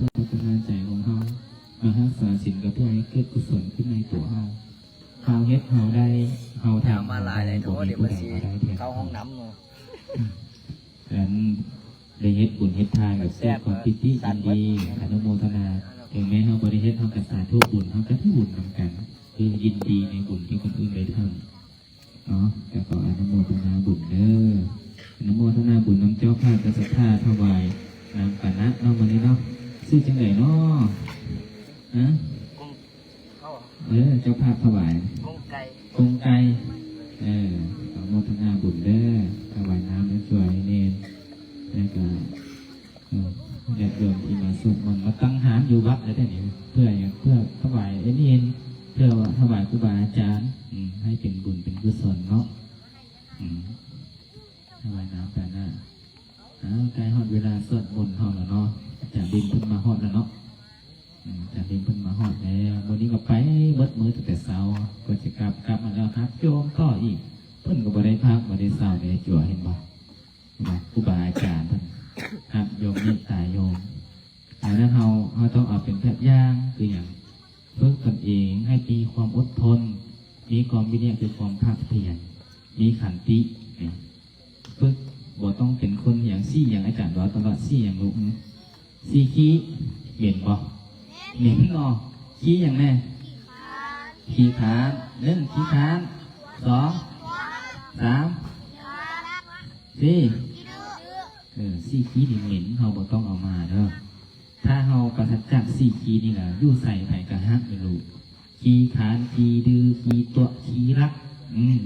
ພັດທະນາໃຈຂອງເຮົາ, ມາຮັກສາສິນກໍເພື່ອໃຫ້ເກີດກຸສົນຂຶ້ນໃນຕົວເຮົາ. ເຮົາເຮັດເຮົາໄດ້, ເຮົາທຳເຮົາໄດ້, ບໍ່ມີຜູ້ໃດເອົາໄດ້ແທນເຮົາ. ອັນໄດ້ເຮັດບຸນເຮັດທານກໍເກີດຄວາມປີຕິຍິນດີ, ອະນຸໂມທະນາ. ເຖິງແມ່ນເຮົາບໍ່ໄດ້ເຮັດ, ເຮົາກໍສາທຸບຸນ, ເຮົາກໍໄດ້ບຸນນຳກັນ, ຄືຍິນດີໃນບຸນທີ່ຄົນອື່ນໄດ້ທຳ. ເນາະ ກໍຂໍອະນຸໂມທະນາບຸນເດີ. ອະນຸໂມທະນາບຸນນຳເຈົ້າພາບ ເຈົ້າສັດທາຖວາຍນ້ຳປານະເນາະ ມື້ນີ້ເນາະ. ຊື່ຈັ່ງໃດເນາະ? ຮະ? ກົງ ເອີ ເຈົ້າພາບຖວາຍກົງໄກ່ ກົງໄກ່. ເອີ ອະນຸໂມທະນາບຸນເດີ ຖວາຍນ້ຳໃຫ້ຊ່ວຍແດ່ ແລ້ວກໍ ເອີ ຍາດໂຍມທີ່ມາສວດມົນ ມາຕັ້ງຮ້ານຢູ່ວັດແລ້ວເດ້ນີ້ ເພື່ອຫຍັງ? ເພື່ອຖວາຍອັນນີ້ ເພື່ອຖວາຍຄູບາອາຈານ ອືມ ໃຫ້ເປັນບຸນເປັນກຸສົນເນາະ ອືມ ຖວາຍນ້ຳປານະ. ເອົາ ໃກ້ຮອດເວລາສວດມົນເຮົາແລ້ວເນາະ ອາຈານລິນເພິ່ນມາຮອດແລ້ວເນາະ ອືມ ອາຈານລິນເພິ່ນມາຮອດແລ້ວ. ມື້ນີ້ກໍໄປເບິດມື້ຕັ້ງແຕ່ເຊົ້າ ກວ່າຈະກັບ ກັບມາແລ້ວຮັບໂຍມຕໍ່ອີກ ເພິ່ນກໍບໍ່ໄດ້ພັກບໍ່ໄດ້ເຊົາເດ້ ຈົວ ເຫັນບໍ່? ຄູບາອາຈານເພິ່ນຮັບໂຍມ ເມດຕາໂຍມ. ອັນນັ້ນເຮົາ ເຮົາຕ້ອງເອົາເປັນແບບຢ່າງ ຄືຫຍັງ? ຝຶກຕົນເອງໃຫ້ມີຄວາມອົດທົນ, ມີຄວາມວິລິຍະ ຄືຄວາມພາກພຽນ, ມີຂັນຕິ. ຝຶກ ບໍ່ຕ້ອງເປັນຄົນຫຍັງ ຊີ້ຫຍັງ ອາຈານເວົ້າຕະຫຼອດ ຊີ້ຫຍັງລູກ? ຊີ້ຂີ້ ເໝັນບໍ່? ເໝັນເນາະ. ຂີ້ຫຍັງແດ່? ຂີ້ຄ້ານ. ໜຶ່ງ ຂີ້ຄ້ານ. ສອງ ສາມ ສີ່ ເອີ ຊີ້ຂີ້ນີ້ເໝັນ ເຮົາບໍ່ຕ້ອງເອົາມາເດີ. ຖ້າເຮົາປາສະຈາກສີ່ຂີ້ນີ້ລະ ຢູ່ໃສໃຜກໍຮັກແມ່ນລູກ. ຂີ້ຄ້ານ ຂີ້ດື້ ຂີ້ຕົວະ ຂີ້ລັກ ອືມ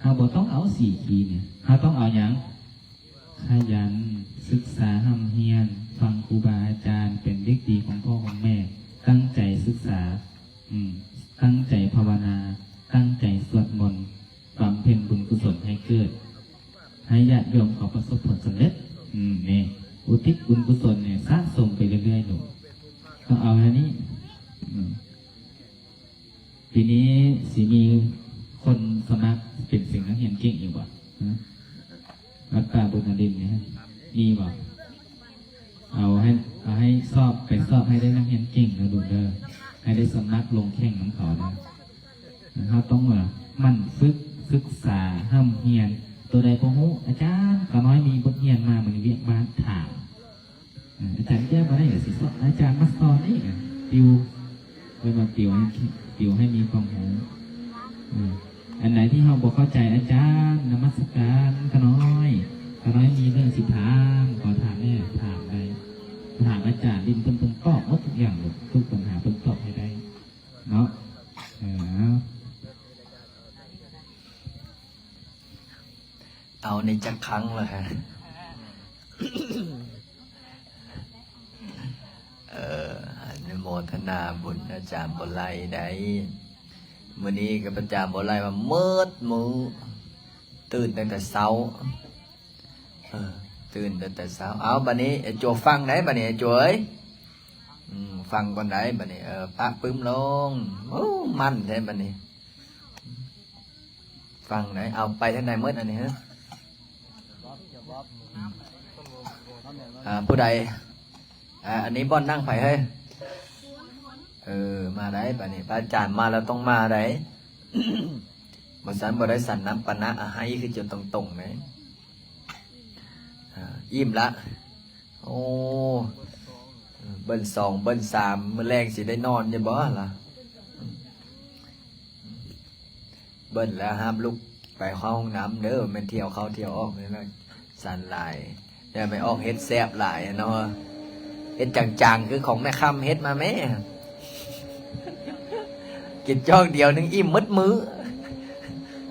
ເຮົາບໍ່ຕ້ອງເອົາສີ່ຂີ້ນີ້ ເຮົາຕ້ອງເອົາຫຍັງ? ຂະຫຍັນສຶກສາຮ່ຳຮຽນ ຟັງຄູບາອາຈານ ເປັນເດັກດີຂອງພໍ່ຂອງແມ່ ຕັ້ງໃຈສຶກສາ ອືມ ຕັ້ງໃຈພາວະນາ ຕັ້ງໃຈສວດມົນ ບຳເພັນບຸນກຸສົນໃຫ້ເກີດ ໃຫ້ຍາດໂຍມເຂົາປະສົບຜົນສຳເລັດ. ອືມ ນີ້ ອຸທິດບຸນກຸສົນນີ້ສະສົມໄປເລື້ອຍໆ ລູກ ຕ້ອງເອົາແນວນີ້. ອືມ ປີນີ້ຊິມີຄົນສະໝັກເປັນສິງນັກຮຽນເກັ່ງຢູ່ບໍ່? ຮະ? ວັດປ່າບຸນນະລິນນີ້ມີບໍ່? ເອົາໃຫ້ ເອົາໃຫ້ສອບ ໄປສອບໃຫ້ໄດ້ນັກຮຽນເກັ່ງເດີລູກເດີ ໃຫ້ໄດ້ສະໝັກລົງແຂ່ງນຳເຂົາເດີ. ເຮົາຕ້ອງວ່າໝັ່ນຝຶກ ສຶກສາ ຮ່ຳຮຽນ ໂຕໃດບໍ່ຮູ້ ອາຈານ ຂ້ານ້ອຍມີບົດຮຽນມາ ມື້ນີ້ວຽກບ້ານ ຖາມ ອາຈານແກ້ບໍ່ໄດ້ກໍຊິສອນ ອາຈານມາສອນເອງ ຕິວ ເອີ້ນວ່າຕິວໃຫ້ ຕິວໃຫ້ມີຄວາມຮູ້. ອັນໃດທີ່ເຮົາບໍ່ເຂົ້າໃຈ ອາຈານນະມັດສະການ ຂ້ານ້ອຍ ຂ້ານ້ອຍມີເລື່ອງຊິຖາມ ຂໍຖາມແດ່ ຖາມໄດ້ ຖາມອາຈານ ດິນເພິ່ນ ເພິ່ນຕອບໝົດທຸກຢ່າງ ທຸກບັນຫາເພິ່ນຕອບໃຫ້ໄດ້ເນາະ. ເອີ ເອົາ ນີ້ຈັກຄັ້ງແລ້ວຮະ? ເອີ ອະນຸໂມທະນາບຸນອາຈານບໍ່ໄຫຼໄດ໋ ມື້ນີ້ກັບອາຈານບໍ່ໄຫຼວ່າໝົດມື້ ຕື່ນຕັ້ງແຕ່ເຊົ້າ ເອີ ຕື່ນຕັ້ງແຕ່ເຊົ້າ. ເອົາ ບາດນີ້ໄອ້ຈົວຟັງໄດ໋ ບາດນີ້ໄອ້ຈົວເອີຍ ອືມ ຟັງກ່ອນໄດ໋ ບາດນີ້ ເອີ ປະປຶ້ມລົງ ໂອ້ ໝັ້ນແທ້ບາດນີ້. ຟັງໄດ໋ ເອົາໄປທາງໃດໝົດອັນນີ້ຮະ? ອ່າ ຜູ້ໃດ? ອ່າ ອັນນີ້ບ່ອນນັ່ງໃຜເຮີ້ຍ? ເອີ ມາໄດ໋ ບາດນີ້ ພະອາຈານມາແລ້ວຕ້ອງມາໄດ໋ ບໍ່ຊັ້ນບໍ່ໄດ້ສັນນ້ຳປານະ ອາ ໃຫ້ຄືຈົນຕົງໆ ແມ່ນ ອ່າ ອີ່ມລະ. ໂອ້ ເບິ່ນສອງ ເບິ່ນສາມ ມື້ແລງຊິໄດ້ນອນຢູ່ບໍ່ລະ? ເບິ່ນແລ້ວຫ້າມລຸກໄປເຂົ້າຫ້ອງນ້ຳເດີ ແມ່ນທ່ຽວເຂົ້າທ່ຽວອອກນີ້ລະ ສັນຫຼາຍ ຢ່າໄປອອກເຮັດແຊບຫຼາຍເນາະ ເຮັດຈາງໆ ຄືຂອງແມ່ຄຳເຮັດມາແມ້ ກິນຈອກດຽວໜຶ່ງອີ່ມໝົດມື້.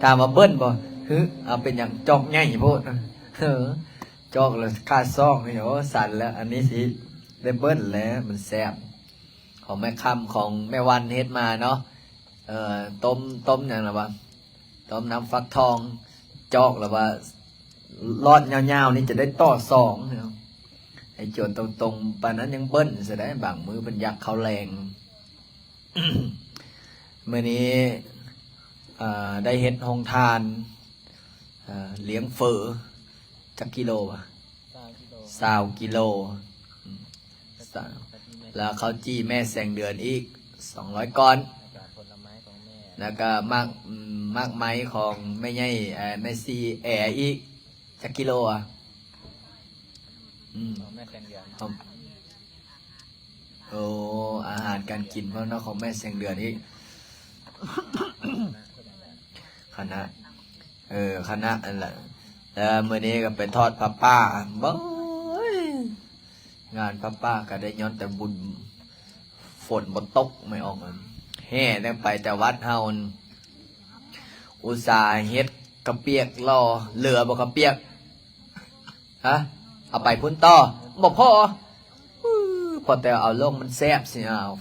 ຖາມວ່າເບິ່ນບໍ່? ຫຶ ເອົາ ເປັນຫຍັງ ຈອກໃຫຍ່ໂພດ ເອີ. ຈອກແລ້ວຄາຊອກນີ້ ໂອ້ ສັ່ນແລ້ວ ອັນນີ້ຊິໄດ້ເບິ່ນແລ້ວ ມັນແຊບ ຂອງແມ່ຄຳ ຂອງແມ່ວັນເຮັດມາເນາະ ເອີ ຕົ້ມ ຕົ້ມຫຍັງລະວະ ຕົ້ມນ້ຳຟັກທອງ ຈອກລະວ່າລອດຍາວໆ ນີ້ຈະໄດ້ຕໍ່ສອງເນາະ ໃຫ້ຈວນຕົງໆ ປານນັ້ນຍັງເບິ່ນຊະໄດ໋ ບາງມື້ເພິ່ນຢາກເຂົ້າແລງ. ມື້ນີ້ ເອີ ໄດ້ເຮັດໂຮງທານ ເອີ ລ້ຽງເຝີ ຈັກກິໂລວະ? ຊາວກິໂລ ຊາວກິໂລ ອືມ ແລ້ວເຂົ້າຈີ່ແມ່ແສງເດືອນອີກສອງຮ້ອຍກ້ອນ ແລ້ວກໍໝາກ ໝາກໄມ້ຂອງແມ່ໃຫຍ່ ເອີ ແມ່ຊີແອອີກ ຈັກກິໂລອະ? ອືມ ຂອງແມ່ແສງເດືອນ ໂອ້ ອາຫານການກິນເພິ່ນເນາະ ຂອງແມ່ແສງເດືອນອີກ ຄະນະ ເອີ ຄະນະນັ້ນລະ ແລ້ວມື້ນີ້ກໍໄປທອດຜ້າປ່າ ໂອ້ຍ ງານຜ້າປ່າກໍໄດ້ຍ້ອນແຕ່ບຸນ ຝົນບໍ່ຕົກ ແມ່ອອກ ແຫ່ແຕ່ໄປແຕ່ວັດເຮົາ ອຸດສ່າເຮັດເຂົ້າປຽກລໍ ເຫຼືອບໍ່ເຂົ້າປຽກ? ຮະ ເອົາໄປພຸ້ນຕໍ່ ບໍ່ພໍ ອື ພໍແຕ່ເອົາລົງມັນແຊບຊິເອົາ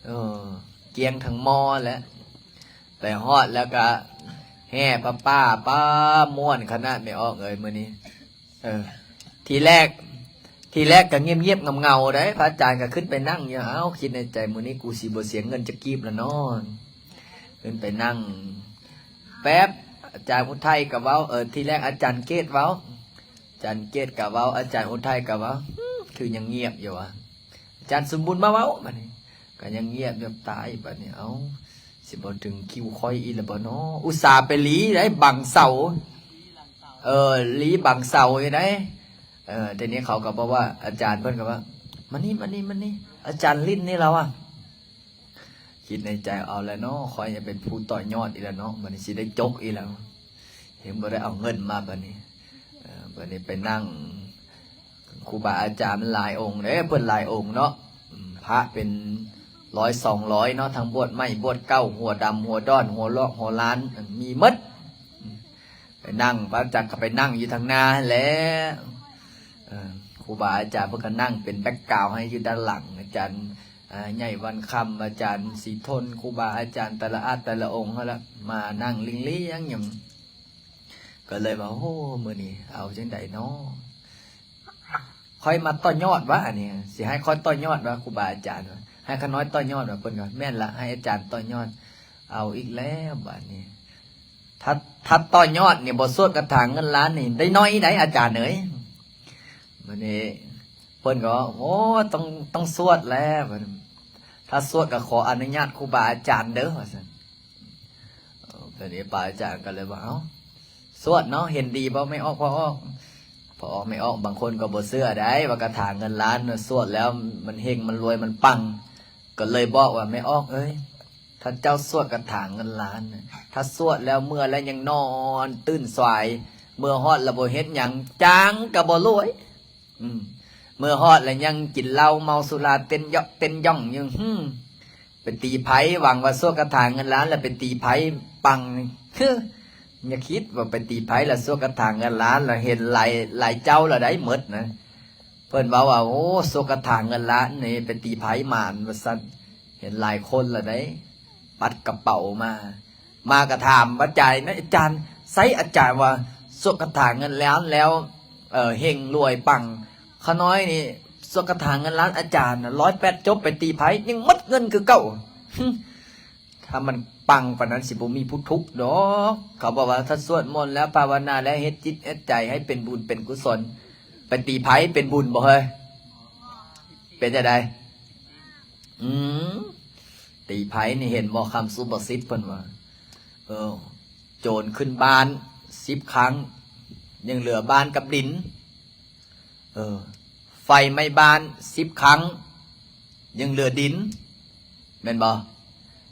ເອີ ກ້ຽງທັງໝໍ້ແຫຼະ ໄປຮອດແລ້ວກະແຫ່ຜ້າປ່າ ປ້າ ມ່ວນຂະໜາດ ແມ່ອອກເອີຍ ມື້ນີ້ ເອີ ທີແລກ ທີແລກກໍງຽບໆ ເຫງົາໆ ໄດ໋ ພະອາຈານກໍຂຶ້ນໄປນັ່ງຢູ່ ເອົ້າ ຄິດໃນໃຈ ມື້ນີ້ກູຊິບໍ່ເສຍເງິນຈັກກີບລະເນາະ ຂຶ້ນໄປນັ່ງແປັບ ອາຈານອຸໄທກໍເວົ້າ ເອີ ທີແລກອາຈານເກດເວົ້າ ອາຈານເກດກໍເວົ້າ ອາຈານອຸໄທກໍເວົ້າ ຫື ຄືຍັງງຽບຢູ່ວະ ອາຈານສົມບູນມາເວົ້າ ບາດນີ້ກໍຍັງງຽບຢູ່ ຕາຍ ບາດນີ້ ເອົ້າ ຊິບໍ່ເຖິງຄິວຂ້ອຍອີກແລ້ວບໍ່ເນາະ ອຸດສ່າໄປຫຼີໄດ໋ ບັງເສົາ ເອີ ຫຼີບັງເສົາຢູ່ໃດ໋ ເອີ ທີນີ້ເຂົາກໍບອກວ່າ ອາຈານເພິ່ນກໍວ່າ ມານີ້ ມານີ້ ມານີ້ ອາຈານຫຼິ້ນນີ້ລາວອະ ຄິດໃນໃຈ ເອົາແລ້ວເນາະ ຂ້ອຍຈະເປັນຜູ້ຕໍ່ຍອດອີກແລ້ວເນາະ ບາດນີ້ຊິໄດ້ຈົກອີກແລ້ວ ເຫັນບໍ່ໄດ້ເອົາເງິນມາ ບາດນີ້ ເອີ ບາດນີ້ໄປນັ່ງ ຄູບາອາຈານມັນຫຼາຍອົງເດ້ ເພິ່ນຫຼາຍອົງເນາະ ອືມ ພະເປັນຮ້ອຍສອງຮ້ອຍເນາະ ທັງບວດໃໝ່ບວດເກົ່າ ຫົວດຳຫົວດ້ອນ ຫົວລອກຫົວລ້ານ ມີໝົດ ໄປນັ່ງ ພະອາຈານກໍໄປນັ່ງຢູ່ທາງໜ້າຫັ້ນແຫຼະ ເອີ ຄູບາອາຈານເພິ່ນກໍນັ່ງເປັນແບັກກຣາວໃຫ້ຢູ່ດ້ານຫຼັງ ອາຈານ ອາ ໃຫຍ່ວັນຄຳ ອາຈານສີທົນ ຄູບາອາຈານແຕ່ລະອາດແຕ່ລະອົງຫັ້ນລະ ມານັ່ງລຽງໆ ຫຍັງ ກໍເລີຍວ່າ ໂອ້ ມື້ນີ້ເອົາຈັ່ງໃດເນາະ ຂ້ອຍມາຕໍ່ຍອດວະ ອັນນີ້ ຊິໃຫ້ຂ້ອຍຕໍ່ຍອດວະ ຄູບາອາຈານ ໃຫ້ຂ້ານ້ອຍຕໍ່ຍອດວະ ເພິ່ນກໍ ແມ່ນລະ ໃຫ້ອາຈານຕໍ່ຍອດ ເອົາອີກແລ້ວບາດນີ້ ຖ້າ ຖ້າຕໍ່ຍອດນີ້ບໍ່ສວດຄາຖາເງິນລ້ານນີ້ ໄດ້ໜ້ອຍໃດ໋ອາຈານເອີຍ ບາດນີ້ເພິ່ນກໍ ໂອ້ ຕ້ອງ ຕ້ອງສວດແລ້ວ ຖ້າສວດກໍຂໍອະນຸຍາດຄູບາອາຈານເດີ ວ່າຊັ້ນ ເອີ ບາດນີ້ພະອາຈານກໍເລີຍວ່າ ເອົ້າ ສວດເນາະ ເຫັນດີບໍ່ແມ່ອອກພໍ່ອອກ? ພໍ່ອອກແມ່ອອກ ບາງຄົນກໍບໍ່ເຊື່ອໃດ໋ ວ່າຄາຖາເງິນລ້ານນະ ສວດແລ້ວມັນເຮັງ ມັນລວຍ ມັນປັງ ກໍເລີຍບອກວ່າ ແມ່ອອກເອີຍ ຖ້າເຈົ້າສວດຄາຖາເງິນລ້ານນະ ຖ້າສວດແລ້ວເມື່ອແລ້ວຍັງນອນຕື່ນສວາຍ ເມື່ອຮອດແລ້ວບໍ່ເຮັດຫຍັງ ຈ້າງກໍບໍ່ລວຍ ອືມ ເມື່ອຮອດແລ້ວຍັງກິນເຫຼົ້າເມົາສຸລາເຕັ້ນເຢາະເຕັ້ນຢ່ອງຢູ່ ຫື ໄປຕີໄພ ຫວັງວ່າສວດຄາຖາເງິນລ້ານ ແລ້ວໄປຕີໄພປັງ ຫື ຢ່າຄິດວ່າໄປຕີໄພແລ້ວສວດຄາຖາເງິນລ້ານ ແລ້ວເຫັນຫຼາຍ ຫຼາຍເຈົ້າແລ້ວໄດ໋ໝົດນະ ເພິ່ນເວົ້າວ່າ ໂອ້ ສວດຄາຖາເງິນລ້ານນີ້ໄປຕີໄພໝານວ່າຊັ້ນ ເຫັນຫຼາຍຄົນແລ້ວໄດ໋ ປັດກະເປົາມາ ມາກະຖາມອາຈານນະ ອາຈານ ໃສອາຈານວ່າສວດຄາຖາເງິນລ້ານແລ້ວ ເອີ ເຮັງລວຍປັງ ຂ້ານ້ອຍນີ້ສວດຄາຖາເງິນລ້ານອາຈານນະ ຮ້ອຍແປດຈົບໄປຕີໄພຍັງໝົດເງິນຄືເກົ່າ ຫຶ ຖ້າມັນປັງປານນັ້ນຊິບໍ່ມີຜູ້ທຸກດອກ ເຂົາບອກວ່າຖ້າສວດມົນແລ້ວ ພາວະນາແລ້ວ ເຮັດຈິດເຮັດໃຈໃຫ້ເປັນບຸນເປັນກຸສົນ ໄປຕີໄພເປັນບຸນບໍ່ເຮີ້ຍ? ເປັນຈັ່ງໃດ? ອືມ ຕີໄພນີ້ເຫັນບໍ່ ຄຳສຸພາສິດເພິ່ນວ່າ ເອີ ໂຈນຂຶ້ນບ້ານສິບຄັ້ງ ຍັງເຫຼືອບ້ານກັບດິນ ເອີ ໄຟໄໝ້ບ້ານສິບຄັ້ງ ຍັງເຫຼືອດິນ ແມ່ນບໍ່?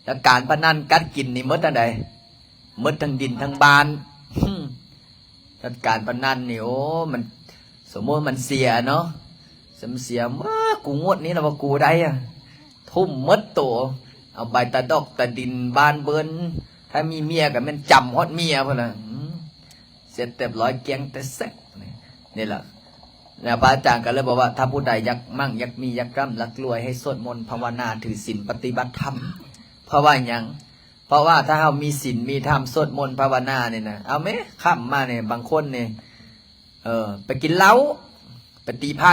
ແລ້ວການພະນັນກັດກິນນີ້ໝົດອັນໃດ? ໝົດທັງດິນທັງບ້ານ ຈັດການພະນັນນີ້ ໂອ້ ມັນ ສົມມຸດມັນເສຍເນາະ ສົມເສຍ ເອີ ກູງວດນີ້ລະວ່າກູໄດ້ອະ ທຸ່ມໝົດໂຕ ເອົາໃບຕາດອກຕາດິນບ້ານເບີນ ຖ້າມີເມຍກໍແມ່ນຈຳຮອດເມຍພຸ້ນລະ ອືມ ເສັດຮຽບຮ້ອຍ ກ້ຽງແຕ່ແຊະ ນີ້ລະ ແລ້ວພະອາຈານກໍເລີຍບອກວ່າ ຖ້າຜູ້ໃດຢາກໝັ້ງຢາກມີຢາກຮ່ຳຢາກລວຍ ໃຫ້ສວດມົນພາວະນາ ຖືສິນປະຕິບັດທຳ ເພາະວ່າຫຍັງ? ເພາະວ່າຖ້າເຮົາມີສິນມີທຳ ສວດມົນພາວະນານີ້ນະ ເອົາແມ້ ຄ່ຳມານີ້ ບາງຄົນນີ້ ເອີ ໄປກິນເຫຼົ້າ ໄປຕີໄພ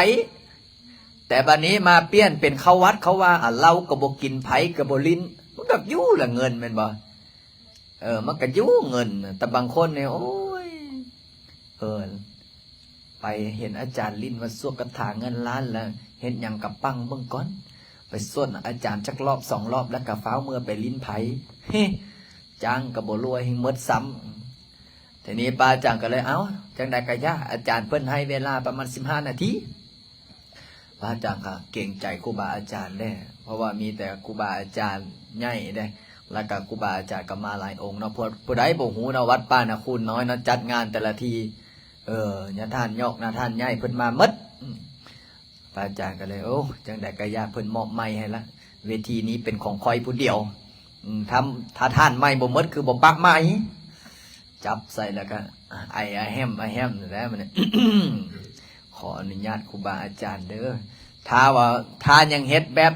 ແຕ່ບາດນີ້ມາປ່ຽນເປັນເຂົ້າວັດເຂົ້າວາ ອາ ເຫຼົ້າກໍບໍ່ກິນ ໄພກໍບໍ່ຫຼິ້ນ ມັນກໍຢູ່ລະເງິນແມ່ນບໍ່? ເອີ ມັນກໍຢູ່ເງິນ ແຕ່ບາງຄົນນີ້ ໂອ້ຍ ເອີ ໄປເຫັນອາຈານຫຼິ້ນວ່າສວດຄາຖາເງິນລ້ານ ແລ້ວ ເຮັດຫຍັງກະປັງເບິ່ງກ່ອນ ໄປສວນອາຈານຈັກລອບສອງລອບ ແລ້ວກະຟ້າວເມືອໄປຫຼິ້ນໄພ້. ເຮ ຈ້າງກະບໍ່ລົວ ແຮ່ງໝົດຊ້ຳ. ທີນີ້ພະອາຈານກະເລີຍ ເອົ້າ ຈັ່ງໃດກະຢ່າ ອາຈານເພິ່ນໃຫ້ເວລາປະມານສິບຫ້ານາທີ. ພະອາຈານກະເກງໃຈຄູບາອາຈານແດ່ ເພາະວ່າມີແຕ່ຄູບາອາຈານໃຫຍ່ເດ້ ແລ້ວກະຄູບາອາຈານກະມາຫຼາຍອົງເນາະ. ຜູ້ ຜູ້ໃດບໍ່ຮູ້ເນາະ ວັດປ່ານາຄູນນ້ອຍເນາະ ຈັດງານແຕ່ລະທີ ເອີ ຍາທ່ານຍອກ ຍາທ່ານໃຫຍ່ ເພິ່ນມາໝົດ. ອືມ ພະອາຈານກະເລີຍ ໂອ້ ຈັ່ງໃດກະຢ່າ ເພິ່ນມອບໄມໃຫ້ລະ ເວທີນີ້ເປັນຂອງຂ້ອຍຜູ້ດຽວ. ອືມ ຖ້າ ຖ້າທ່ານໄມບໍ່ໝົດ ຄືບໍ່ປະໄມ. ຈັບໃສ່ແລ້ວກະໄອອະແຮມອະແຮມແຫຼະ ມັນ ຂໍອະນຸຍາດຄູບາອາຈານເດີ ຖ້າວ່າ ຖ້າຍັງເຮັດແບບ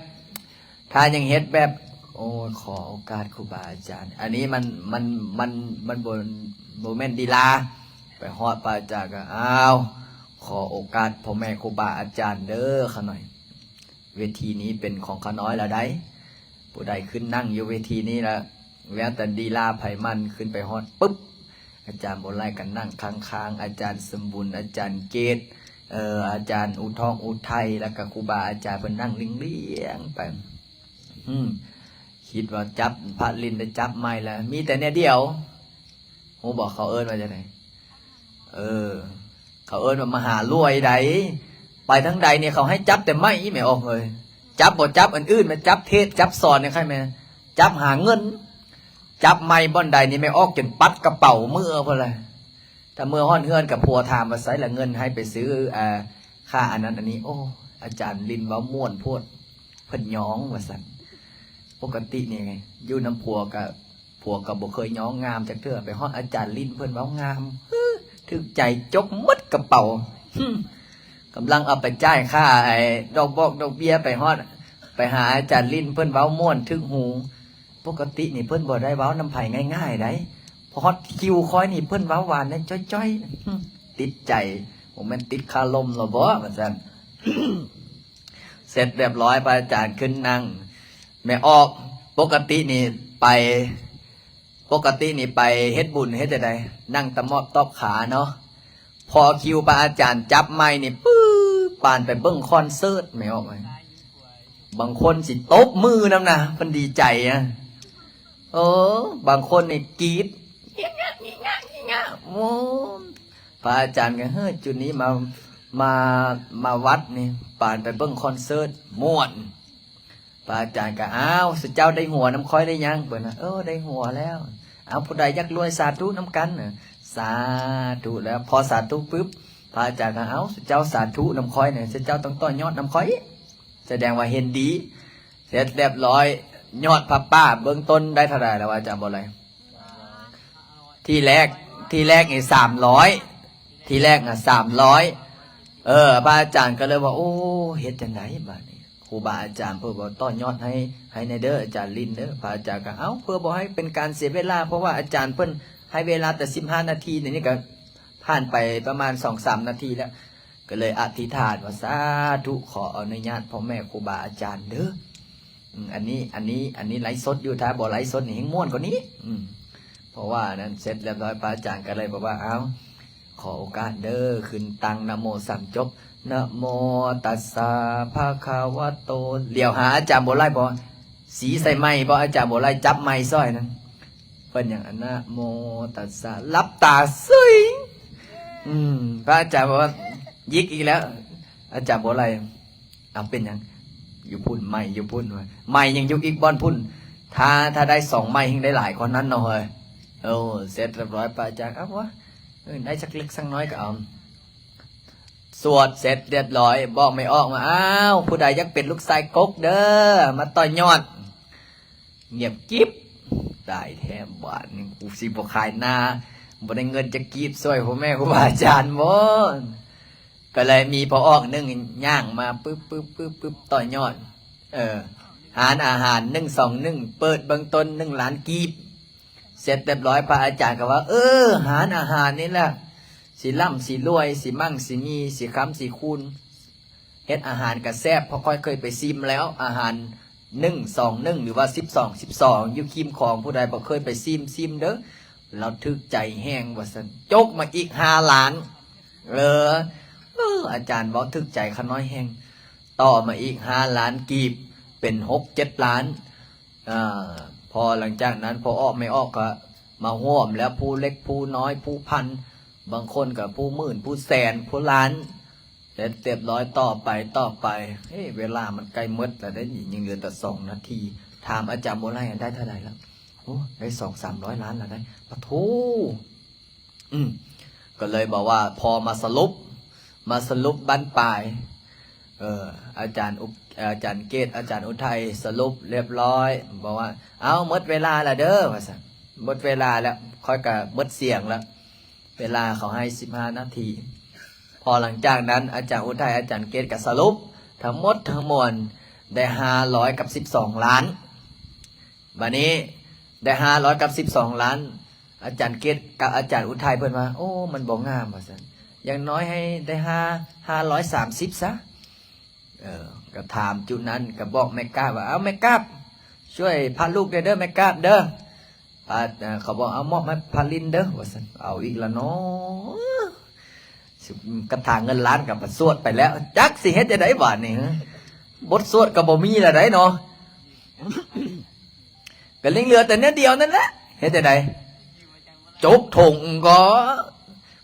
ຖ້າຍັງເຮັດແບບ ໂອ້ຍ ຂໍໂອກາດຄູບາອາຈານ. ອັນນີ້ມັນ ມັນ ມັນ ມັນບໍ່ ບໍ່ແມ່ນລີລາ. ໄປຮອດພະອາຈານກະ ອ້າວ ຂໍໂອກາດພໍ່ແມ່ຄູບາອາຈານເດີຂ້ານ້ອຍ. ເວທີນີ້ເປັນຂອງຂ້ານ້ອຍແລ້ວໃດ໋. ຜູ້ໃດຂຶ້ນນັ່ງຢູ່ເວທີນີ້ລະ ແວວແຕ່ລີລາໃຜມັນ ຂຶ້ນໄປຮອດປຶບ ອາຈານບົວໄລກະນັ່ງຂ້າງໆ ອາຈານສົມບູນ ອາຈານເກດ ເອີ ອາຈານອຸທອງອຸໄທ ແລ້ວກະຄູບາອາຈານເພິ່ນນັ່ງລຽງໆໄປ. ອືມ ຄິດວ່າຈັບພະຫຼິ້ນໄດ້ຈັບໄມລະ ມີແຕ່ແນວດຽວ. ຮູ້ບໍ່ເຂົາເອີ້ນວ່າຈັ່ງໃດ? ເອີ ເຂົາເອີ້ນວ່າມະຫາລວຍໃດ໋. ໄປທາງໃດນີ້ເຂົາໃຫ້ຈັບແຕ່ໄມ ແມ່ອອກເອີຍ. ຈັບບໍ່ຈັບອັນອື່ນ ແມ່ນຈັບເທດຈັບສອນນີ້ ໃຄແມ່ນຈັບຫາເງິນ. ຈັບໄມບ່ອນໃດນີ້ ແມ່ອອກຈົນປັດກະເປົາເມືອພຸ້ນລະ. ຖ້າເມືອຮອດເຮືອນກະຜົວຖາມວ່າ ໃສລະເງິນໃຫ້ໄປຊື້ ອ່າ ຄ່າອັນນັ້ນອັນນີ້. ໂອ້ ອາຈານຫຼິ້ນເວົ້າມ່ວນໂພດ ເພິ່ນຍ້ອງວ່າຊັ້ນ. ປົກກະຕິນີ້ຢູ່ນຳຜົວກະ ຜົວກະບໍ່ເຄີຍຍ້ອງງາມຈັກເທື່ອ ໄປຮອດອາຈານຫຼິ້ນເພິ່ນເວົ້າງາມ ຮຶ ຖືກໃຈ ຈົກໝົດກະເປົາ ຮຶ. ກຳລັງເອົາໄປຈ່າຍຄ່າໄອ້ດອກບອກດອກເບ້ຍ ໄປຮອດ ໄປຫາອາຈານຫຼິ້ນເພິ່ນເວົ້າມ່ວນຖືກຫູ. ປົກກະຕິນີ້ເພິ່ນບໍ່ໄດ້ເວົ້ານຳໃຜງ່າຍໆໃດ໋ ພໍຮອດຄິວຂ້ອຍນີ້ເພິ່ນເວົ້າຫວານແດ່ຈ້ອຍໆ ຮຶ ຕິດໃຈ. ບໍ່ແມ່ນຕິດຄາລົມລະບໍວ່າຊັ້ນ. ເສັດລຽບຮ້ອຍ ພະອາຈານຂຶ້ນນັ່ງ ແມ່ອອກ. ປົກກະຕິນີ້ໄປ ປົກກະຕິນີ້ໄປເຮັດບຸນເຮັດຈັ່ງໃດ ນັ່ງຕະໝອບຕອບຂາເນາະ. ພໍຄິວພະອາຈານຈັບໄມນີ້ ປຶບ ປານໄປເບິ່ງຄອນເສີດ ແມ່ອອກເອີຍ. ບາງຄົນຊິຕົບມືນຳນະ ເພິ່ນດີໃຈນະ. ເອີ ບາງຄົນນີ້ກຣີດ ງະງະງະງະ. ໂອ້ ພະອາຈານກະ ເຮີ ຈຸດນີ້ມາ ມາ ມາວັດນີ້ ປານໄປເບິ່ງຄອນເສີດ ມ່ວນ. ພະອາຈານກະ ອ້າວ ສຸເຈົ້າໄດ້ຫົວນຳຂ້ອຍໄດ້ຍັງ? ເພິ່ນວ່າ ເອີ ໄດ້ຫົວແລ້ວ. ເອົາ ຜູ້ໃດຢາກລວຍສາທຸນຳກັນ? ສາທຸແລ້ວ. ພໍສາທຸປຶບ ພະອາຈານກະ ເອົາ ສຸເຈົ້າສາທຸນຳຂ້ອຍແດ່ ສຸເຈົ້າຕ້ອງຕໍ່ຍອດນຳຂ້ອຍ. ສະແດງວ່າເຫັນດີ. ເສັດລຽບຮ້ອຍ ຍອດຜ້າປ່າເບື້ອງຕົ້ນໄດ້ເທົ່າໃດແລ້ວ ອາຈານບົວໄລ? ທີແລກ ທີແລກນີ້ສາມຮ້ອຍ ທີແລກນະສາມຮ້ອຍ. ເອີ ພະອາຈານກະເລີຍວ່າ ໂອ້ ເຮັດຈັ່ງໃດບາດນີ້? ຄູບາອາຈານເພິ່ນວ່າຕໍ່ຍອດໃຫ້ ໃຫ້ແດ່ເດີ ອາຈານລິນເດີ. ພະອາຈານກະ ເອົ້າ ເພື່ອບໍ່ໃຫ້ເປັນການເສຍເວລາ ເພາະວ່າອາຈານເພິ່ນໃຫ້ເວລາແຕ່ສິບຫ້ານາທີ ດຽວນີ້ກະຜ່ານໄປປະມານສອງສາມນາທີແລ້ວ ກະເລີຍອະທິຖານວ່າ ສາທຸ ຂໍອະນຸຍາດພໍ່ແມ່ຄູບາອາຈານເດີ. ອືມ ອັນນີ້ ອັນນີ້ ອັນນີ້ໄລຟ໌ສົດຢູ່ ຖ້າບໍ່ໄລຟ໌ສົດນີ້ແຮ່ງມ່ວນກວ່ານີ້. ອືມ ເພາະວ່ານັ້ນເສັດລຽບຮ້ອຍ ພະອາຈານກະເລີຍບອກວ່າ ເອົ້າ ຂໍໂອກາດເດີ ຂຶ້ນຕັ້ງນະໂມສາມຈົບ ນະໂມຕັດສະພະຄະວະໂຕ ຫຼຽວຫາອາຈານບົວໄລບໍ່? ສີໃສ່ໄມບໍ່? ອາຈານບົວໄລຈັບໄມຊ່ອຍນັ້ນ ເປັນຫຍັງ ນະໂມຕັດສະ ຫຼັບຕາເສີຍ. ອືມ ພະອາຈານບອກວ່າ ຍິກອີກແລ້ວ ອາຈານບົວໄລ. ເອົາ ເປັນຫຍັງ? ຢູ່ພຸ້ນ ໄມຢູ່ພຸ້ນວ່າ ໄມຍັງຢູ່ອີກບ່ອນພຸ້ນ. ຖ້າ ຖ້າໄດ້ສອງໄມແຮ່ງໄດ້ຫຼາຍກວ່ານັ້ນເນາະເຮີ້ຍ. ໂອ້ ເສັດລຽບຮ້ອຍ ພະອາຈານ ເອົາວະ ເອີ ໄດ້ສັກເລັກສັກນ້ອຍກະເອົາ. ສວດເສັດລຽບຮ້ອຍ ບອກແມ່ອອກວ່າ ອ້າວ ຜູ້ໃດຢາກເປັນລູກຊາຍກົກເດີ ມາຕໍ່ຍອດ. ງຽບກິບ ຕາຍແທ້ບາດນີ້ ກູຊິບໍ່ຂາຍໜ້າ ບໍ່ໄດ້ເງິນຈັກກີບຊ່ວຍພໍ່ແມ່ຄູບາອາຈານບໍ່? ກະເລີຍມີພໍ່ອອກໜຶ່ງຍ່າງມາປຶບ ປຶບ ປຶບ ປຶບ ຕໍ່ຍອດ ເອີ ຮ້ານອາຫານໜຶ່ງສອງໜຶ່ງ ເປີດເບື້ອງຕົ້ນໜຶ່ງລ້ານກີບ. ເສັດລຽບຮ້ອຍ ພະອາຈານກະວ່າ ເອີ ຮ້ານອາຫານນີ້ແຫຼະ ຊິລ່ຳຊິລວຍ ຊິໝັ້ງຊິມີ ຊິຄ້ຳຊິຄູນ. ເຮັດອາຫານກະແຊບ ເພາະຂ້ອຍເຄີຍໄປຊີມແລ້ວ ອາຫານໜຶ່ງສອງໜຶ່ງ ຫຼືວ່າສິບສອງສິບສອງ ຢູ່ຄີມຂອງ. ຜູ້ໃດບໍ່ເຄີຍໄປຊີມ ຊີມເດີ ລາວຖືກໃຈແຮງວ່າຊັ້ນ. ຈົກມາອີກຫ້າລ້ານ. ເອີ ເອີ ອາຈານເວົ້າຖືກໃຈຂ້ານ້ອຍແຮງ. ຕໍ່ມາອີກຫ້າລ້ານກີບ ເປັນຫົກເຈັດລ້ານ. ອາ ພໍຫຼັງຈາກນັ້ນ ພໍອອກແມ່ອອກກໍມາຮ່ວມແລ້ວ ຜູ້ເລັກຜູ້ນ້ອຍ ຜູ້ພັນ ບາງຄົນກໍຜູ້ໝື່ນ ຜູ້ແສນ ຜູ້ລ້ານ. ເສັດຮຽບຮ້ອຍ ຕໍ່ໄປ ຕໍ່ໄປ. ເອີ ເວລາມັນໃກ້ໝົດແລ້ວເດ້ ຍັງເຫຼືອແຕ່ສອງນາທີ. ຖາມອາຈານບົວໄລ ໄດ້ເທົ່າໃດລະ? ໂອ້ ໄດ້ສອງສາມຮ້ອຍລ້ານແລ້ວໄດ໋. ປະໂທ! ອືມ ກໍເລີຍບອກວ່າ ພໍມາສະຫຼຸບ ມາສະຫຼຸບບັ້ນປາຍ. ເອີ ອາຈານອຸ ອາຈານເກດ ອາຈານອຸໄທ ສະຫຼຸບຮຽບຮ້ອຍ ບອກວ່າ ເອົາ ໝົດເວລາແລ້ວເດີ ວ່າຊັ້ນ. ໝົດເວລາແລ້ວ ຂ້ອຍກໍໝົດສຽງແລ້ວ. ເວລາເຂົາໃຫ້ສິບຫ້ານາທີ. ພໍຫຼັງຈາກນັ້ນ ອາຈານອຸໄທ ອາຈານເກດກໍສະຫຼຸບ ທັງໝົດທັງມວນໄດ້ຫ້າຮ້ອຍກັບສິບສອງລ້ານ. ບາດນີ້ໄດ້ຫ້າຮ້ອຍກັບສິບສອງລ້ານ ອາຈານເກດກັບອາຈານອຸໄທເພິ່ນວ່າ ໂອ້ ມັນບໍ່ງາມ ວ່າຊັ້ນ. ຢ່າງໜ້ອຍໃຫ້ໄດ້ຫ້າ ຫ້າຮ້ອຍສາມສິບຊະ. ເອີ ກໍຖາມຈຸນັ້ນ ກໍບອກແມ່ກາບວ່າ ເອົາ ແມ່ກາບ ຊ່ວຍພະລູກແດ່ເດີ ແມ່ກາບເດີ. ພະ ເຂົາບອກ ເອົາ ມອບໃຫ້ພະລິນເດີ ວ່າຊັ້ນ. ເອົາອີກລະເນາະ ຄາຖາເງິນລ້ານກໍສວດໄປແລ້ວ ຈັກຊິເຮັດຈັ່ງໃດບາດນີ້. ບົດສວດກໍບໍ່ມີລະໄດ໋ເນາະ. ກໍຍັງເຫຼືອແຕ່ແນວດຽວນັ້ນແຫຼະ ເຮັດຈັ່ງໃດ? ຈົກຖົງກໍ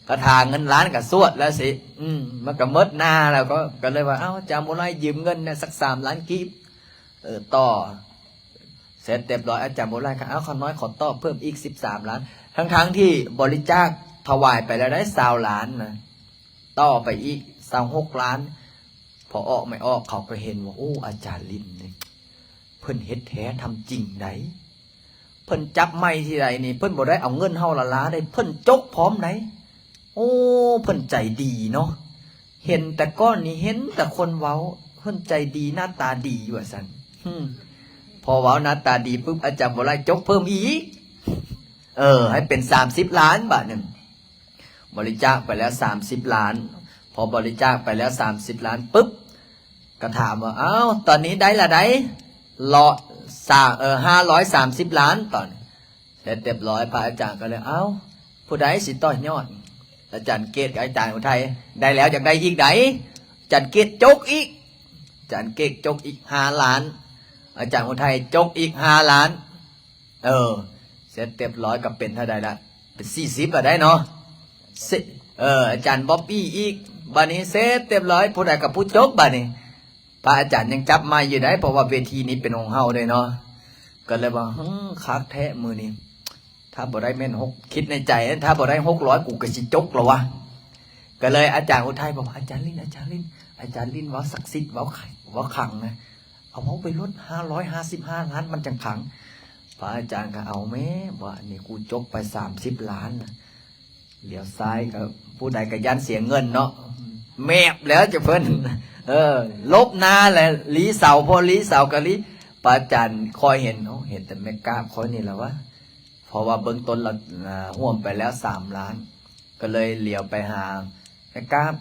ຄາຖາເງິນລ້ານກໍສວດແລ້ວຊິ. ອືມ ມັນກໍໝົດໜ້າແລ້ວ ກໍ ກໍເລີຍວ່າ ເອົາ ຈາບໍ່ໄລຢືມເງິນແດ່ ສັກສາມລ້ານກີບ ເອີ ຕໍ່. ເສັດຮຽບຮ້ອຍ ອາຈານບໍ່ໄລກໍ ເອົາ ຂ້ານ້ອຍຂໍຕໍ່ເພີ່ມອີກສິບສາມລ້ານ ທັງໆທີ່ບໍລິຈາກຖວາຍໄປແລ້ວໄດ້ຊາວລ້ານນະ ຕໍ່ໄປອີກຊາວຫົກລ້ານ. ພໍອອກແມ່ອອກ ເຂົາກໍເຫັນວ່າ ໂອ້ ອາຈານລິນນີ້ ເພິ່ນເຮັດແທ້ທຳຈິງໃດ໋ ເພິ່ນຈັບໄມ້ທີໃດນີ້ ເພິ່ນບໍ່ໄດ້ເອົາເງິນເຮົາລ້າໆໃດ໋ ເພິ່ນຈົກພ້ອມໃດ໋. ໂອ້ ເພິ່ນໃຈດີເນາະ ເຫັນແຕ່ກ່ອນນີ້ເຫັນແຕ່ຄົນເວົ້າ ເພິ່ນໃຈດີໜ້າຕາດີວ່າຊັ້ນ. ອືມ ພໍເວົ້າໜ້າຕາດີປຶບ ອາຈານບໍ່ໄລຈົກເພີ່ມອີກ ເອີ ໃຫ້ເປັນສາມສິບລ້ານບາດໜຶ່ງ. ບໍລິຈາກໄປແລ້ວສາມສິບລ້ານ ພໍບໍລິຈາກໄປແລ້ວສາມສິບລ້ານປຶບ ກໍຖາມວ່າ ເອົ້າ ຕອນນີ້ໄດ້ລະໃດ ເລາະ ສາ ເອີ ຫ້າຮ້ອຍສາມສິບລ້ານຕອນນີ້. ເສັດຮຽບຮ້ອຍ ພະອາຈານກໍເລີຍ ເອົ້າ ຜູ້ໃດຊິຕໍ່ຍອດ? ອາຈານເກດກັບອາຈານອຸໄທ ໄດ້ແລ້ວ ຢາກໄດ້ອີກໃດ໋. ອາຈານເກດຈົກອີກ ອາຈານເກດຈົກອີກຫ້າລ້ານ ອາຈານອຸໄທຈົກອີກຫ້າລ້ານ. ເອີ ເສັດຮຽບຮ້ອຍ ກໍເປັນເທົ່າໃດລະ? ເປັນສີ່ສິບລະໄດ໋ເນາະ. ເສ ເອີ ອາຈານບອບບີ້ອີກ. ບາດນີ້ເສັດຮຽບຮ້ອຍ ຜູ້ໃດກໍຜູ້ຈົກບາດນີ້. ພະອາຈານຍັງຈັບໄມ້ຢູ່ໃດ໋ ເພາະວ່າເວທີນີ້ເປັນຂອງເຮົາເດ້ເນາະ. ກໍເລີຍວ່າ ຫື ຄັກແທ້ມື້ນີ້ ຖ້າບໍ່ໄດ້ແມ່ນຫົກ ຄິດໃນໃຈ ຖ້າບໍ່ໄດ້ຫົກຮ້ອຍ ກູກໍຊິຈົກແລ້ວວະ. ກໍເລີຍອາຈານອຸໄທບອກວ່າ ອາຈານລິນ ອາຈານລິນ ອາຈານລິນເວົ້າສັກສິດ ເວົ້າໄຂ ເວົ້າຄັງນະ ເອົາ ເວົ້າໄປໂລດ ຫ້າຮ້ອຍຫ້າສິບຫ້າລ້ານ ມັນຈັ່ງຄັງ. ພະອາຈານກໍ ເອົາແມ້ ບາດນີ້ກູຈົກໄປສາມສິບລ້ານນະ. ຫຼຽວຊ້າຍກໍ ຜູ້ໃດກໍຢ້ານເສຍເງິນເນາະ ແມບແລ້ວຈະເພິ່ນ ເອີ ຫຼົບໜ້າແຫຼະ ຫຼີເສົາ ພໍຫຼີເສົາກໍຫຼີ. ພະອາຈານຄອຍເຫັນ ເອົ້າ ເຫັນແຕ່ແມ່ກາບຂ້ອຍນີ້ລະວະ ເພາະວ່າເບື້ອງຕົ້ນລະ ອາ ຮ່ວມໄປແລ້ວສາມລ້ານ ກໍເລີຍຫຼຽວໄປຫາແມ່ກາບ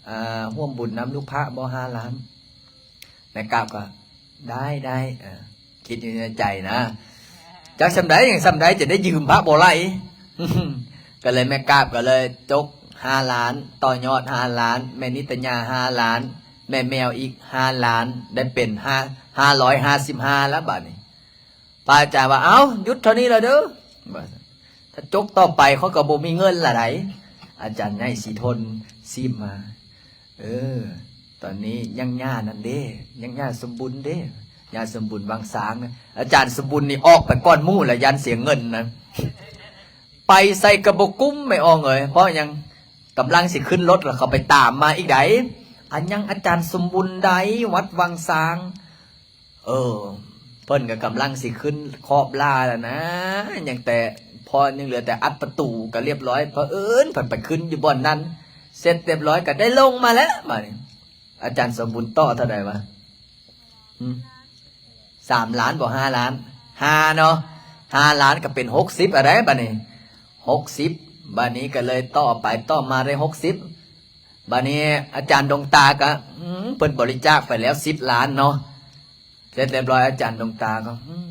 ອາ ຮ່ວມບຸນນຳລູກພະບໍ່ ຫ້າລ້ານ. ແມ່ກາບກໍ ໄດ້ ໄດ້ ເອີ ຄິດຢູ່ໃນໃຈນະ ຈັກສ່ຳໃດ ຍັງສ່ຳໃດ ຈະໄດ້ຢືມພະບໍ່ໄຫຼ. ກໍເລີຍແມ່ກາບກໍເລີຍຈົກຫ້າລ້ານ ຕໍ່ຍອດຫ້າລ້ານ ແມ່ນິດຕະຍາຫ້າລ້ານ ແມ່ແມວອີກຫ້າລ້ານ ໄດ້ເປັນຫ້າ ຫ້າຮ້ອຍຫ້າສິບຫ້າລະບາດນີ້. ພະອາຈານວ່າ ເອົ້າ ຢຸດເທົ່ານີ້ລະເດີ ວ່າ ຖ້າຈົກຕໍ່ໄປຂ້ອຍກໍບໍ່ມີເງິນລະໃດ໋. ອາຈານໃຫຍ່ສີທົນຊີມມາ ເອີ ຕອນນີ້ຍັງຍ່ານັ້ນເດ້ ຍັງຍ່າສົມບຸນເດ້ ຍ່າສົມບຸນວັງຊາງ. ອາຈານສົມບຸນນີ້ອອກໄປກ່ອນໝູ່ລະ ຢ້ານເສຍເງິນນະ ໄປໃສກໍບໍ່ກຸ້ມ ແມ່ອອງເອີຍ. ເພາະຫຍັງ? ກຳລັງຊິຂຶ້ນລົດລະ ເຂົາໄປຕາມມາອີກໃດ໋. ອັນຍັງອາຈານສົມບຸນໃດ໋ ວັດວັງຊາງ. ເອີ ເພິ່ນກໍກຳລັງຊິຂຶ້ນຂອບຫຼ້າແລ້ວນະ ຍັງແຕ່ ພໍຍັງເຫຼືອແຕ່ອັດປະຕູກໍລຽບຮ້ອຍ. ເຜີອິນເພິ່ນໄປຂຶ້ນຢູ່ບ່ອນນັ້ນ ເສັດລຽບຮ້ອຍກໍໄດ້ລົງມາແລ້ວບາດນີ້. ອາຈານສົມບຸນຕໍ່ເທົ່າໃດວະ? ຫື ສາມລ້ານບໍ່ ຫ້າລ້ານ? ຫ້າເນາະ ຫ້າລ້ານກໍເປັນຫົກສິບ ອະໄດ໋ບາດນີ້ ຫົກສິບ. ບາດນີ້ກໍເລີຍຕໍ່ໄປຕໍ່ມາໄດ້ຫົກສິບ. ບາດນີ້ອາຈານດວງຕາກໍ ອືມ ເພິ່ນບໍລິຈາກໄປແລ້ວສິບລ້ານເນາະ. ເສັດລຽບຮ້ອຍ ອາຈານດວງຕາກໍ ອືມ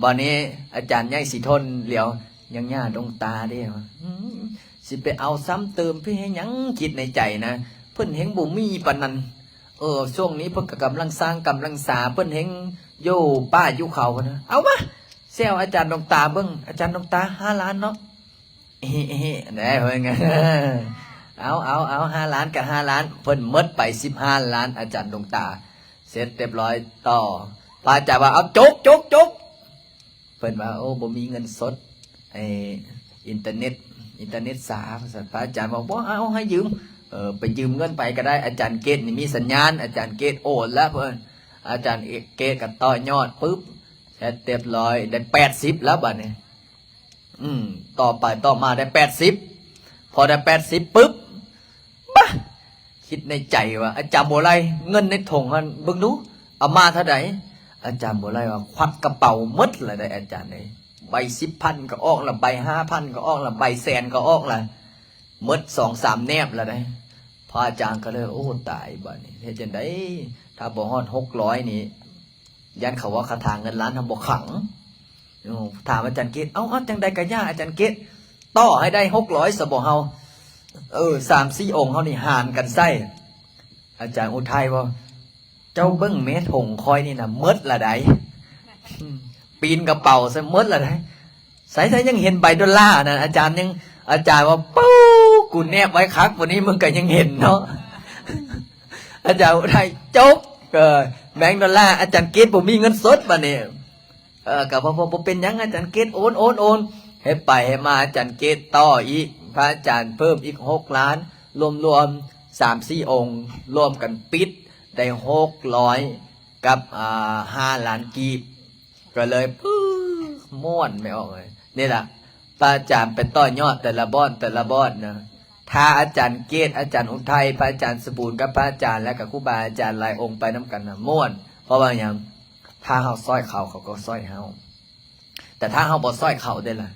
ບາດນີ້ອາຈານໃຫຍ່ສີທົນຫຼຽວ ຍັງຍ່າດວງຕາເດ້ ອືມ ຊິໄປເອົາຊ້ຳເຕີມເພິ່ນເຮັດຫຍັງ? ຄິດໃນໃຈນະ ເພິ່ນແຮ່ງບໍ່ມີປານນັ້ນ. ເອີ ຊ່ວງນີ້ເພິ່ນກໍກຳລັງສ້າງກຳລັງສາ ເພິ່ນແຮ່ງຢູ່ປ່າຢູ່ເຂົາພຸ້ນນະ. ເອົາມາ ແຊວອາຈານດວງຕາເບິ່ງ ອາຈານດວງຕາ ຫ້າລ້ານເນາະ ເອີ່ໆ ໄດ້ເພິ່ນ ເອົາ ເອົາ ເອົາ ຫ້າລ້ານກໍຫ້າລ້ານ ເພິ່ນໝົດໄປສິບຫ້າລ້ານ ອາຈານດວງຕາ. ເສັດຮຽບຮ້ອຍຕໍ່ ພະອາຈານວ່າ ເອົາ ຈົກ ຈົກ ຈົກ ເພິ່ນວ່າ ໂອ້ ບໍ່ມີເງິນສົດ ໄອ້ ອິນເຕີເນັດ ອິນເຕີເນັດສາ ວ່າຊັ້ນ. ພະອາຈານບອກ ບໍ່ເອົາ ໃຫ້ຢືມ ເອີ ໄປຢືມເງິນໃຜກໍໄດ້. ອາຈານເກດນີ້ມີສັນຍານ ອາຈານເກດໂອນແລ້ວເພິ່ນ ອາຈານເກດກໍຕໍ່ຍອດປຶບ ເສັດຮຽບຮ້ອຍ ໄດ້ແປດສິບແລ້ວບາດນີ້. ອືມ ຕໍ່ໄປຕໍ່ມາໄດ້ແປດສິບ ພໍໄດ້ແປດສິບປຶບ ບາ ຄິດໃນໃຈວ່າ ອາຈານບົວໄລ ເງິນໃນຖົງຫັ້ນເບິ່ງດູ ເອົາມາເທົ່າໃດ? ອາຈານບົວໄລວ່າ ຄວັກກະເປົາໝົດລະໄດ໋ອາຈານເອີຍ ໃບສິບພັນກໍອອກລະ ໃບຫ້າພັນກໍອອກລະ ໃບແສນກໍອອກລະ ໝົດສອງສາມແນບລະໄດ໋. ພະອາຈານກໍເລີຍ ໂອ້ ຕາຍບາດນີ້ເຮັດຈັ່ງໃດ? ຖ້າບໍ່ຮອດຫົກຮ້ອຍນີ້ ຢ້ານເຂົາເວົ້າຄາຖາເງິນລ້ານເຮົາບໍ່ຂັງ. ໂອ້ ຖາມອາຈານເກດ ເອົາ ເອົາ ຈັ່ງໃດກໍຢ່າ ອາຈານເກດ ຕໍ່ໃຫ້ໄດ້ຫົກຮ້ອຍຊະບໍ່ເຮົາ? ເອີ ສາມສີ່ອົງເຮົານີ້ຫານກັນໃຊ້. ອາຈານອຸໄທເວົ້າ ເຈົ້າເບິ່ງແມ້ຖົງຂ້ອຍນີ້ນະ ໝົດລະໄດ໋ ປີນກະເປົາໃສ່ໝົດລະໄດ໋. ໃສໆ ຍັງເຫັນໃບໂດລານັ້ນ ອາຈານຍັງ ອາຈານວ່າ ປູ້ ກູແນບໄວ້ຄັກ ບາດນີ້ມຶງກໍຍັງເຫັນເນາະ. ອາຈານອຸໄທ ຈົບ ເອີ ແບງໂດລາ ອາຈານເກດບໍ່ມີເງິນສົດບາດນີ້. ເອີ ກໍບໍ່ ບໍ່ ບໍ່ເປັນຫຍັງ ອາຈານເກດໂອນ ໂອນ ໂອນ ເຮັດໄປເຮັດມາ ອາຈານເກດຕໍ່ອີກ ພະອາຈານເພີ່ມອີກຫົກລ້ານ ລວມໆ ສາມສີ່ອົງ ລວມກັນປິດໄດ້ຫົກຮ້ອຍກັບ ອ່າ ຫ້າລ້ານກີບ ກໍເລີຍ ປຶ້ ມ່ວນແມ່ອອກເອີຍ. ນີ້ລະ ພະອາຈານໄປຕໍ່ຍອດແຕ່ລະບ່ອນ ແຕ່ລະບ່ອນນະ ຖ້າອາຈານເກດ ອາຈານອຸໄທ ພະອາຈານສະບູນ ກັບພະອາຈານ ແລະກະຄູບາອາຈານຫຼາຍອົງໄປນຳກັນນະ ມ່ວນ. ເພາະວ່າຫຍັງ? ຖ້າເຮົາຊ່ອຍເຂົາ ເຂົາກໍຊ່ອຍເຮົາ ແຕ່ຖ້າເຮົາບໍ່ຊ່ອຍເຂົາເດ້ລະ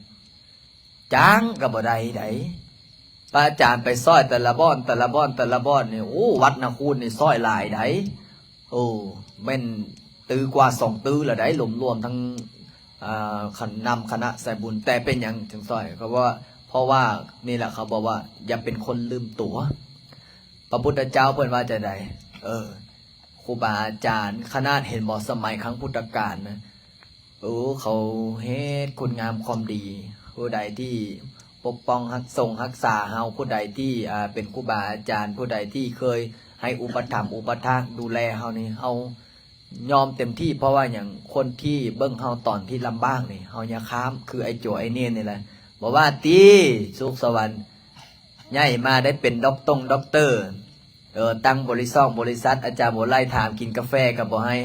ຈ້າງກໍບໍ່ໄດ້ໃດ໋. ພະອາຈານໄປຊ່ອຍແຕ່ລະບ່ອນ ແຕ່ລະບ່ອນ ແຕ່ລະບ່ອນນີ້ ໂອ້ ວັດນາຄູນນີ້ຊ່ອຍຫຼາຍໃດ໋. ໂອ້ ແມ່ນຕື້ກວ່າສອງຕື້ລະໃດ໋ ລວມໆ ທັງ ອ່າ ນຳຄະນະສາຍບຸນ. ແຕ່ເປັນຫຍັງຈຶ່ງຊ່ອຍ? ກໍວ່າ ເພາະວ່ານີ້ລະ ເຂົາບອກວ່າ ຢ່າເປັນຄົນລືມຕົວ. ພະພຸດທະເຈົ້າເພິ່ນວ່າຈັ່ງໃດ? ເອີ ຄູບາອາຈານ ຂະໜາດເຫັນບໍ່ ສະໄໝຄັ້ງພຸດທະການນະ ໂອ້ ເຂົາເຮັດຄຸນງາມຄວາມດີ. ຜູ້ໃດທີ່ປົກປ້ອງຮັກຊົງຮັກສາເຮົາ, ຜູ້ໃດທີ່ ອ່າ ເປັນຄູບາອາຈານ, ຜູ້ໃດທີ່ເຄີຍໃຫ້ອຸປະຖຳອຸປະຖາກດູແລເຮົານີ້ ເຮົາຍອມເຕັມທີ່. ເພາະວ່າຫຍັງ? ຄົນທີ່ເບິ່ງເຮົາຕອນທີ່ລຳບາກນີ້ ເຮົາຢ່າຂ້າມ ຄືໄອ້ໂຈໄອ້ເນນນີ້ແຫຼະ. ບໍ່ວ່າຕິ ສຸກສະຫວັນ ໃຫຍ່ມາໄດ້ເປັນດັອກຕົງດັອກເຕີ ເອີ ຕັ້ງບໍລິສັດ ບໍລິສັດ ອາຈານບົວໄລຖາມກິນກາແຟກໍບໍ່ໃຫ້.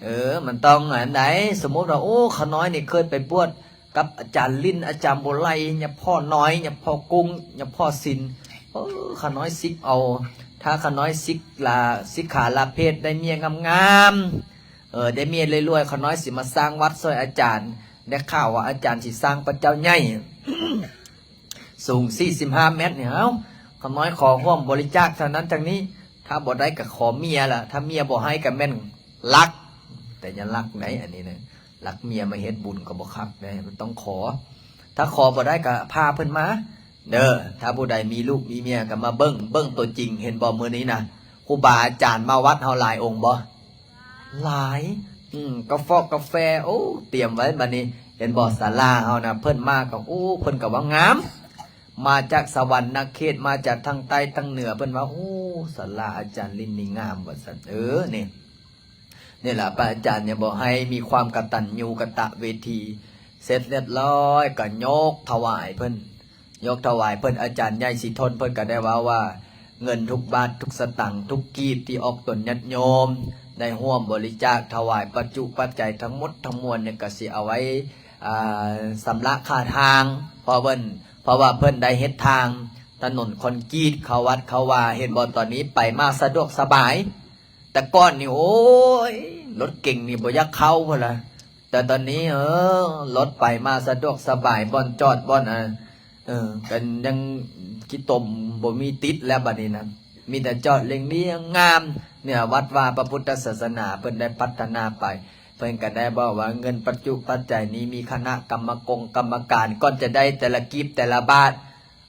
ເອີ ມັນຕ້ອງອັນໃດ? ສົມມຸດວ່າ ໂອ້ ຂ້ານ້ອຍນີ້ເຄີຍໄປບວດກັບອາຈານລິນ ອາຈານບົວໄລ ຍາພໍ່ນ້ອຍ ຍາພໍ່ກຸ້ງ ຍາພໍ່ສິນ ເອີ ຂ້ານ້ອຍສິກເອົາ. ຖ້າຂ້ານ້ອຍສິກລາ ສິກຂາລາເພດ ໄດ້ເມຍງາມໆ ເອີ ໄດ້ເມຍລວຍໆ ຂ້ານ້ອຍຊິມາສ້າງວັດຊ່ອຍອາຈານ. ໄດ້ຂ່າວວ່າອາຈານຊິສ້າງພະເຈົ້າໃຫຍ່ ສູງສີ່ສິບຫ້າແມັດນີ້. ເອົ້າ ຂ້ານ້ອຍຂໍຮ່ວມບໍລິຈາກເທົ່ານັ້ນເທົ່ານີ້ ຖ້າບໍ່ໄດ້ກໍຂໍເມຍລະ ຖ້າເມຍບໍ່ໃຫ້ກໍແມ່ນລັກ. ແຕ່ຢ່າລັກໃດ໋ ອັນນີ້ນະ ລັກເມຍມາເຮັດບຸນກໍບໍ່ຄັກໃດ໋ ມັນຕ້ອງຂໍ. ຖ້າຂໍບໍ່ໄດ້ກໍພາເພິ່ນມາເດີ. ຖ້າຜູ້ໃດມີລູກມີເມຍກໍມາເບິ່ງ ເບິ່ງຕົວຈິງ ເຫັນບໍ່? ມື້ນີ້ນະ ຄູບາອາຈານມາວັດເຮົາຫຼາຍອົງບໍ່? ຫຼາຍ ອືມ ກາຟອກກາແຟ ໂອ້ ຕຽມໄວ້. ບັດນີ້ເຫັນບໍ່? ສາລາເຮົານະ ເພິ່ນມາກໍ ໂອ້ ເພິ່ນກໍວ່າງາມ ມາຈາກສະຫວັນນະເຂດ ມາຈາກທາງໃຕ້ທາງເໜືອ ເພິ່ນວ່າ ໂອ້ ສາລາອາຈານລິນນີ້ງາມ ວ່າຊັ້ນ. ເອີ ນີ້ ນີ້ລະ ພະອາຈານຍັງບອກໃຫ້ມີຄວາມກະຕັນຍູກະຕະເວທີ. ເສັດຮຽບຮ້ອຍກໍຍົກຖວາຍເພິ່ນ ຍົກຖວາຍເພິ່ນ. ອາຈານໃຫຍ່ສີທົນເພິ່ນກໍໄດ້ເວົ້າວ່າ ເງິນທຸກບາດທຸກສະຕັງ ທຸກກີບທີ່ອອກຕົນຍາດໂຍມໄດ້ຮ່ວມບໍລິຈາກຖວາຍປັດຈຸປັດໄຈທັງໝົດທັງມວນນີ້ ກໍຊິເອົາໄວ້ ອ່າ ຊຳລະຄ່າທາງ ເພາະເພິ່ນ ເພາະວ່າເພິ່ນໄດ້ເຮັດທາງຖະໜົນຄອນກຣີດເຂົ້າວັດເຂົ້າວາ. ເຫັນບໍ່? ຕອນນີ້ໄປມາສະດວກສະບາຍ. ແຕ່ກ່ອນນີ້ ໂອ້ຍ ລົດເກັງນີ້ບໍ່ຢາກເຂົ້າພຸ້ນລະ ແຕ່ຕອນນີ້ ເອີ ລົດໄປມາສະດວກສະບາຍ ບ່ອນຈອດ ບ່ອນ ເອີ ກໍຍັງຂີ້ຕົມບໍ່ມີຕິດແລ້ວ ບັດນີ້ນະ ມີແຕ່ຈອດລຽງໆງາມ. ເນື້ອວັດວາພະພຸດທະສາສະໜາເພິ່ນໄດ້ພັດທະນາໄປ. ເພິ່ນກໍໄດ້ບອກວ່າ ເງິນປັດຈຸປັດໄຈນີ້ ມີຄະນະກຳມະກົງກຳມະການ ກ່ອນຈະໄດ້ແຕ່ລະກີບແຕ່ລະບາດ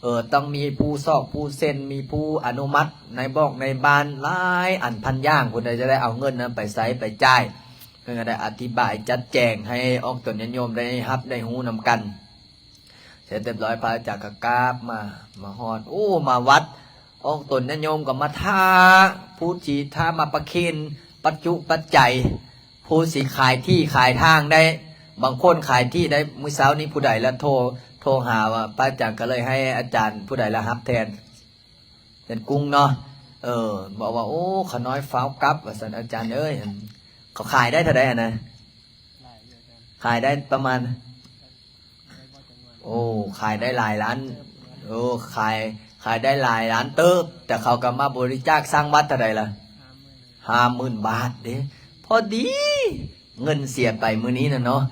ເອີ ຕ້ອງມີຜູ້ຊອກຜູ້ເຊັນ ມີຜູ້ອະນຸມັດໃນບອກໃນບ້ານຫຼາຍອັນພັນຢ່າງ ພຸ້ນໃດຈະໄດ້ເອົາເງິນນັ້ນໄປໃຊ້ໄປຈ່າຍ. ເພິ່ນກໍໄດ້ອະທິບາຍຈັດແຈງໃຫ້ອອກຕົນຍາດໂຍມໄດ້ຮັບໄດ້ຮູ້ນຳກັນ. ເສັດຮຽບຮ້ອຍ ພະອາຈານກໍກັບມາ ມາຮອດ ໂອ້ ມາວັດ ອອກຕົນຍາດໂຍມກໍມາຖ້າ ຜູ້ທີ່ຖ້າມາປະເຄນປັດຈຸປັດໄຈ ຜູ້ຊິຂາຍທີ່ຂາຍທາງໄດ້ ບາງຄົນຂາຍທີ່ໄດ້. ມື້ເຊົ້ານີ້ຜູ້ໃດລະໂທ ໂທຫາວ່າ ພະອາຈານກໍເລີຍໃຫ້ອາຈານຜູ້ໃດລະຮັບແທນ ເປັນກຸ້ງເນາະ ເອີ ບອກວ່າ ໂອ້ ຂະນ້ອຍຟ້າວກັບວ່າຊັ້ນ ອາຈານເອີຍ ເຂົາຂາຍໄດ້ເທົ່າໃດຫັ້ນນະ? ຂາຍໄດ້ປະມານ ໂອ້ ຂາຍໄດ້ຫຼາຍລ້ານ ໂອ້ ຂາຍ ຂາຍໄດ້ຫຼາຍລ້ານເຕີບ ແຕ່ເຂົາກໍມາບໍລິຈາກສ້າງວັດເທົ່າໃດລະ? ຫ້າໝື່ນບາດເດ້ ພໍດີ ເງິນເສຍໄປມື້ນີ້ນະເນາະ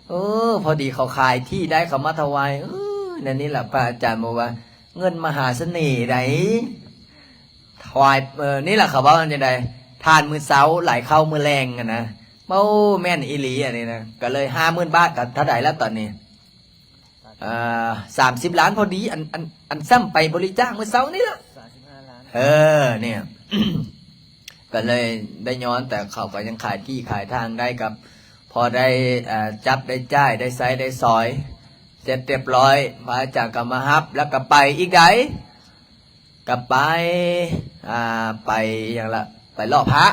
ເອີ ພໍດີເຂົາຂາຍທີ່ໄດ້ ເຂົາມາຖວາຍ ເອີ ແນວນີ້ລະ ພະອາຈານບອກວ່າ ເງິນມະຫາສະເໜ່ໃດ໋ ຖວາຍ ເອີ ນີ້ລະ ເຂົາເວົ້າຈັ່ງໃດ ທານມື້ເຊົ້າ ໄຫຼເຂົ້າມື້ແລງຫັ້ນນະ. ເວົ້າແມ່ນອີ່ຫຼີອັນນີ້ນະ ກໍເລີຍຫ້າໝື່ນບາດ ກໍເທົ່າໃດລະຕອນນີ້? ເອີ ສາມສິບລ້ານພໍດີ ອັນ ອັນ ອັນຊ້ຳໄປບໍລິຈາກມື້ເຊົ້ານີ້ລະ ສາມສິບຫ້າລ້ານ ເອີ ນີ້ ກໍເລີຍໄດ້ຍ້ອນ ແຕ່ເຂົາກໍຍັງຂາຍທີ່ຂາຍທາງໄດ້ ກໍພໍໄດ້ ເອີ ຈັບໄດ້ຈ່າຍ ໄດ້ໃຊ້ໄດ້ສອຍ ເສັດຮຽບຮ້ອຍ ພະອາຈານກໍມາຮັບ ແລ້ວກໍໄປອີກໃດ໋ ກໍໄປ ອ່າ ໄປຫຍັງລະ ໄປຫຼໍ່ພະ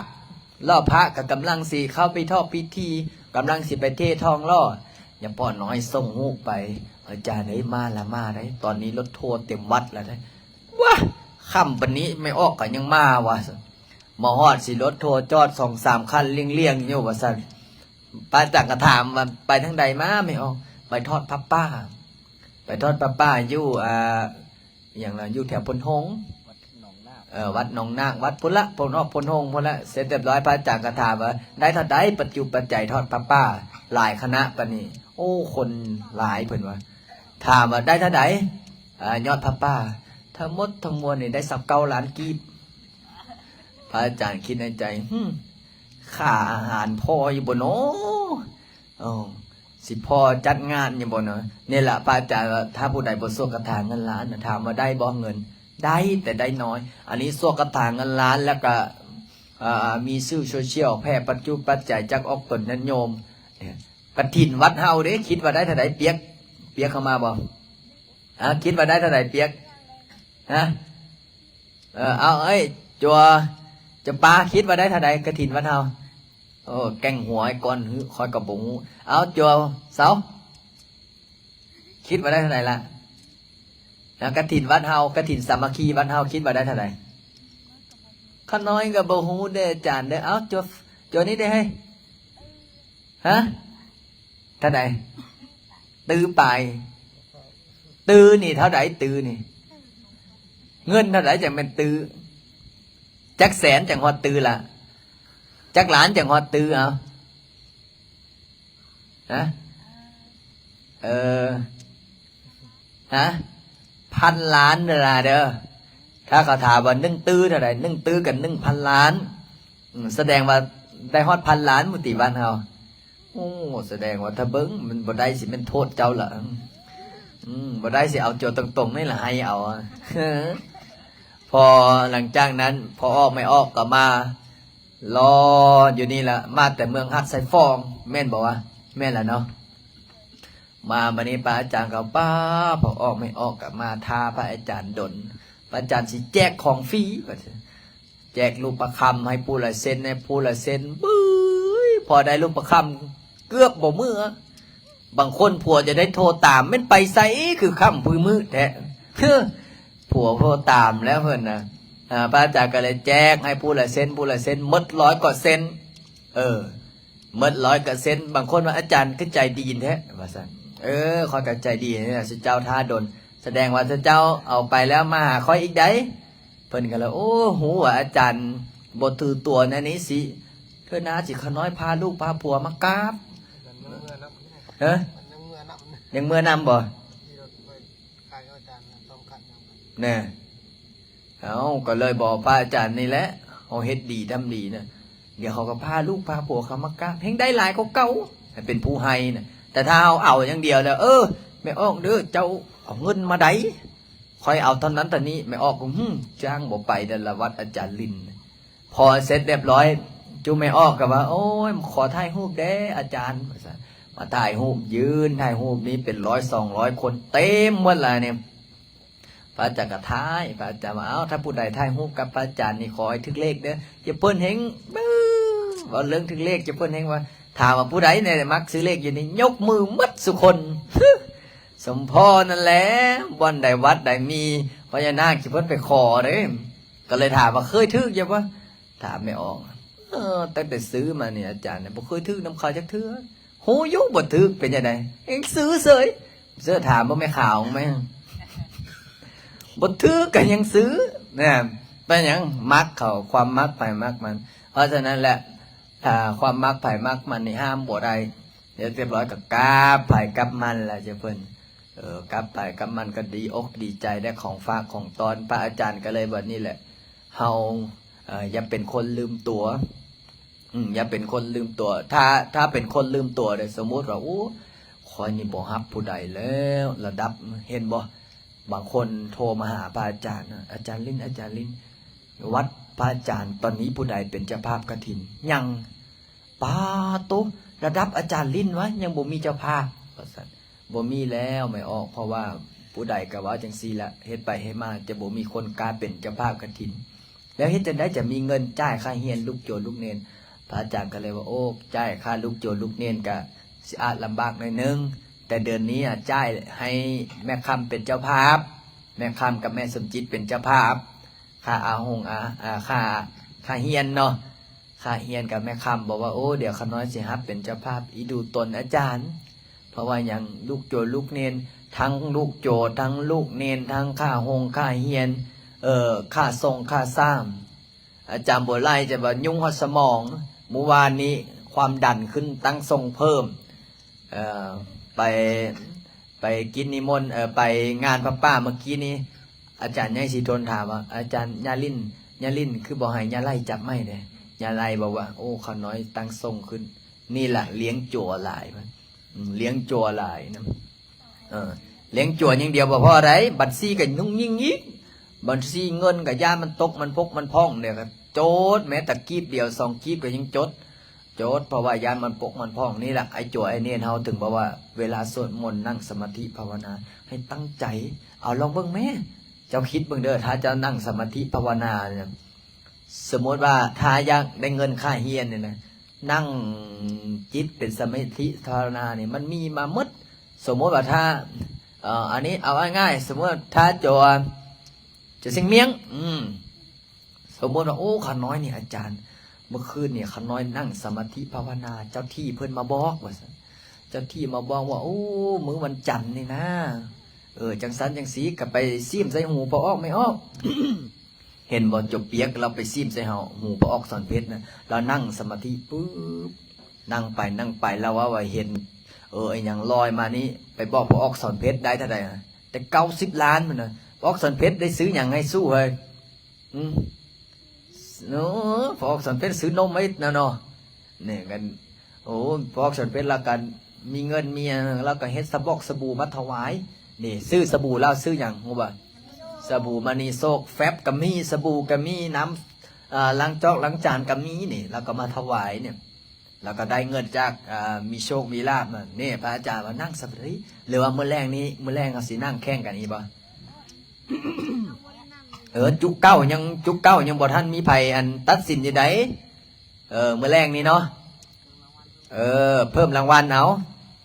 ຫຼໍ່ພະກໍກຳລັງຊິເຂົ້າໄປທອກພິທີ ກຳລັງຊິໄປເທທອງຫຼໍ່ ຍາພໍ່ນ້ອຍສົ່ງຮູບໄປ ອາຈານເອີຍ ມາລະມາໄດ໋ ຕອນນີ້ລົດໂທເຕັມວັດລະໄດ໋. ວ້າ ຄ່ຳປານນີ້ແມ່ອອກກໍຍັງມາວ່າ ມາຮອດຊິລົດໂທຈອດສອງສາມຄັນລຽງໆຢູ່ວ່າຊັ້ນ. ພະອາຈານກໍຖາມວ່າ ໄປທາງໃດມາແມ່ອອກ? ໄປທອດຜ້າປ່າ ໄປທອດຜ້າປ່າຢູ່ ອ່າ ອີ່ຫຍັງລະ ຢູ່ແຖວໂພນໂຮງ ວັດໜອງນາກ ເອີ ວັດໜອງນາກ ວັດພຸ້ນລະ ໂພນອອກໂພນໂຮງພຸ້ນລະ. ເສັດຮຽບຮ້ອຍ ພະອາຈານກໍຖາມວ່າ ໄດ້ເທົ່າໃດປັດຈຸປັດໄຈທອດຜ້າປ່າ? ຫຼາຍຄະນະປານນີ້ ໂອ້ ຄົນຫຼາຍເພິ່ນວ່າ. ຖາມວ່າ ໄດ້ເທົ່າໃດ ອ່າ ຍອດຜ້າປ່າ? ທັງໝົດທັງມວນນີ້ໄດ້ຊາວເກົ້າລ້ານກີບ. ພະອາຈານຄິດໃນໃຈ ຫຶ ຄ່າອາຫານພໍຢູ່ບໍ່ນໍ? ເອີ ຊິພໍຈັດງານຢູ່ບໍ່ນໍ? ນີ້ລະ ພະອາຈານວ່າ ຖ້າຜູ້ໃດບໍ່ສວດຄາຖາເງິນລ້ານນະ ຖາມວ່າໄດ້ບໍ່ເງິນ? ໄດ້ ແຕ່ໄດ້ນ້ອຍ. ອັນນີ້ສວດຄາຖາເງິນລ້ານ ແລ້ວກະ ເອີ ມີສື່ໂຊຊຽວ ແຜ່ປັດຈຸປັດໄຈ ຈັກອອກຕົນຍາດໂຍມ. ກະຖິນວັດເຮົາເດ້ ຄິດວ່າໄດ້ເທົ່າໃດ? ປຽກ ປຽກເຂົ້າມາບໍ່? ເອົາ ຄິດວ່າໄດ້ເທົ່າໃດປຽກ? ຮະ? ເອີ ເອົາ ເອີຍ ຈົວ ຈຳປາ ຄິດວ່າໄດ້ເທົ່າໃດກະຖິນວັດເຮົາ? ໂອ້ ແກ່ງຫົວໄອ້ກ່ອນ ຂ້ອຍກໍບໍ່ຮູ້. ເອົາ ຈົວ ເຊົາ ຄິດວ່າໄດ້ເທົ່າໃດລະ? ແລ້ວກະຖິນວັດເຮົາ ກະຖິນສາມັກຄີວັດເຮົາ ຄິດວ່າໄດ້ເທົ່າໃດ? ຂ້ານ້ອຍກໍບໍ່ຮູ້ເດ້ອາຈານເດີ. ເອົາ ຈົວ ຈົວນີ້ເດ້ເຮີ້ຍ ຮະ? ເທົ່າໃດ? ຕື້ປາຍ. ຕື້ນີ້ເທົ່າໃດ? ຕື້ນີ້ ເງິນເທົ່າໃດຈັ່ງແມ່ນຕື້? ຈັກແສນຈັ່ງຮອດຕື້ລະ? ຈັກລ້ານຈັ່ງຮອດຕື້? ເອົາ ຮະ? ເອີ ຮະ? ພັນລ້ານເດີລະເດີ. ຖ້າເຂົາຖາມວ່າໜຶ່ງຕື້ເທົ່າໃດ? ໜຶ່ງຕື້ກັບໜຶ່ງພັນລ້ານ. ອືມ ສະແດງວ່າໄດ້ຮອດພັນລ້ານພຸ້ນຕິບ້ານເຮົາ. ໂອ້ ສະແດງວ່າຖ້າເບິ່ງມັນບໍ່ໄດ້ຊິແມ່ນໂທດເຈົ້າລະ. ອືມ ບໍ່ໄດ້ຊິເອົາໂຈຕົງໆນີ້ລະ ໃຫ້ເອົາ. ພໍຫຼັງຈາກນັ້ນ ພໍ່ອອກແມ່ອອກກໍມາລໍຢູ່ນີ້ລະ ມາແຕ່ເມືອງຫາດຊາຍຟອງ ແມ່ນບໍ່ວະ? ແມ່ນລະເນາະ. ມາບາດນີ້ພະອາຈານກໍ ປ້າ ພໍ່ອອກແມ່ອອກກໍມາຖ້າພະອາຈານດົນ ພະອາຈານຊິແຈກຂອງຟຣີ ວ່າຊັ້ນ. ແຈກລູກປະຄຳໃຫ້ຜູ້ລະເຊັນ ໃຫ້ຜູ້ລະເຊັນ ບຶ້ຍ ພໍໄດ້ລູກປະຄຳເກືອບບໍ່ເມືອ. ບາງຄົນຜົວຈະໄດ້ໂທຕາມ ແມ່ນໄປໃສຄືຄ່ຳຄືມືດແທ້ ຜົວໂທຕາມແລ້ວເພິ່ນນະ. ອາ ພະອາຈານກໍເລີຍແຈກໃຫ້ຜູ້ລະເຊັນ ຜູ້ລະເຊັນ ໝົດຮ້ອຍກວ່າເຊັນ. ເອີ ໝົດຮ້ອຍກວ່າເຊັນ. ບາງຄົນວ່າ ອາຈານຄືໃຈດີແທ້ ວ່າຊັ້ນ. ເອີ ຂ້ອຍກໍໃຈດີນີ້ລະ ຊຸເຈົ້າຖ້າດົນ ສະແດງວ່າຊຸເຈົ້າເອົາໄປແລ້ວມາຫາຂ້ອຍອີກໃດ໋. ເພິ່ນກໍເລີຍ ໂອ້ ຮູ້ວ່າອາຈານບໍ່ຖືຕົວແນວນີ້ຊິ ເທື່ອໜ້າຊິຂ້ານ້ອຍພາລູກພາຜົວມາກາບ. ຮະ? ຍັງເມືອນຳບໍ່? ແນ່ ເອົາ ກໍເລີຍບອກພະອາຈານນີ້ແຫຼະ ເຮົາເຮັດດີທຳດີນະ ດຽວເຂົາກໍພາລູກພາຜົວເຂົາມາກາບ ແຮ່ງໄດ້ຫຼາຍກວ່າເກົ່າ ໃຫ້ເປັນຜູ້ໃຫ້ນະ. ແຕ່ຖ້າເຮົາເອົາຢ່າງດຽວແລ້ວ ເອີ ແມ່ອອກເດີ ເຈົ້າເອົາເງິນມາໃດ ເ ຂ້ອຍເອົາເທົ່ານັ້ນເທົ່ານີ້. ແມ່ອອກກໍ ຫື ຈ້າງບໍ່ໄປແດ່ລະ ວັດອາຈານລິນ. ພໍເສັດຮຽບຮ້ອຍ ຈຸແມ່ອອກກໍວ່າ ໂອ້ຍ ຂໍຖ່າຍຮູບແດ່ອາຈານ ວ່າຊັ້ນ. ມາຖ່າຍຮູບ ຢືນຖ່າຍຮູບນີ້ເປັນຮ້ອຍສອງຮ້ອຍຄົນ ເຕັມໝົດລະນີ້. ພະອາຈານກໍຖ່າຍ ພະອາຈານວ່າ ເອົ້າ ຖ້າຜູ້ໃດຖ່າຍຮູບກັບພະອາຈານນີ້ ຂໍໃຫ້ຖືກເລກເດີ. ເຈົ້າເພິ່ນເຮັງ ບຶ້ ເວົ້າເລື່ອງຖືກເລກ ເຈົ້າເພິ່ນເຮັງວ່າ ຖາມວ່າຜູ້ໃດແດ່ມັກຊື້ເລກຢູ່ນີ້ ຍົກມືໝົດສູ່ຄົນ. ສົມພໍນັ້ນແຫຼະ ບ່ອນໃດວັດໃດມີພະຍານາກ ເຈົ້າເພິ່ນໄປຂໍເດ້. ກໍເລີຍຖາມວ່າ ເຄີຍຖືກຢູ່ບໍ່? ຖາມແມ່ອອກ. ເອີ ຕັ້ງແຕ່ຊື້ມານີ້ອາຈານບໍ່ເຄີຍຖືກນຳເຂົາຈັກເທື່ອ. ຮູ້ຢູ່ບໍ່ຖືກເປັນຈັ່ງໃດ ຍັງຊື້ເສີຍ. ເສື້ອຖາມບໍ່ແມ່ຂາວແມ່ ບໍ່ຖືກກໍຍັງຊື້ນະ. ເປັນຫຍັງ? ມັກເຂົາ ຄວາມມັກໃຜມັກມັນ. ເພາະສະນັ້ນແຫຼະ ຖ້າຄວາມມັກໃຜມັກມັນນີ້ຫ້າມບໍ່ໄດ້. ແລ້ວຮຽບຮ້ອຍກໍກັບໃຜກັບມັນລະເຈົ້າເພິ່ນ. ເອີ ກັບໃຜກັບມັນກໍດີອົກດີໃຈໄດ້ຂອງຝາກຂອງຕ້ອນ. ພະອາຈານກໍເລີຍວ່ານີ້ແຫຼະ ເຮົາ ເອີ ຢ່າເປັນຄົນລືມຕົວ. ອືມ ຢ່າເປັນຄົນລືມຕົວ. ຖ້າ ຖ້າເປັນຄົນລືມຕົວເດ້ ສົມມຸດວ່າ ໂອ້ ຂ້ອຍນີ້ບໍ່ຮັບຜູ້ໃດແລ້ວ ລະດັບ ເຫັນບໍ່? ບາງຄົນໂທມາຫາພະອາຈານ ອາຈານລິນ ອາຈານລິນ ວັດພະອາຈານຕອນນີ້ຜູ້ໃດເປັນເຈົ້າພາບກະຖິນ? ຍັງ. ປາໂຕ ລະດັບອາຈານລິນວະ ຍັງບໍ່ມີເຈົ້າພາບ ວ່າຊັ້ນ. ບໍ່ມີແລ້ວແມ່ອອກ ເພາະວ່າຜູ້ໃດກໍເວົ້າຈັ່ງຊີ້ລະ ເຮັດໄປເຮັດມາຈະບໍ່ມີຄົນກ້າເປັນເຈົ້າພາບກະຖິນ. ແລ້ວເຮັດຈັ່ງໃດຈະມີເງິນຈ່າຍຄ່າຮຽນລູກໂຈນລູກເນນ? ພະອາຈານກໍເລີຍວ່າ ໂອ້ ຈ່າຍຄ່າລູກໂຈນລູກເນນກະຊິອາດລຳບາກໜ້ອຍໜຶ່ງ, ແຕ່ເດືອນນີ້ອະ ຈ່າຍໃຫ້ແມ່ຄຳເປັນເຈົ້າພາບ, ແມ່ຄຳກັບແມ່ສົມຈິດເປັນເຈົ້າພາບ, ຄ່າອາຫົງອາ ອາ ຄ່າ ຄ່າຮຽນເນາະ, ຄ່າຮຽນກັບແມ່ຄຳ. ບອກວ່າ ໂອ້ ດຽວຂ້ານ້ອຍຊິຮັບເປັນເຈົ້າພາບອີ່ດູຕົນອາຈານ. ເພາະວ່າຫຍັງ? ລູກໂຈນລູກເນນ ທັງລູກໂຈນ ທັງລູກເນນ ທັງຄ່າໂຮງຄ່າຮຽນ ເອີ ຄ່າສົ່ງຄ່າສາມ ອາຈານບົວໄຫຼຈະວ່າຫຍຸ້ງຮອດສະໝອງ. ມື້ວານນີ້ຄວາມດັນຂຶ້ນ ຕັ້ງຊົງເພີ່ມ ເອີ ໄປ ໄປກິດນິມົນ ເອີ ໄປງານຜ້າປ່າເມື່ອກີ້ນີ້ ອາຈານໃຫຍ່ສີທົນຖາມວ່າ ອາຈານ ຍາລິນ ຍາລິນ ຄືບໍ່ໃຫ້ຍາໄຫຼຈັບໄມ້ແດ່? ຍາໄຫຼບອກວ່າ ໂອ້ ຂ້ານ້ອຍຕັ້ງຊົງຂຶ້ນ. ນີ້ລະລ້ຽງຈົວຫຼາຍ ອືມ ລ້ຽງຈົວຫຼາຍນຳ ເອີ ລ້ຽງຈົວຢ່າງດຽວບໍ່ພໍໃດ໋ ບັນຊີກໍຫຍຸ້ງຍິ່ງອີກ. ບັນຊີເງິນກໍຢ້ານມັນຕົກ ມັນພົກມັນຜ່ອງ ດຽວກໍໂຈດ ແມ້ແຕ່ກີບດຽວສອງກີບກໍຍັງໂຈດ ໂຈດ ເພາະວ່າຢ້ານມັນປົກມັນຜ່ອງ. ນີ້ລະ ໄອ້ຈົວໄອ້ເນນເຮົາ ເຖິງບອກວ່າເວລາສວດມົນ ນັ່ງສະມາທິພາວະນາ ໃຫ້ຕັ້ງໃຈ. ເອົາ ລອງເບິ່ງແມ້ ເຈົ້າຄິດເບິ່ງເດີ ຖ້າເຈົ້ານັ່ງສະມາທິພາວະນາ ສົມມຸດວ່າຖ້າຢາກໄດ້ເງິນຄ່າຮຽນນີ້ນະ ນັ່ງຈິດເປັນສະມາທິພາວະນານີ້ ມັນມີມາໝົດ. ສົມມຸດວ່າຖ້າ ເອີ ອັນນີ້ເອົາງ່າຍໆ ສົມມຸດວ່າຖ້າໂຈ ໂຈຊິງມຽງ ອືມ ສົມມຸດວ່າ ໂອ້ ຂ້ານ້ອຍນີ້ອາຈານ ເມື່ອຄືນນີ້ຂ້ານ້ອຍນັ່ງສະມາທິພາວະນາ ເຈົ້າທີ່ເພິ່ນມາບອກ ວ່າຊັ້ນ. ເຈົ້າທີ່ມາບອກວ່າ ໂອ້ ມື້ວັນຈັນນີ້ນາ ເອີ ຈັ່ງຊັ້ນຈັ່ງຊີ້ ກໍໄປສີ້ມໃສ່ຫູພໍ່ອອກແມ່ອອກ. ເຫັນບໍ່ ຈົບປຽກລາວໄປສີ້ມໃສ່ເຮົາ ຫູພໍ່ອອກສອນເພັດນະ. ລາວນັ່ງສະມາທິປຶບ ນັ່ງໄປນັ່ງໄປ ລາວເວົ້າວ່າເຫັນ ເອີ ອີຫຍັງລອຍມານີ້ ໄປບອກພໍ່ອອກສອນເພັດໄດ້ເທົ່າໃດ? ໄດ້ເກົ້າສິບລ້ານພຸ້ນນະ. ພໍ່ອອກສອນເພັດໄດ້ຊື້ຫຍັງໃຫ້ສູ້ເຮີ້ຍ? ອືມ ໂອ້ ພໍ່ອອກສອນເພັດຊື້ນົມໃຫ້ນະເນາະ. ນີ້ກັນ ໂອ້ ພໍ່ອອກສອນເພັດລາວກໍມີເງິນມີຫຍັງ ລາວກໍເຮັດສະບອກສະບູມາຖວາຍ. ນີ້ ຊື້ສະບູລາວຊື້ຫຍັງຮູ້ບໍ່? ສະບູມະນີໂຊກ ແຟັບກໍມີ ສະບູກໍມີ ນ້ຳ ເອີ ລ້າງຈອກລ້າງຈານກໍມີ. ນີ້ລາວກໍມາຖວາຍນີ້ ລາວກໍໄດ້ເງິນຈາກ ເອີ ມີໂຊກມີລາບມາ. ນີ້ພະອາຈານວ່ານັ່ງສະມາທິ ຫຼືວ່າມື້ແລງນີ້ ມື້ແລງເຮົາຊິນັ່ງແຂ່ງກັນອີກບໍ່? ເອີ ຈຸເກົ້າຍັງ ຈຸເກົ້າຍັງບໍ່ທັນມີໃຜ ອັນ ຕັດສິນຢູ່ໃດ. ເອີ ມື້ແລງນີ້ເນາະ ເອີ ເພີ່ມລາງວັນເອົາ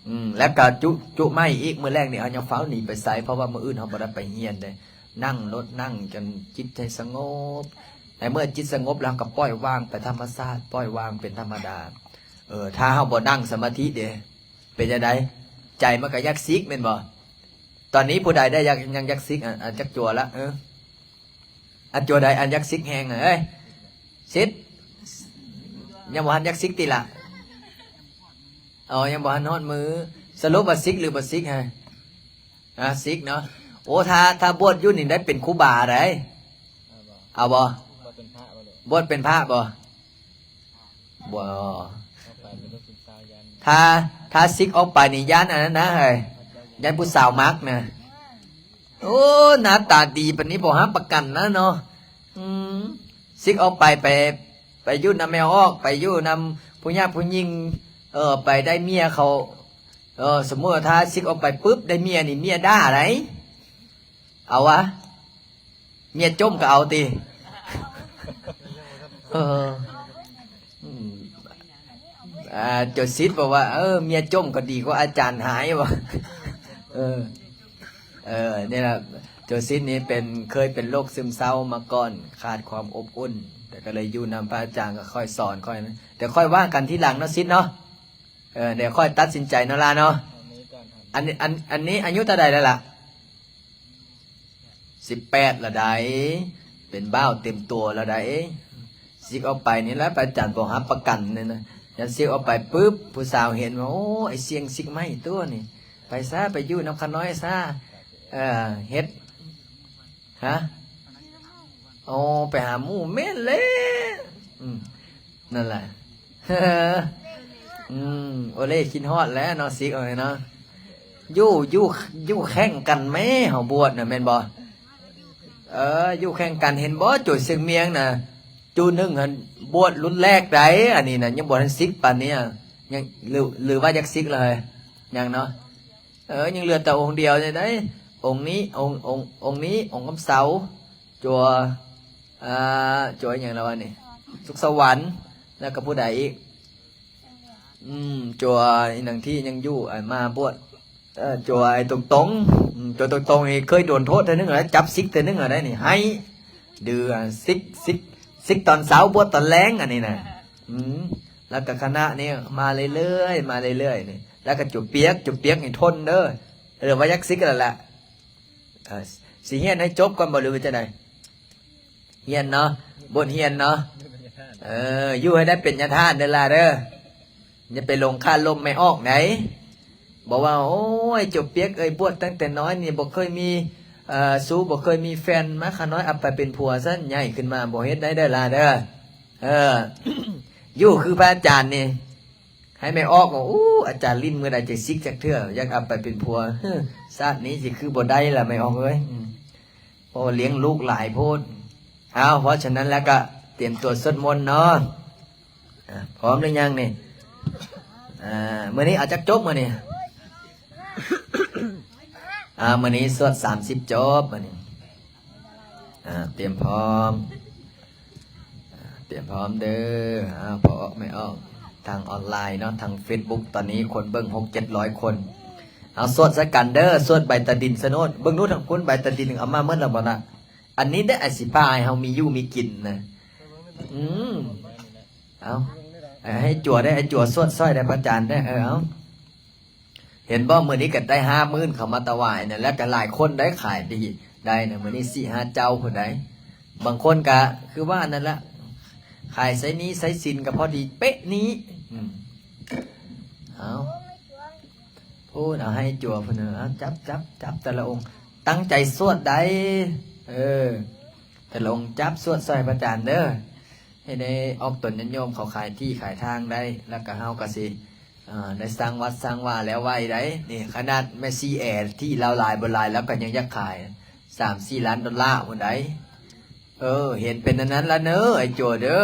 ອືມ ແລ້ວກໍຈຸ ຈຸໃໝ່ອີກ. ມື້ແລງນີ້ເຮົາຍັງຟ້າວໜີໄປໃສ ເພາະວ່າມື້ອື່ນເຮົາບໍ່ໄດ້ໄປຮຽນເດ້. ນັ່ງໂລດ ນັ່ງຈົນຈິດໃຈສະຫງົບ. ໃນເມື່ອຈິດສະຫງົບແລ້ວ ເຮົາກໍປ່ອຍວ່າງໄປທຳມະຊາດ ປ່ອຍວ່າງເປັນທຳມະດາ. ເອີ ຖ້າເຮົາບໍ່ນັ່ງສະມາທິເດ ເປັນຈັ່ງໃດ? ໃຈມັນກໍຢາກສິກແມ່ນບໍ່? ຕອນນີ້ຜູ້ໃດໄດ້ຢາກ ຍັງຢາກສິກ ອາ ອາ ຈັກຈົວລະ ເອີ ອາ ຈົວໃດ ອາ ຢາກສິກແຮງ ເອີຍ ສິກ ຍັງບໍ່ທັນຢາກສິກຕິລະ? ອໍ ຍັງບໍ່ທັນຮອດມື້. ສະຫຼຸບວ່າສິກຫຼືບໍ່ສິກຮະ? ອາ ສິກເນາະ. ໂອ້ ຖ້າ ຖ້າບວດຢູ່ນີ້ໄດ້ເປັນຄູບາໃດ໋. ເອົາບໍ່? ບວດເປັນພະບໍ່ລູກ? ບວດເປັນພະບໍ່? ບໍ່. ອອກໄປກໍຕ້ອງສຶກສາຢ່າງ ຖ້າ ຖ້າສິກອອກໄປນີ້ຢ້ານອັນນັ້ນນະເຮີ້ຍ ຢ້ານຜູ້ສາວມັກນະ. ໂອ້ ໜ້າຕາດີປານນີ້ບໍ່ຮັບປະກັນນະເນາະ. ອືມ ສິກອອກໄປ ໄປ ໄປຢູ່ນຳແມ່ອອກ ໄປຢູ່ນຳຜູ້ຍາກຜູ້ຍິງ ເອີ ໄປໄດ້ເມຍເຂົາ. ເອີ ສົມມຸດວ່າຖ້າສິກອອກໄປປຶບໄດ້ເມຍນີ້ ເມຍດ່າໃດ. ເອົາວະ ເມຍຈົ່ມກໍເອົາຕິ. ເອີ ອືມ ອ່າ ໂຈສິດບອກວ່າ ເອີ ເມຍຈົ່ມກໍດີກວ່າອາຈານຫາຍວ່າ. ເອີ ເອີ ນີ້ລະ ໂຈສິດນີ້ເປັນ ເຄີຍເປັນໂລກຊຶມເສົ້າມາກ່ອນ ຂາດຄວາມອົບອຸ່ນ ແຕ່ກໍເລີຍຢູ່ນຳພະອາຈານ ກໍຄ່ອຍສອນ ຄ່ອຍ ແຕ່ຄ່ອຍວ່າກັນທີຫຼັງເນາະ ສິດເນາະ. ເອີ ດຽວຄ່ອຍຕັດສິນໃຈເນາະຫຼາເນາະ. ອັນນີ້ ອັນ ອັນນີ້ອາຍຸເທົ່າໃດແລ້ວລະ? ສິບແປດລະໃດ ເປັນບ່າວເຕັມຕົວລະໃດ. ສິກອອກໄປນີ້ລະ ພະອາຈານບໍ່ຮັບປະກັນນີ້ນະ. ຍັງສິກອອກໄປປຶບ ຜູ້ສາວເຫັນວ່າ ໂອ້ ໄອ້ສ່ຽງສິກໃໝ່ຕົວນີ້ ໄປຊະ ໄປຢູ່ນຳຂ້ານ້ອຍຊະ. ເອີ ເຮັດ ຮະ? ອໍ ໄປຫາໝູ່ ແມ່ນແຫຼະ. ອືມ ນັ້ນແຫຼະ. ອືມ ໂອເລຄິດຮອດແຫຼະເນາະ ສິກເອີຍເນາະ. ຢູ່ ຢູ່ ຢູ່ແຂ່ງກັນແມ້ ເຮົາບວດນະ ແມ່ນບໍ່? ເອີ ຢູ່ແຂ່ງກັນ ເຫັນບໍ່? ໂຈສຽງມຽງນະ ຈູໜຶ່ງຫັ້ນບວດລຸ້ນແລກໃດ໋. ອັນນີ້ນະ ຍັງບໍ່ທັນສິກປານນີ້ ຍັງ ຫຼື ຫຼືວ່າຢາກສິກແລ້ວເຮີ້ຍ? ຍັງເນາະ. ເອີ ຍັງເຫຼືອແຕ່ອົງດຽວນີ້ໄດ໋ ອົງນີ້ ອົງ ອົງ ອົງນີ້ ອົງຄຳເຊົາ ຈົວ ອ່າ ຈົວຫຍັງລະວະນີ້ ສຸກສະຫວັນ ແລ້ວກໍຜູ້ໃດອີກ? ອືມ ຈົວອີ່ໜັງທີ່ຍັງຢູ່ ອ່າ ມາບວດ ເອີ ຈົວໄອ້ຕົງໆ ອືມ ຈົວຕົງໆນີ້ເຄີຍໂດນໂທດເທື່ອໜຶ່ງແລ້ວ ຈັບສິກເທື່ອໜຶ່ງແລ້ວໄດ໋ນີ້ ໃຫ້ ດື້ ສິກ ສິກ ສິກຕອນເຊົ້າ ບວດຕອນແລງ ອັນນີ້ນະ. ອືມ ແລ້ວກໍຄະນະນີ້ມາເລື້ອຍໆ ມາເລື້ອຍໆນີ້ ແລ້ວກໍຈົວປຽກ ຈົວປຽກນີ້ທົນເດີ ເອີ ວ່າຢາກສິກແລ້ວລະ. ເອີ ຊິຮຽນໃຫ້ຈົບກ່ອນບໍ່ ຫຼືວ່າຈັ່ງໃດ? ຮຽນເນາະ ບົດຮຽນເນາະ. ເອີ ຢູ່ໃຫ້ໄດ້ເປັນຍາທ່ານເດີຫຼ້າເດີ ຢ່າໄປຫຼົງຄາລົມແມ່ອອກໃດ໋. ບອກວ່າ ໂອ້ຍ ຈົວປຽກເອີຍ ບວດຕັ້ງແຕ່ນ້ອຍນີ້ ບໍ່ເຄີຍມີ ເອີ ຊູ້ ບໍ່ເຄີຍມີແຟນ ມາຂ້ານ້ອຍເອົາໄປເປັນຜົວຊັ້ນ ໃຫຍ່ຂຶ້ນມາບໍ່ເຮັດໄດ້ເດີຫຼ້າເດີ. ເອີ ຢູ່ຄືພະອາຈານນີ້ ໃຫ້ແມ່ອອກວ່າ ໂອ້ ອາຈານຫຼິ້ນມື້ໃດຈະສິກຈັກເທື່ອ ຢາກເອົາໄປເປັນຜົວ. ຊາດນີ້ຊິຄືບໍ່ໄດ້ລະແມ່ອອກເອີຍ ອືມ ໂອ້ ລ້ຽງລູກຫຼາຍໂພດ. ເອົາ ເພາະສະນັ້ນແລ້ວກໍຕຽມຕົວສວດມົນເນາະ. ອາ ພ້ອມຫຼືຍັງນີ້? ອາ ມື້ນີ້ເອົາຈັກຈົບມື້ນີ້? ອາ ມື້ນີ້ສວດສາມສິບຈົບມື້ນີ້. ອາ ຕຽມພ້ອມ ອາ ຕຽມພ້ອມເດີ. ອາ ພໍ່ອອກແມ່ອອກ ທາງອອນລາຍເນາະ ທາງເຟສບຸກ ຕອນນີ້ຄົນເບິ່ງຫົກເຈັດຮ້ອຍຄົນ. ເອົາ ສວດໃສ່ກັນເດີ ສວດໃບຕາດິນສະໂນດ. ເບິ່ງດູທາງພຸ້ນ ໃບຕາດິນເອົາມາໝົດແລ້ວບໍ່ລະ? ອັນນີ້ເດ້ ອາ ຊິພາໃຫ້ເຮົາມີຢູ່ມີກິນນະ. ອືມ ເອົາ ໃຫ້ຈົວໄດ້ ໃຫ້ຈົວສວດຊ່ອຍໄດ້ ພະອາຈານໄດ້. ເອີ ເອົາ ເຫັນບໍ່ ມື້ນີ້ກໍໄດ້ຫ້າໝື່ນເຂົ້າມາຖວາຍນະ ແລ້ວກໍຫຼາຍຄົນໄດ້ຂາຍດີໄດ້ນະ ມື້ນີ້ສີ່ຫ້າເຈົ້າພຸ້ນໃດ໋. ບາງຄົນກໍຄືວ່ານັ້ນລະ ຂາຍໃຊ້ໜີ້ໃຊ້ສິນກໍພໍດີເປະນີ້. ອືມ ເອົາ ພຸ້ນ ເອົາໃຫ້ຈົວພຸ້ນ. ເອົາ ຈັບ ຈັບ ຈັບແຕ່ລະອົງ ຕັ້ງໃຈສວດໄດ໋. ເອີ ແຕ່ລະອົງຈັບສວດຊ່ອຍພະອາຈານເດີ ໃຫ້ໄດ້ອອກຕົນຍາດໂຍມເຂົາຂາຍທີ່ຂາຍທາງໄດ້ ແລ້ວກໍເຮົາກໍຊິ ເອີ ໄດ້ສ້າງວັດສ້າງວາແລ້ວໄວໃດ໋. ນີ້ຂະໜາດແມ່ຊີແອທີ່ລາວຫຼາຍບໍ່ຫຼາຍ ລາວກໍຍັງຢາກຂາຍສາມສີ່ລ້ານດອນລາພຸ້ນໃດ໋. ເອີ ເຫັນເປັນອັນນັ້ນລະເນີ ໄອ້ໂຈເດີ.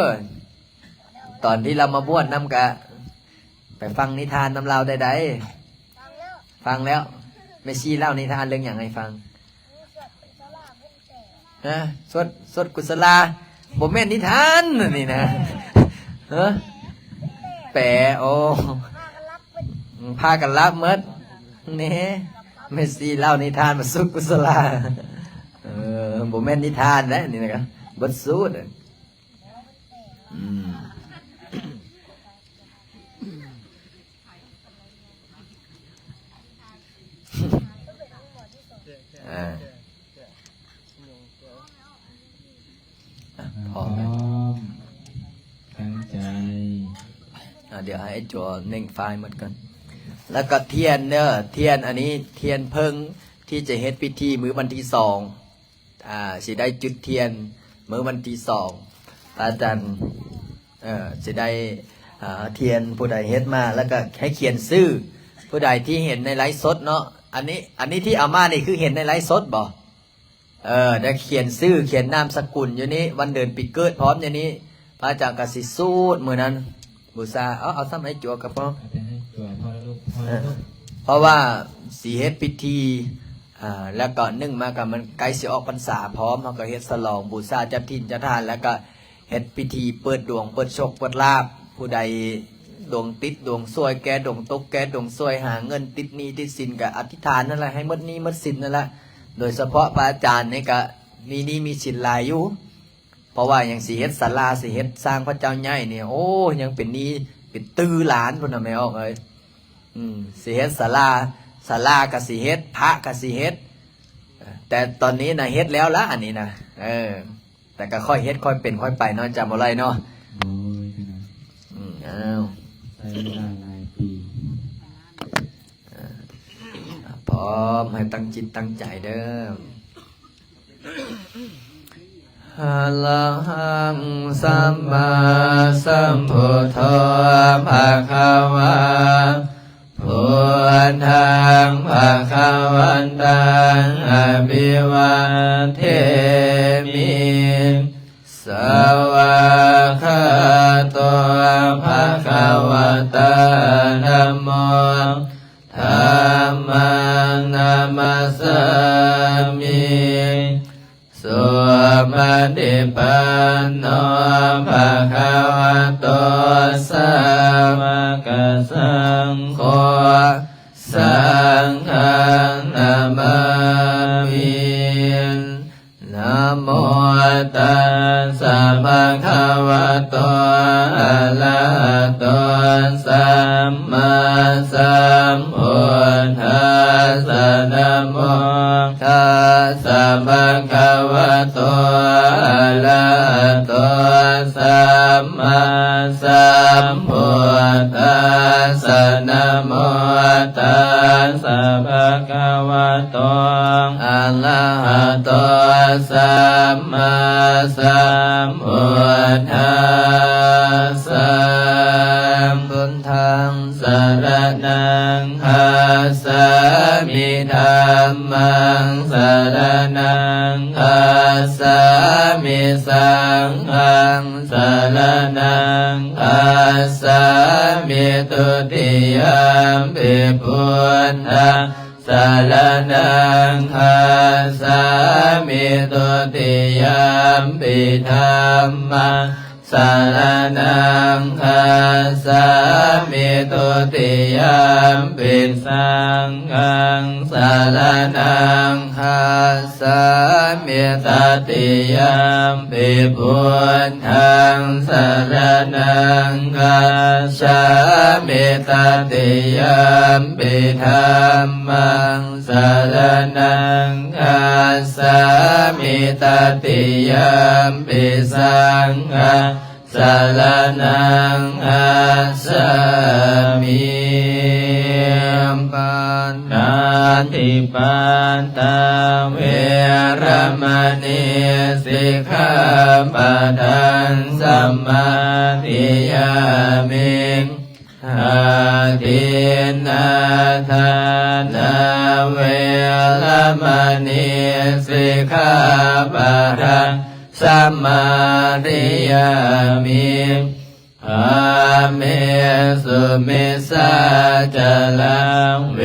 ຕອນທີ່ລາວມາບວດນຳກະໄປຟັງນິທານນຳລາວໄດ້ໃດ໋. ຟັງແລ້ວ ແມ່ຊີເລົ່ານິທານເລື່ອງຫຍັງໃຫ້ຟັງ? ຮະ? ສວດ ສວດກຸສະລາ ບໍ່ແມ່ນນິທານອັນນີ້ນະ. ຮະ? ແປ ໂອ້ ພາກັນຫຼັບໝົດແນ່. ແມ່ຊີເລົ່ານິທານມາສຸດກຸສະລາ. ເອີ ບໍ່ແມ່ນນິທານແຫຼະນີ້ນະ ບົດສູດ. ອືມ ອ່າ ອ່ະ ພ້ອມແລ້ວ ພ້ອມ ຕັ້ງໃຈ. ອ່າ ດຽວໃຫ້ໄອ້ໂຈເໜັງໄຟລ໌ໝົດກ່ອນ. ແລ້ວກໍທຽນເດີ ທຽນອັນນີ້ ທຽນເຜິ້ງທີ່ຈະເຮັດພິທີມື້ວັນທີສອງ ອ່າ ຊິໄດ້ຈຸດທຽນມື້ວັນທີສອງ ພະອາຈານ ເອີ ຊິໄດ້ ເອີ ທຽນ ຜູ້ໃດເຮັດມາ ແລ້ວກໍໃຫ້ຂຽນຊື່. ຜູ້ໃດທີ່ເຫັນໃນໄລຟ໌ສົດເນາະ ອັນນີ້ ອັນນີ້ທີ່ເອົາມານີ້ຄືເຫັນໃນໄລຟ໌ສົດບໍ່? ເອີ ໄດ້ຂຽນຊື່ຂຽນນາມສະກຸນຢູ່ນີ້ ວັນເດືອນປີເກີດພ້ອມຢູ່ນີ້ ພະອາຈານກໍຊິສູດມື້ນັ້ນ ບູຊາ. ເອົາ ເອົາຊ້ຳໃຫ້ຈົວກໍພໍ ເອົາແຕ່ໃຫ້ຈົວພໍແລ້ວລູກ ພໍແລ້ວລູກ. ເອີ ເພາະວ່າຊິເຮັດພິທີ ອ່າ ແລ້ວກໍໜຶ່ງມາກໍມັນໃກ້ຊິອອກພັນສາພ້ອມ ເຮົາກໍເຮັດສະຫຼອງບູຊາເຈົ້າຖິ່ນເຈົ້າຖານ ແລ້ວກໍເຮັດພິທີເປີດດວງ ເປີດໂຊກເປີດລາບ ຜູ້ໃດດວງຕິດດວງສວຍ ແກ້ດວງຕົກແກ້ດວງສວຍ ຫາເງິນ ຕິດໜີ້ຕິດສິນ ກໍອະທິຖານນັ້ນແຫຼະ ໃຫ້ໝົດໜີ້ໝົດສິນນັ້ນແຫຼະ. ໂດຍສະເພາະພະອາຈານນີ້ກໍມີໜີ້ມີສິນຫຼາຍຢູ່ ເພາະວ່າຍັງຊິເຮັດສາລາ ຊິເຮັດສ້າງພະເຈົ້າໃຫຍ່ນີ້ ໂອ້ ຍັງເປັນໜີ້ເປັນຕື້ລ້ານພຸ້ນນະແມ່ອອກເອີຍ. ອືມ ຊິເຮັດສາລາ ສາລາກໍຊິເຮັດ ພະກໍຊິເຮັດ ແຕ່ຕອນນີ້ນະເຮັດແລ້ວລະ ອັນນີ້ນະ ເອີ ແຕ່ກໍຄ່ອຍເຮັດຄ່ອຍເປັນຄ່ອຍໄປເນາະ ຈຳບໍ່ໄດ້ເນາະ. ໂອ້ຍ ອືມ ອ້າວ ໃຊ້ເວລາຫຼາຍປີ. ພ້ອມ ໃຫ້ຕັ້ງຈິດຕັ້ງໃຈເດີ້. ອະລະຫັງ ສຳມາສຳພຸດໂທ ພະຄະວາ ພຸດທັງ ພະຄະວັນຕັງ ອະພິວາເທມິ. ສະວາຄາໂຕ ພະຄະວະຕາ ທຳໂມ ທຳມັງ ນະມັດສາມິ. ສຸປະຕິປັນໂນ ພະຄະວະໂຕ ສາວະກະສັງໂຄ ສັງຄັງ ນະມາມິ. ນະໂມຕັດສະ ພະຄະວະໂຕ ອະລະຫະໂຕ ສຳມາສຳພຸດທັດສະ ນະໂມ ຕັດສະ ພະຄະວະໂຕ ອະລະຫະໂຕ ສຳມາສຳພຸດທັດສະ ນະໂມຕັດສະ ພະຄະວະໂຕ ອະລະຫະໂຕ ສຳມາສຳພຸດທັດສະ. ພຸດທັງ ສະລະນັງຄັດສາມິ ທຳມັງ ສະລະນັງຄັດສາມິ ສັງຄັງ ສະລະນັງຄັດສາມິ ທຸຕິຍຳປິ ພຸດທັງ ສະລະນັງຄັດສາມິ ທຸຕິຍຳປິ ທຳມັງ ສະລະນັງຄັດສາມິ ທຸຕິຍຳປິ ສັງຄັງ ສະລະນັງຄັດສາມິ ຕະຕິຍຳປິ ພຸດທັງ ສະລະນັງຄັດສາມິ ຕະຕິຍຳປິ ທຳມັງ ສະລະນັງຄັດສາມິ ຕະຕິຍຳປິ ສັງຄັງ ສະລະນັງຄັດສາມິ. ປານາຕິປາຕາ ເວລະມະນີ ສິກຂາປະທັງ ສະມາທິຍາມິ. ອາທິນນາທານາ ເວລະມະນີ ສິກຂາປະທັງ ສະມາທິຍາມິ. ກາເມສຸມິດສາຈາລາ ເວ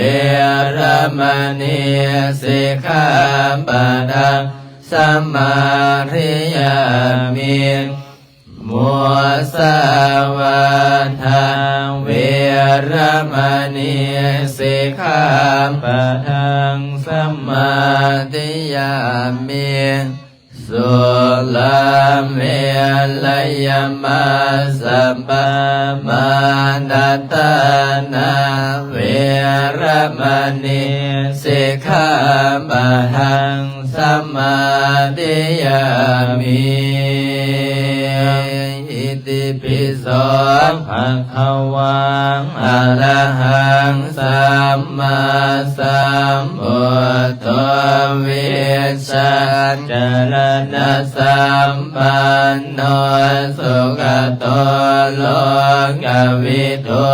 ລະມະນີ ສິກຂາປະທັງ ສະມາທິຍາມິ. ມຸສາວາທາ ເວລະມະນີ ສິກຂາປະທັງ ສະມາທິຍາມິ. ສຸລາເມລະຍະມັດສະປາມານະທານາ ເວລະມະນີ ສິກຂາປະທັງ ສະມາທິຍາມິ. ອິຕິປິໂສ ພະຄະວາ ອະລະຫັງ ສຳມາສຳພຸດໂທ ວິຊາຈາລະນະສຳປັນໂນ ສຸກະໂຕ ໂລກະວິທູ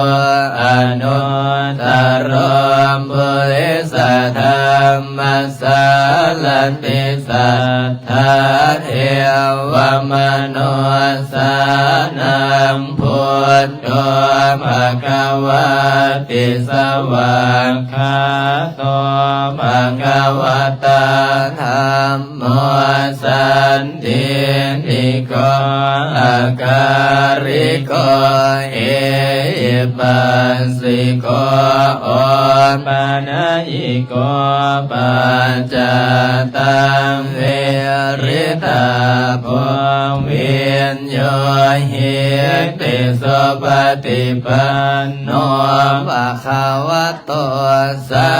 ອະນຸດຕະໂລ ປຸລິສະທຳມະສາລະຕິ ສັດຖາເທວະມະນຸດສານັງ ພຸດໂທ ພະຄະວາຕິ ສະຫວາກຂາໂຕ ພະຄະວະຕາ ທຳ ໂມ ສັນທິຕິໂກ ອາກາລິໂກ ເອຫິປັດສິໂກ ໂອປະນະຍິໂກ ປັດຈະຕັງ ວິລິຕາໂພ ວິນໂຍຫິຕິ ສຸປະຕິປັນໂນ ພະຄະວະ ໂຕ ສາ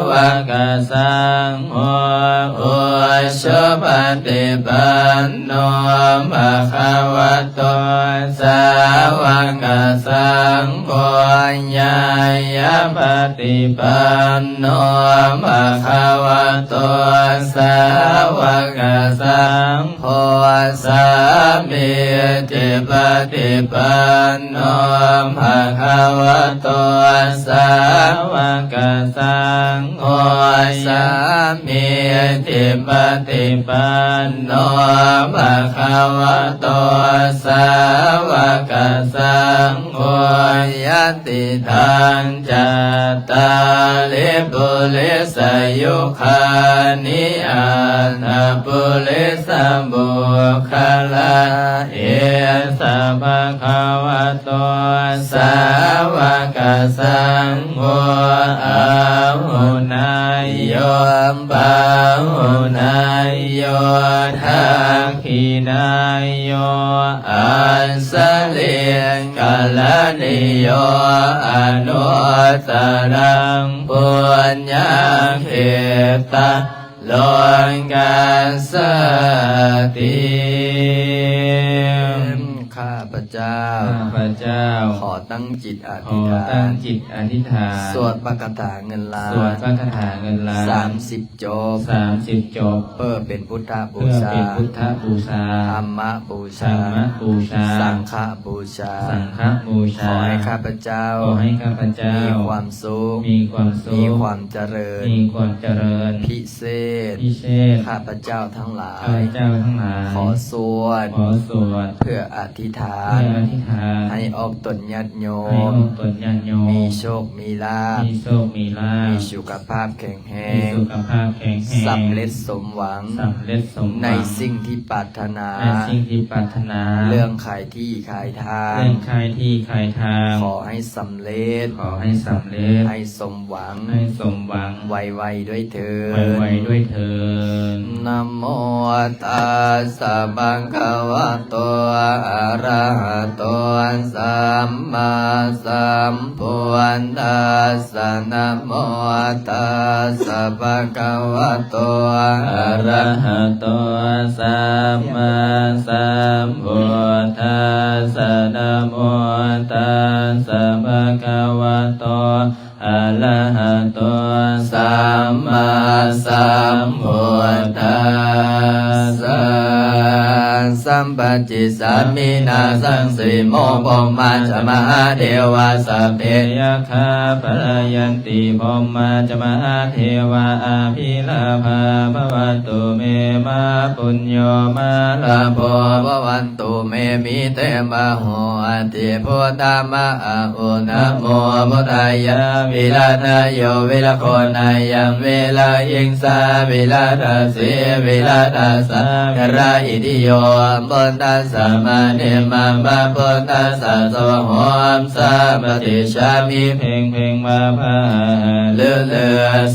ວະກະສັງໂຄ ອຸຊຸປະຕິປັນໂນ ພະຄະວະໂຕ ສາວະກະສັງໂຄ ຍາຍະປະຕິປັນໂນ ພະຄະວະໂຕ ສາວະກະສັງ ໂຄ ສາມີຈິປະຕິປັນໂນ ພະຄະວະໂຕ ສາວະກະສັງໂຄ ສາມີຈິປະຕິປັນໂນ ພະຄະວະໂຕ ສາວະກະສັງໂຄ ຍະຕິທັງ ຈັດຕາລິ ປຸລິສະຍຸຄານິ ອັດຖະປຸລິສະບຸກຄະລາ ເອສະ ພະຄະວະໂຕ ສາວະກະສັງໂຄ ອາຫຸນາຍໂຍ ປາຫຸນາຍໂຍ ທັກ ຂິນາຍໂຍ ອັດສະລິງກະລະນິໂຍ ອະນຸດຕະລັງ ປຸນຍັງ ເຂດຕະໂລກັດສະຕິ. ຂ້າພະເຈົ້າ ຂ້າພະເຈົ້າ ຂໍຕັ້ງຈິດອະທິຖານ ຂໍຕັ້ງຈິດອະທິຖານ ສວດປາຖະກະຖາເງິນລ້ານ ສວດປາຖະກະຖາເງິນລ້ານ ສາມສິບ ຈົບ ສາມສິບ ຈົບ ເພື່ອເປັນພຸດທະບູຊາ ເພື່ອເປັນພຸດທະບູຊາ ທຳມະບູຊາ ທຳມະບູຊາ ສັງຄະບູຊາ ສັງຄະບູຊາ ຂໍໃຫ້ຂ້າພະເຈົ້າ ຂໍໃຫ້ຂ້າພະເຈົ້າ ມີຄວາມສຸກ ມີຄວາມສຸກ ມີຄວາມຈະເລີນ ມີຄວາມຈະເລີນ ພິເສດ ພິເສດ ຂ້າພະເຈົ້າທັງຫຼາຍ ຂ້າພະເຈົ້າທັງຫຼາຍ ຂໍສວດ ຂໍສວດ ເພື່ອອະທິຖານ ເພື່ອອະທິຖານ ໃຫ້ອອກຕົນຍາດໂຍມ ໃຫ້ອອກຕົນຍາດໂຍມ ມີໂຊກມີລາບ ມີໂຊກມີລາບ ມີສຸຂະພາບແຂງ ແຮງ ມີສຸຂະພາບແຂງແຮງ ສຳເລັດສົມຫວັງ ສຳເລັດສົມຫວັງ ໃນສິ່ງທີ່ປາດຖະໜາ ໃນສິ່ງທີ່ປາດຖະໜາ ເລື່ອງຂາຍທີ່ຂາຍທາງ ເລື່ອງຂາຍທີ່ຂາຍທາງ ຂໍໃຫ້ສຳເລັດ ຂໍໃຫ້ສຳເລັດ ໃຫ້ສົມຫວັງ ໃຫ້ສົມຫວັງ ໄວໆດ້ວຍເທີ້ນ ໄວໆດ້ວຍເທີ້ນ. ນະໂມ ຕັດສະ ພະຄະວະໂຕ ອະລະຫະໂຕ ສຳມາສຳພຸດທັດສະ ນະໂມ ຕັດສະ ພະຄະວະໂຕ ອະລະຫະໂຕ ສຳມາສຳພຸດທັດສະ ນະໂມ ຕັດສະ ພະຄະວະໂຕ ອະລະຫະໂຕ ສຳມາສຳພຸດທັດສະ. ສຳປະຈິດສາມິນາສັງ ສີໂມ ພົມມາຈະ ມະຫາເທວາ ສັບເພ ຍັກຂາ ພະລາຍັນຕິ ພົມມາຈະ ມະຫາເທວາ ອະພິລາພາ ພະວັນຕຸ ເມ ມະຫາປຸນໂຍ ມະຫາລາໂພ ພະວັນ ຕຸ ເມ ມິເຕ ມະໂຫ ອັດຖິ ພຸດທະ ມະອະອຸ ນະໂມ ພຸດທາຍະ ວິລາທາໂຍ ວິລາໂຄນາຍັງ ວິລາຫິງສາ ວິລາທະສີ ວິລາທະສາ ວິລາອິດທິໂຍ ພຸດທັດສະ ມະະນິມມະ ພຸດທັດສະ ໂສໂຫ ສຳປະຕິດສາມິ ເພັງເພັງ ມະພະຫາລືລື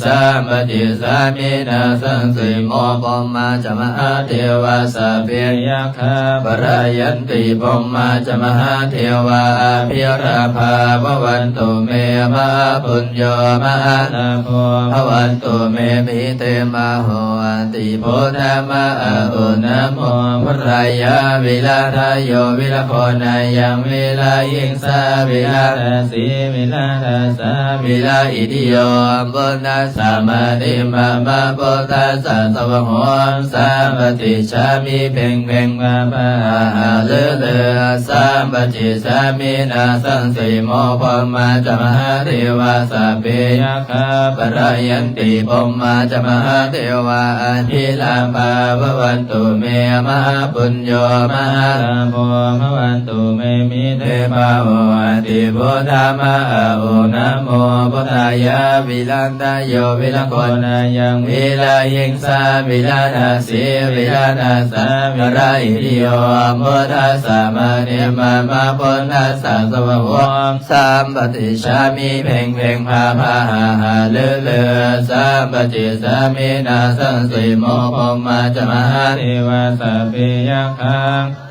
ສຳປະຈິດສາມິນາສັງ ສີໂມ ພົມມາຈະ ມະຫາເທວາ ສັບເພ ຍັກ ຂາ ພະລາຍັນຕິ ພົມມາຈະ ມະຫາເທວາ ອະພິລາພາ ພະວັນຕຸ ເມ ມະຫາປຸນໂຍ ມະຫາລາໂພ ພະວັນຕຸ ເມ ມິເຕ ມະໂຫ ອັດຖິ ພຸດທະ ມະອະອຸ ນະໂມ ພະລາ ຍາວິລະທະໂຍວິລະໂຄນາຍັງວິລະຫິງສາວິລະດາສີວິລະດາສາວິລະອິທິໂຍ ພຸດທັດສະມະຕິມະມະ ພຸດທັດສະສະວະໂຫ ສາມປະຕິດສາມິ ເພັງເພັງ ພາພາ ຫາຫາລືລື ສາມປະຕິດສາມິ ນາສັງສີໂມ ພົມມາຈະມະຫາເທວາ ສັບເພຍັກຂາ ປະລາຍັນຕິ ພົມມາຈະມະຫາເທວາ ອະພິລາພາ ພະວັນຕຸເມ ມະຫາປຸນໂຍ ມະຫາລາໂພ ພະວັນຕຸເມ ມິເຕພາໂຫ ອະຕິພຸດທາມະອະໂອນະໂມ ພຸດທາຍາ ວິລັນຕະໂຍ ວິລະໂຄນາຍັງ ວິລະຫິງສາ ວິລະດາສີ ວິລະດາສາ ວິລະອິທິໂຍ ພຸດທັດສະມະະເນມະມະ ພຸດທັດສະສະວະໂຫ ສາມປະຕິດສາມິ ເພັງເພັງ ພາພາ ຫາຫາລືລື ສາມປະຕິດສາມິ ນາສັງສີໂມ ພົມມາຈະມະຫາເທວາ ສັບເພຍັກຂາ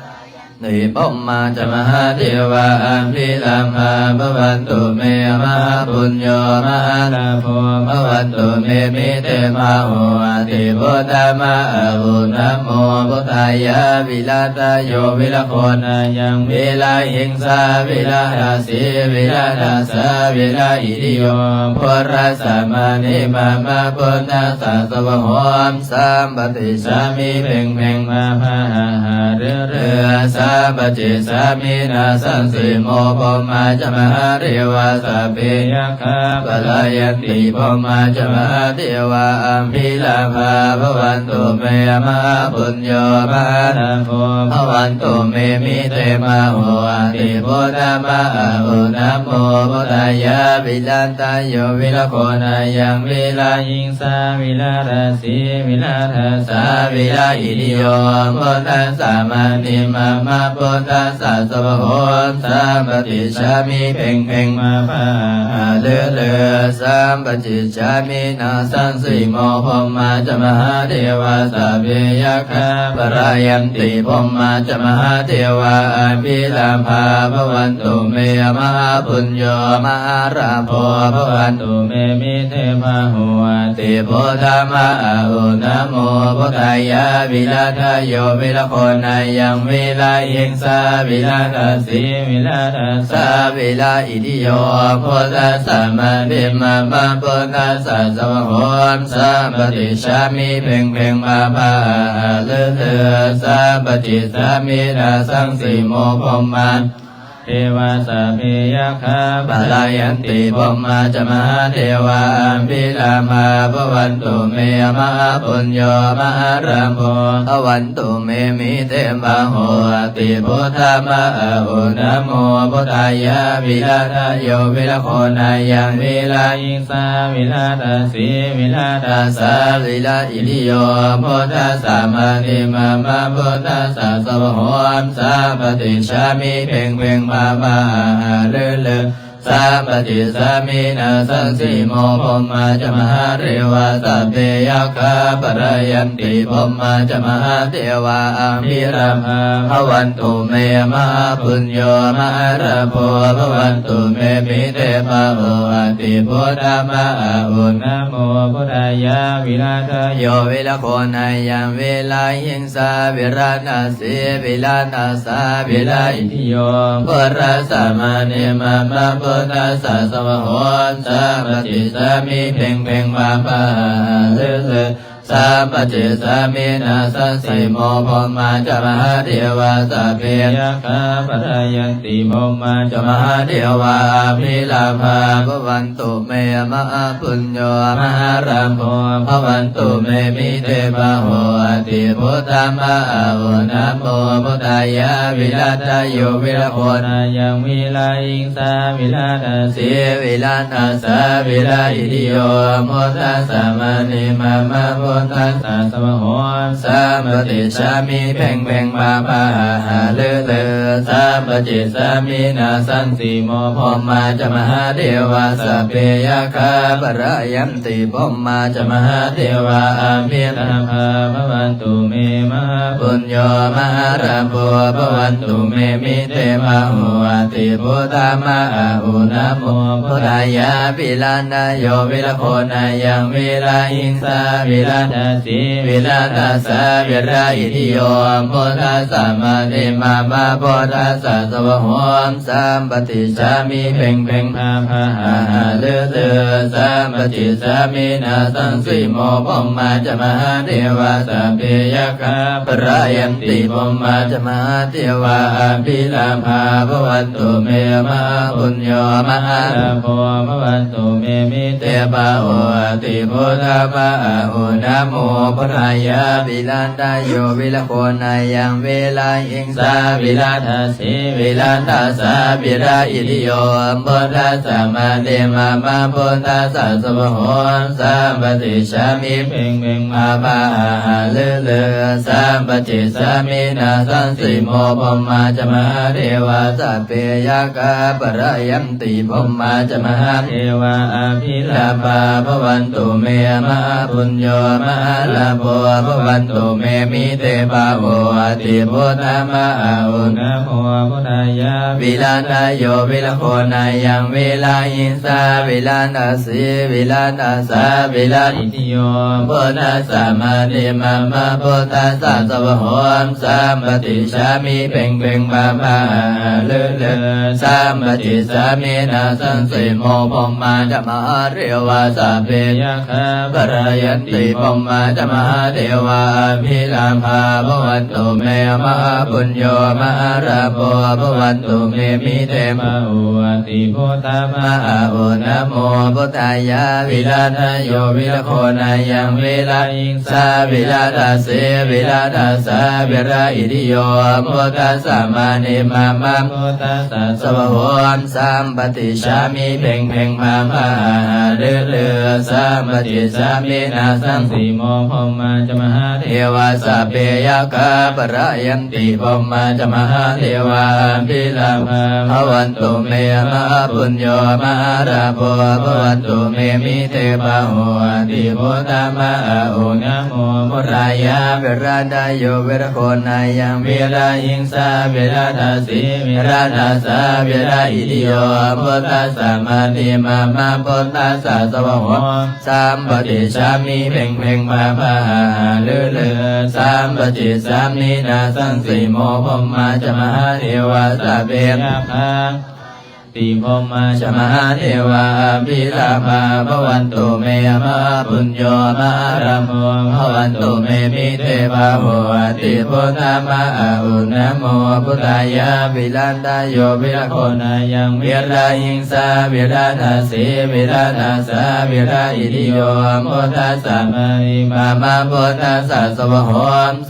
ຕິ ພົມມາຈະມະຫາເທວາ ອະພິລາພາ ພະວັນຕຸເມ ມະຫາປຸນໂຍ ມະຫາລາໂພ ພະວັນຕຸເມ ມິເຕພາໂຫ ອະຕິພຸດທາມະອະໂອນະໂມ ພຸດທາຍາ ວິລັນຕະໂຍ ວິລະໂຄນາຍັງ ວິລະຫິງສາ ວິລະດາສີ ວິລະດາສາ ວິລະອິທິໂຍ ພຸດທັດສະມະະເນມະມະ ພຸດທັດສະສະວະໂຫ ສາມປະຕິດສາມິ ເພັງເພັງ ພາພາ ຫາຫາລືລື ສາມປະຕິດສາມິ ນາສັງສີໂມ ພົມມາຈະມະຫາເທວາ ສັບເພຍັກຂາ ປະລາຍັນຕິ ພົມມາຈະມະຫາເທວາ ອະພິລາພາ ພະວັນຕຸເມ ມະຫາປຸນໂຍ ມະຫາລາໂພ ພະວັນຕຸເມ ມິເຕພາໂຫ ອະຕິພຸດທາມະອະໂອນະໂມ ພຸດທາຍາ ວິລັນຕະໂຍ ວິລະໂຄນາຍັງ ວິລະຫິງ ສາ ວິລະດາສີ ວິລະດາສາ ວິລະອິທິໂຍ ພຸດທັດສະມະະເນມະມະ ພຸດທັດສະສະວະໂຫ ສາມປະຕິດສາມິ ເພັງເພັງ ພາພາ ຫາຫາລືລື ສາມປະຕິດສາມິ ນາສັງສີໂມ ພົມມາຈະມະຫາເທວາ ສັບເພຍັກຂາ ປະລາຍັນຕິ ພົມມາຈະມະຫາເທວາ ອະພິລາພາ ພະວັນຕຸເມ ມະຫາປຸນໂຍ ມະຫາລາໂພ ພະວັນຕຸເມ ມິເຕພາໂຫ ອະຕິພຸດທາມະອະໂອນະໂມ ພຸດທາຍາ ວິລັນຕະໂຍ ວິລະໂຄນາຍັງ ວິລະຫິງສາ ວິລະດາສີ ວິລະດາສາ ວິລະອິທິໂຍ ພຸດທັດສະມະະເນມະມະ ພຸດທັດສະສະວະໂຫ ສາມປະຕິດສາມິ ເພັງເພັງ ພາພາ ຫາຫາລືລື ສາມປະຕິດສາມິ ນາສັງສີໂມ ພົມມາ ເທວາ ສັບເພຍັກຂາ ປະລາຍັນຕິ ພົມມາຈະມະຫາເທວາ ອະພິລາພາ ພະວັນຕຸເມ ມະຫາປຸນໂຍ ມະຫາລາໂພ ພະວັນຕຸເມ ມິເຕພາໂຫ ອະຕິພຸດທາມະອະໂອນະໂມ ພຸດທາຍາ ວິລັນຕະໂຍ ວິລະໂຄນາຍັງ ວິລະຫິງສາ ວິລະດາສີ ວິລະດາສາ ວິລະອິທິໂຍ ພຸດທັດສະມະະເນມະມະ ພຸດທັດສະສະວະໂຫ ສາມປະຕິດສາມິ ເພັງເພັງ ພາພາ ຫາຫາລືລື ສາມປະຕິດສາມິ ນາສັງສີໂມ ພົມມາຈະມະຫາເທວາ ສັບເພຍັກຂາ ປະລາຍັນຕິ ພົມມາຈະມະຫາເທວາ ອະພິລາພາ ພະວັນຕຸເມ ມະຫາປຸນໂຍ ມະຫາລາໂພ ພະວັນຕຸເມ ມິເຕພາໂຫ ອະຕິພຸດທາມະອະໂອນະໂມ ພຸດທາຍາ ວິລັນຕະໂຍ ວິລະໂຄນາຍັງ ວິລະຫິງສາ ວິລະດາສີ ວິລະດາສາ ວິລະອິທິໂຍ ພຸດທັດສະມະະເນມະມະ ພຸດທັດສະສະວະໂຫ ສາມປະຕິດສາມິ ເພັງເພັງ ພາພາ ຫາຫາລືລື ສາມປະຕິດສາມິ ນາສັງສີໂມ ພົມມາຈະມະຫາເທວາ ສັບເພຍັກຂາ ປະລາຍັນຕິ ພົມມາຈະມະຫາເທວາ ອະພິລາພາ ພະວັນ ຕຸເມ ມະຫາປຸນໂຍ ມະຫາລາໂພ ພະວັນຕຸເມ ມິເຕພາໂຫ ອະຕິພຸດທາມະອະໂອນະໂມ ພຸດທາຍາ ວິລັນຕະໂຍ ວິລະໂຄນາຍັງ ວິລະຫິງສາ ວິລະດາສີ ວິລະດາສາ ວິລະອິທິໂຍ ພຸດທັດສະມະະເນມະມະ ພຸດທັດສະສະວະໂຫ ສາມປະຕິດສາມິ ເພັງເພັງ ພາພາ ຫາຫາລືລື ສາມປະຕິດສາມິ ນາສັງສີໂມ ພົມມາຈະມະຫາເທວາ ສັບເພຍັກຂາ ປະລາຍັນ ຕິ ພົມມາຈະມະຫາເທວາ ອະພິລາພາ ພະວັນຕຸເມ ມະຫາປຸນໂຍ ມະຫາລາໂພ ພະວັນຕຸເມ ມິເຕພາໂຫ ອະຕິພຸດທາມະອະໂອນະໂມ ພຸດທາຍາ ວິລັນຕະໂຍ ວິລະໂຄນາຍັງ ວິລະຫິງສາ ວິລະ ດາສີ ວິລະຕະສາ ວິລະອິທິໂຍ ພຸດທັດສະ ມະະຕິມາມະ ພຸດທັດສະ ສະວະໂຫ ສຳປະຕິດສາມິ ເພັງເພັງ ພາພາ ຫາຫາລືລື ສຳປະຕິດສາມິ ນາສັງສີໂມ ພົມມາຈະ ມະຫາເທວາ ສັບເພ ຍັກຂາ ພະລາຍັນຕິ ພົມມາຈະ ມະຫາເທວາ ອະພິລາພາ ພະວັນຕຸເມ ມະຫາປຸນໂຍ ມະຫາລາໂພ ພະວັນຕຸເມ ມິເຕ ພາໂຫ ອະຕິ ພຸດທະ ມະອາອຸ ນະໂມ ພຸດທາຍາ ວິລັນຕະໂຍ ວິລະໂຄນາຍັງ ວິລະຫິງສາ ວິລະດາສີ ວິລະຕະສາ ວິລະອິທິໂຍ ພຸດທັດສະ ມະະຕິມາມະ ພຸດທັດສະ ສະວະໂຫ ສຳປະຕິດສາມິ ເພັງເພັງ ພາພາ ຫາຫາລືລື ສຳປະຕິດສາມິ ນາສັງສີໂມ ພົມມາຈະ ມະຫາເທວາ ສັບເພ ຍັກຂາ ພະລາຍັນຕິ ພົມມາຈະ ມະຫາເທວາ ອະພິລາພາ ພະວັນຕຸເມ ມະຫາປຸນໂຍ ມະຫາລາໂພ ພະວັນຕຸເມ ມິເຕ ພາໂຫ ອະຕິ ພຸດທະ ມະອາອຸ ນະໂມ ພຸດທາຍາ ວິລັນຕະໂຍ ວິລະໂຄນາຍັງ ວິລະຫິງສາ ວິລະດາສີ ວິລະຕະສາ ວິລະອິທິໂຍ ພຸດທັດສະ ມະະຕິມາມະ ພຸດທັດສະ ສະວະໂຫ ສຳປະຕິດສາມິ ເພັງເພັງ ພາພາ ຫາຫາລືລື ສຳປະຕິດສາມິ ນາສັງສີໂມ ພົມມາຈະ ມະຫາເທວາ ສັບເພ ຍັກຂາ ພະລາຍັນຕິ ພົມມາຈະ ມະຫາເທວາ ອະພິລາພາ ພະວັນຕຸເມ ມະຫາປຸນໂຍ ມະຫາລາໂພ ພະວັນຕຸເມ ມິເຕ ພາໂຫ ອະຕິ ພຸດທະ ມະອາອຸ ນະໂມ ພຸດທາຍາ ວິລັນຕະໂຍ ວິລະໂຄນາຍັງ ວິລະຫິງສາ ວິລະດາສີ ວິລະຕະສາ ວິລະອິທິໂຍ ພຸດທັດສະ ມະະຕິມາມະ ພຸດທັດສະ ສະວະໂຫ ສຳປະຕິດສາມິ ເພັງເພັງ ພາພາ ຫາຫາລືລື ສຳປະຕິດສາມິ ນາສັງສີໂມ ພົມມາຈະ ມະຫາເທວາ ສັບເພ ຍັກຂາ ພະລາຍັນຕິ ພົມມາຈະ ມະຫາເທວາ ອະພິລາພາ ພະວັນຕຸເມ ມະຫາປຸນໂຍ ມະຫາລາໂພ ພະວັນຕຸເມ ມິເຕ ພາໂຫ ອະຕິ ພຸດທະ ມະອາອຸ ນະໂມ ພຸດທາຍາ ວິລັນຕະໂຍ ວິລະໂຄນາຍັງ ວິລະຫິງສາ ວິລະດາສີ ວິລະຕະສາ ວິລະອິທິໂຍ ພຸດທັດສະ ມະະຕິມາມະ ພຸດທັດສະ ສະວະໂຫ ສຳປະຕິດສາມິ ເພັງເພັງ ພາພາ ຫາຫາລືລື ສຳປະຕິດສາມິ ນາສັງສີໂມ ພົມມາຈະ ມະຫາເທວາ ສັບເພ ຍັກຂາ ຕິ ພົມມາຈະ ມະຫາເທວາ ອະພິລາພາ ພະວັນຕຸເມ ມະຫາປຸນໂຍ ມະຫາລາໂພ ພະວັນຕຸເມ ມິເຕ ພາໂຫ ອະຕິ ພຸດທະ ມະອາອຸ ນະໂມ ພຸດທາຍາ ວິລັນຕະໂຍ ວິລະໂຄນາຍັງ ວິລະຫິງສາ ວິລະດາສີ ວິລະຕະສາ ວິລະອິທິໂຍ ພຸດທັດສະ ມະະຕິມາມະ ພຸດທັດສະ ສະວະໂຫ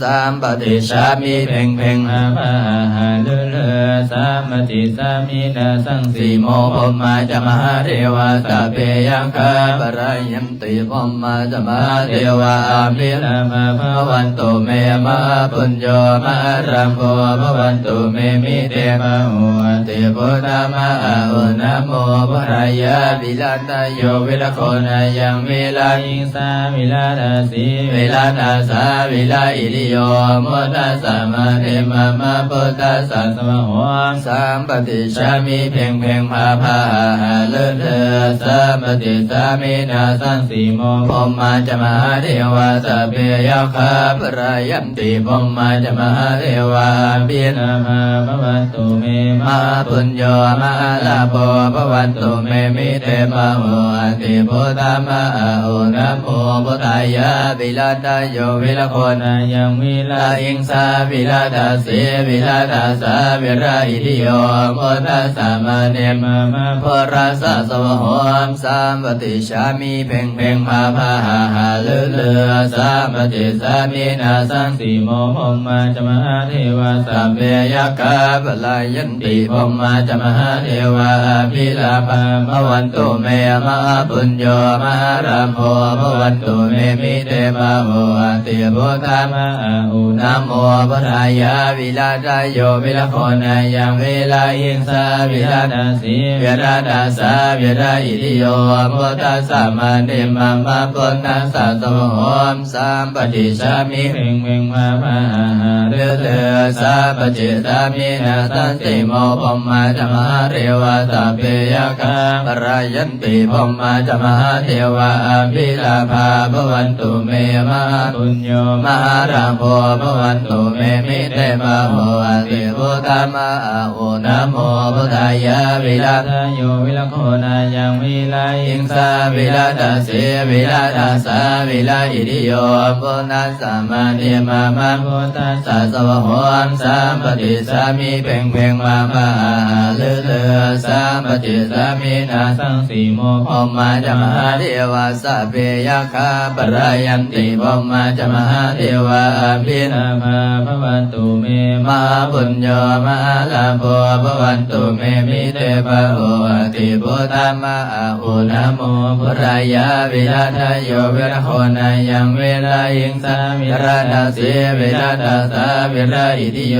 ສຳປະຕິດສາມິ ເພັງເພັງ ພາພາ ຫາຫາລືລື ສຳປະຕິດສາມິ ນາສັງສີໂມ ພົມມາຈະ ມະຫາເທວາ ສັບເພ ຍັກຂາ ພະລາຍັນຕິ ພົມມາຈະ ມະຫາເທວາ ອະພິລາພາ ພະວັນຕຸເມ ມະຫາປຸນໂຍ ມະຫາລາໂພ ພະວັນຕຸເມ ມິເຕ ພາໂຫ ອະຕິ ພຸດທະ ມະອາອຸ ນະໂມ ພຸດທາຍາ ວິລັນຕະໂຍ ວິລະໂຄນາຍັງ ວິລະຫິງສາ ວິລະດາສີ ວິລະຕະສາ ວິລະອິທິໂຍ ພຸດທັດສະ ມະະຕິມາມະ ພຸດທັດສະ ສະວະໂຫ ສຳປະຕິດສາມິ ເພັງເພັງ ພາພາ ຫາຫາລືລື ສຳປະຕິດສາມິ ນາສັງສີໂມ ພົມມາຈະ ມະຫາເທວາ ສັບເພ ຍັກຂາ ພະລາຍັນຕິ ພົມມາຈະ ມະຫາເທວາ ອະພິລາພາ ພະວັນຕຸເມ ມະຫາປຸນໂຍ ມະຫາລາໂພ ພະວັນຕຸເມ ມິເຕ ພາໂຫ ອະຕິ ພຸດທະ ມະອາອຸ ນະໂມ ພຸດທາຍາ ວິລັນຕະໂຍ ວິລະໂຄນາຍັງ ວິລະຫິງສາ ວິລະດາສີ ວິລະຕະສາ ວິລະອິທິໂຍ ພຸດທັດສະ ມະະຕິມາມະ ພຸດທັດສະ ສະວະໂຫ ສຳປະຕິດສາມິ ເພັງເພັງ ພາພາ ຫາຫາລືລື ສຳປະຕິດສາມິ ນາສັງສີໂມ ພົມມາຈະ ມະຫາເທວາ ສັບເພ ຍັກຂາ ພະລາຍັນຕິ ພົມມາຈະ ມະຫາເທວາ ອະພິລາພາ ພະວັນຕຸເມ ມະຫາປຸນໂຍ ມະຫາລາໂພ ພະວັນຕຸເມ ມິເຕ ພາໂຫ ອະຕິ ພຸດທະ ມະອາອຸ ນະໂມ ພຸດທາຍາ ວິລັນຕະໂຍ ວິລະໂຄນາຍັງ ວິລະຫິງສາ ວິລະຕະ สีวิรัตสาวิรอิติโย พุทธัสสะมานิมมะ พุทธัสสะสวะโหม สัมปติชามิ เพ่งเพ่งพาพาหาฤๅฤๅ สัมปติชามิ นาสังสีโม พรหมาจะมหาเทวา สัพเพยักขา ปะรายันติ พรหมาจะมหาเทวา อภิลาภา ภวันตุเม มหาปุญโญ มหาลาโภ ภวันตุเม มิเต บาโห อติ พุทธามาอาหุ นะโมพุทธายะ วิรัตโย วิรโคนายัง วิรหิงสา วิรัตสี วิรัตสา วิรอิติโย พุทธัสสะมานิมมะ พุทธัสสะสวะโหม สัมปติชามิ เพ่งเพ่งพาพาหาฤๅฤๅ สัมปติชามิ นาสังสีโม พรหมาจะมหาเทวา สัพเพยักขา ปะรายันติ พรหมาจะมหาเทวา อภิลาภา ภวันตุเม มหาปุญโญ มหาลาโภ ภวันตุเม มิเต บาโห อติ พุทธามาอาหุ นะโมพุทธายะ วิรัตโย วิรโคนายัง วิรหิงสา วิรัตสี วิรัตสา วิรอิติโย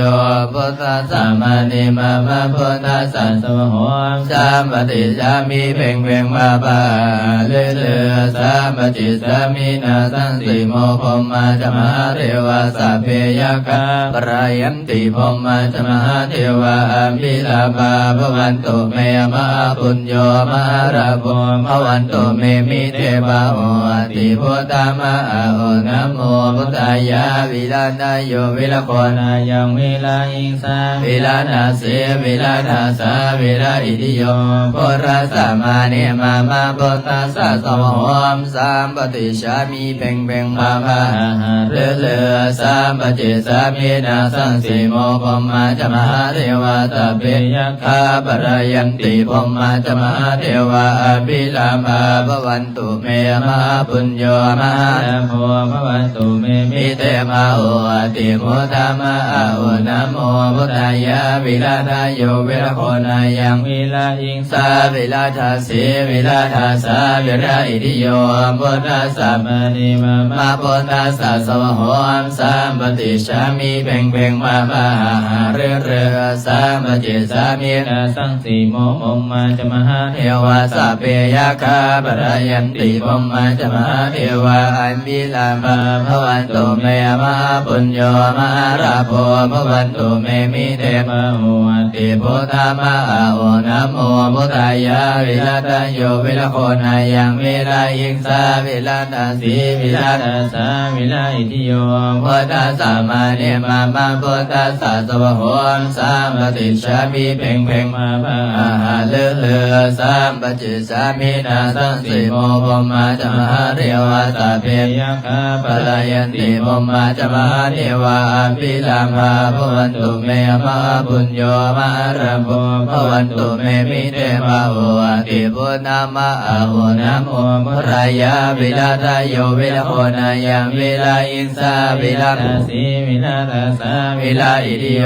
พุทธัสสะมานิมมะ พุทธัสสะสวะโหม สัมปติชามิ เพ่งเพ่งพาพาหาฤๅฤๅ สัมปติชามิ นาสังสีโม พรหมาจะมหาเทวา สัพเพยักขา ปะรายันติ พรหมาจะมหาเทวา อภิลาภา ภวันตุเม มหาปุญโญ มหาลาโภ ภวันตุเม มิเต บาโห อติ พุทธามาอาหุ นะโมพุทธายะ วิรัตโย วิรโคนายัง วิรหิงสา วิรัตสี วิรัตสา วิรอิติโย พุทธัสสะมานิมมะ พุทธัสสะสวะโหม สัมปติชามิ เพ่งเพ่งพาพาหาฤๅฤๅ สัมปติชามิ นาสังสีโม พรหมาจะมหาเทวา สัพเพยักขา ปะรายันติ พรหมาจะมหาเทวา อภิลาภา ภวันตุเม มหาปุญโญ มหาลาโภ ภวันตุเม มิเต บาโห อติ พุทธามาอาหุ นะโมพุทธายะ วิรัตโย วิรโคนายัง วิรหิงสา วิรัตสี วิรัตสา วิรอิติโย พุทธัสสะมานิมมะ พุทธัสสะสวะโหม สัมปติชามิ เพ่งเพ่งพาพาหาฤๅฤๅ สัมปติชามิ นาสังสีโม พรหมาจะมหาเทวา สัพเพยักขา ปะรายันติ พรหมาจะมหาเทวา อภิลาภา ภวันตุเม มหาปุญโญ มหาลาโภ ภวันตุเม มิเต บาโห อติ พุทธามาอาหุ นะโมพุทธายะ วิรัตโย วิรโคนายัง วิรหิงสา วิรัตสี วิรัตสา วิรอิติโย พุทธัสสะมานิมมะ พุทธัสสะสวะโหม สัมปติชามิ เพ่งเพ่งพาพาหาฤๅฤๅ สัมปติชามิ นาสังสีโม พรหมาจะมหาเทวา สัพเพยักขา ปะรายันติ พรหมาจะมหาเทวา อภิลาภา ภวันตุเม มหาปุญโญ มหาลาโภ ภวันตุเม มิเต บาโห อติ พุทธามาอาหุ นะโมพุทธายะ วิรัตโย วิรโคนายัง วิรหิงสา วิรัตสี วิรัตสา วิรอิติโย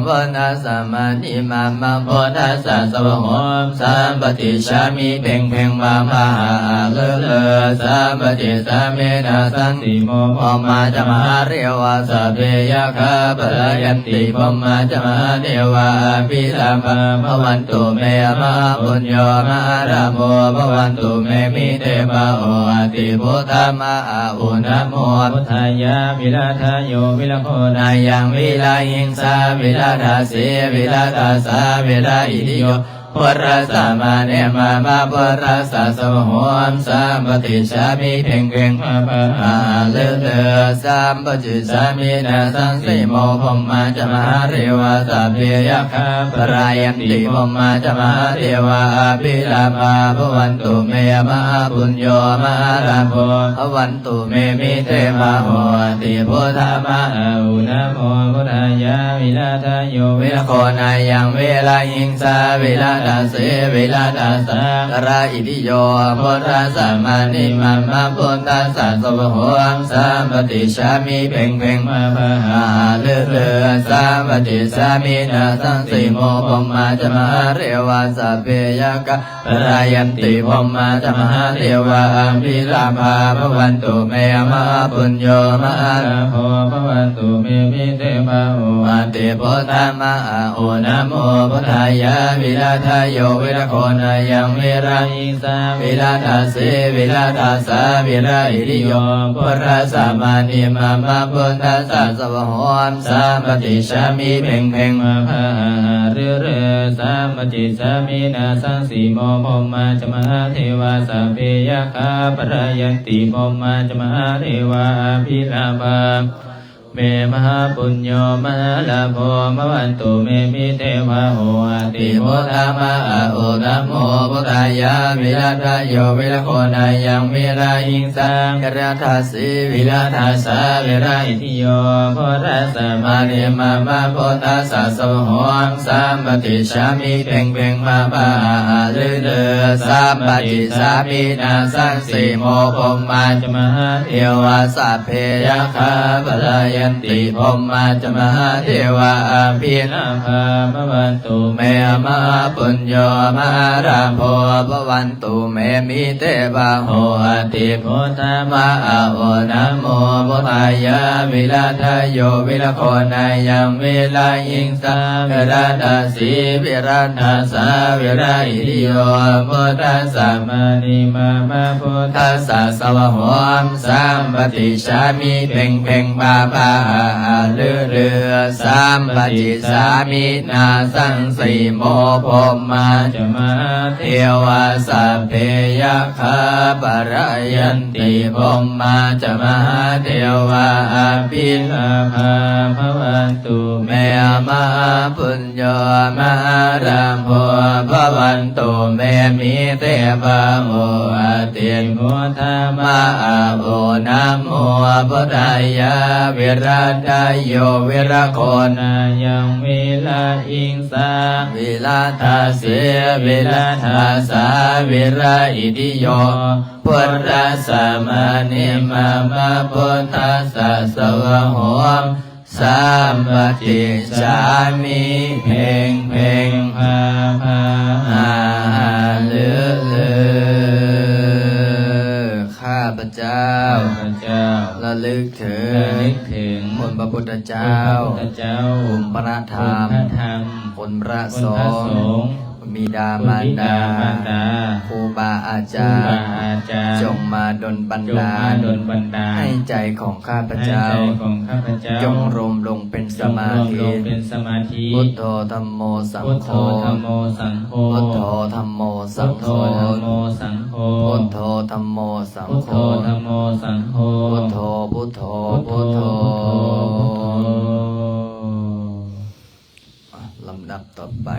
พุทธัสสะมานิมมะ พุทธัสสะสวะโหม สัมปติชามิ เพ่งเพ่งพาพาหาฤๅฤๅ สัมปติชามิ นาสังสีโม พรหมาจะมหาเทวา สัพเพยักขา ปะรายันติ พรหมาจะมหาเทวา อภิลาภา ภวันตุเม มหาปุญโญ มหาลาโภ ภวันตุเม มิเต บาโห อติ พุทธามาอาหุ นะโมพุทธายะ วิรัตโย วิรโคนายัง วิรหิงสา วิรัตสี วิรัตสา วิรอิติโย พุทธัสสะมานิมมะ พุทธัสสะสวะโหม สัมปติชามิ เพ่งเพ่งพาพาหาฤๅฤๅ สัมปติชามิ นาสังสีโม พรหมาจะมหาเทวา สัพเพยักขา ปะรายันติ พรหมาจะมหาเทวา อภิลาภา ภวันตุเม มหาปุญโญ มหาลาโภ ภวัน ตุเม มิเต บาโห อติ พุทธามาอาหุ นะโมพุทธายะ วิรัตโย วิรโคนายัง วิรหิงสา วิรัตสี วิรัตสา วิรอิติโย พุทธัสสะมานิมมะ พุทธัสสะสวะโหม สัมปติชามิ เพ่งเพ่งพาพาหาฤๅฤๅ สัมปติชามิ นาสังสีโม พรหมาจะมหาเทวา สัพเพยักขา ปะรายันติ พรหมาจะมหาเทวา อภิลาภา ภวันตุเม มหาปุญโญ มหาลาโภ ภวันตุเม มิเต บาโห อติ พุทธามาอาหุ นะโมพุทธายะ วิรัต โย วิรโค นายัง วิรหิงสา วิรทาสี วิรทาสา วิรหิริโย พุทธัสสะ มานิ มะมะ พุทธัสสะ สวะโหม สา ปะติจฉามิ เพ็งเพ็ง มาพาหาหาฤๅฤๅ สา ปะติจฉามิ นาสังสีโม พรหมาจะมหาเทวา สัพเพยักขา ปะระยันติ พรหมาจะมหาเทวา อภิลาภา เม มหาปุญโญ มหาลาโภ ภะวันตุเม มิเตวาโหติ พุทธามะอาอุ ธัมโม พุทธายะ วิรทะโย วิรโค นายัง วิรหิงสา วิรทาสี วิรทาสา วิรหิริโย พุทธัสสะ มานิ มะมะ พุทธัสสะ สวะโหม สา ปะติจฉามิ เพ็งเพ็ง มาพาหาหาฤๅฤๅ สา ปะติจฉามิ นาสังสีโม พรหมาจะมหาเทวา สัพเพยักขา ปะระยันติ พรหมาจะมหาเทวา อภิลาภา ภะวันตุเม มหาปุญโญ มหาลาโภ ภะวัน ตุเม มิเตวาโหติ พุทธามะอาอุ ธัมโม พุทธายะ วิรทะโย วิรโค นายัง วิรหิงสา วิรทาสี วิรทาสา วิรหิริโย พุทธัสสะ มานิ มะมะ พุทธัสสะ สวะโหม สา ปะติจฉามิ เพ็งเพ็ง มาพาหาหาฤๅฤๅ สา ปะติจฉามิ นาสังสีโม พรหมาจะมหาเทวา สัพเพยักขา ปะระยันติ พรหมาจะมหาเทวา อภิลาภา ภะวันตุเม มหาปุญโญ มหาลาโภ ภะวันตุเม มิเตวาโหติ พุทธามะอาอุ ธัมโม พุทธายะ วิรทะโย วิรโค นายัง วิรหิง สา วิรทาสี วิรทาสา วิรหิริโย พุทธัสสะ มานิ มะมะ พุทธัสสะ สวะโหม สา ปะติจฉามิ เพ็งเพ็ง พาพา หาหาฤๅฤๅ ข้าพเจ้า ข้าพเจ้า ระลึกถึง ระลึกถึง คุณพระพุทธเจ้า คุณพระพุทธเจ้า คุณพระธรรม คุณพระธรรม คุณพระสงฆ์ คุณพระสงฆ์ คุณบิดามารดา คุณบิดามารดา ครูบาอาจารย์ ครูบาอาจารย์ จงมาดลบันดาล จงมาดลบันดาล ให้ใจของข้าพเจ้า ให้ใจของข้าพเจ้า จงรวมลงเป็นสมาธิ จงรวมลงเป็นสมาธิ พุทโธ ธัมโม สังโฆ พุทโธ ธัมโม สังโฆ พุทโธ ธัมโม สังโฆ พุทโธ ธัมโม สังโฆ พุทโธ ธัมโม สังโฆ พุทโธ ธัมโม สังโฆ พุทโธ พุทโธ พุทโธ พุทโธ พุทโธ ลำดับต่อไป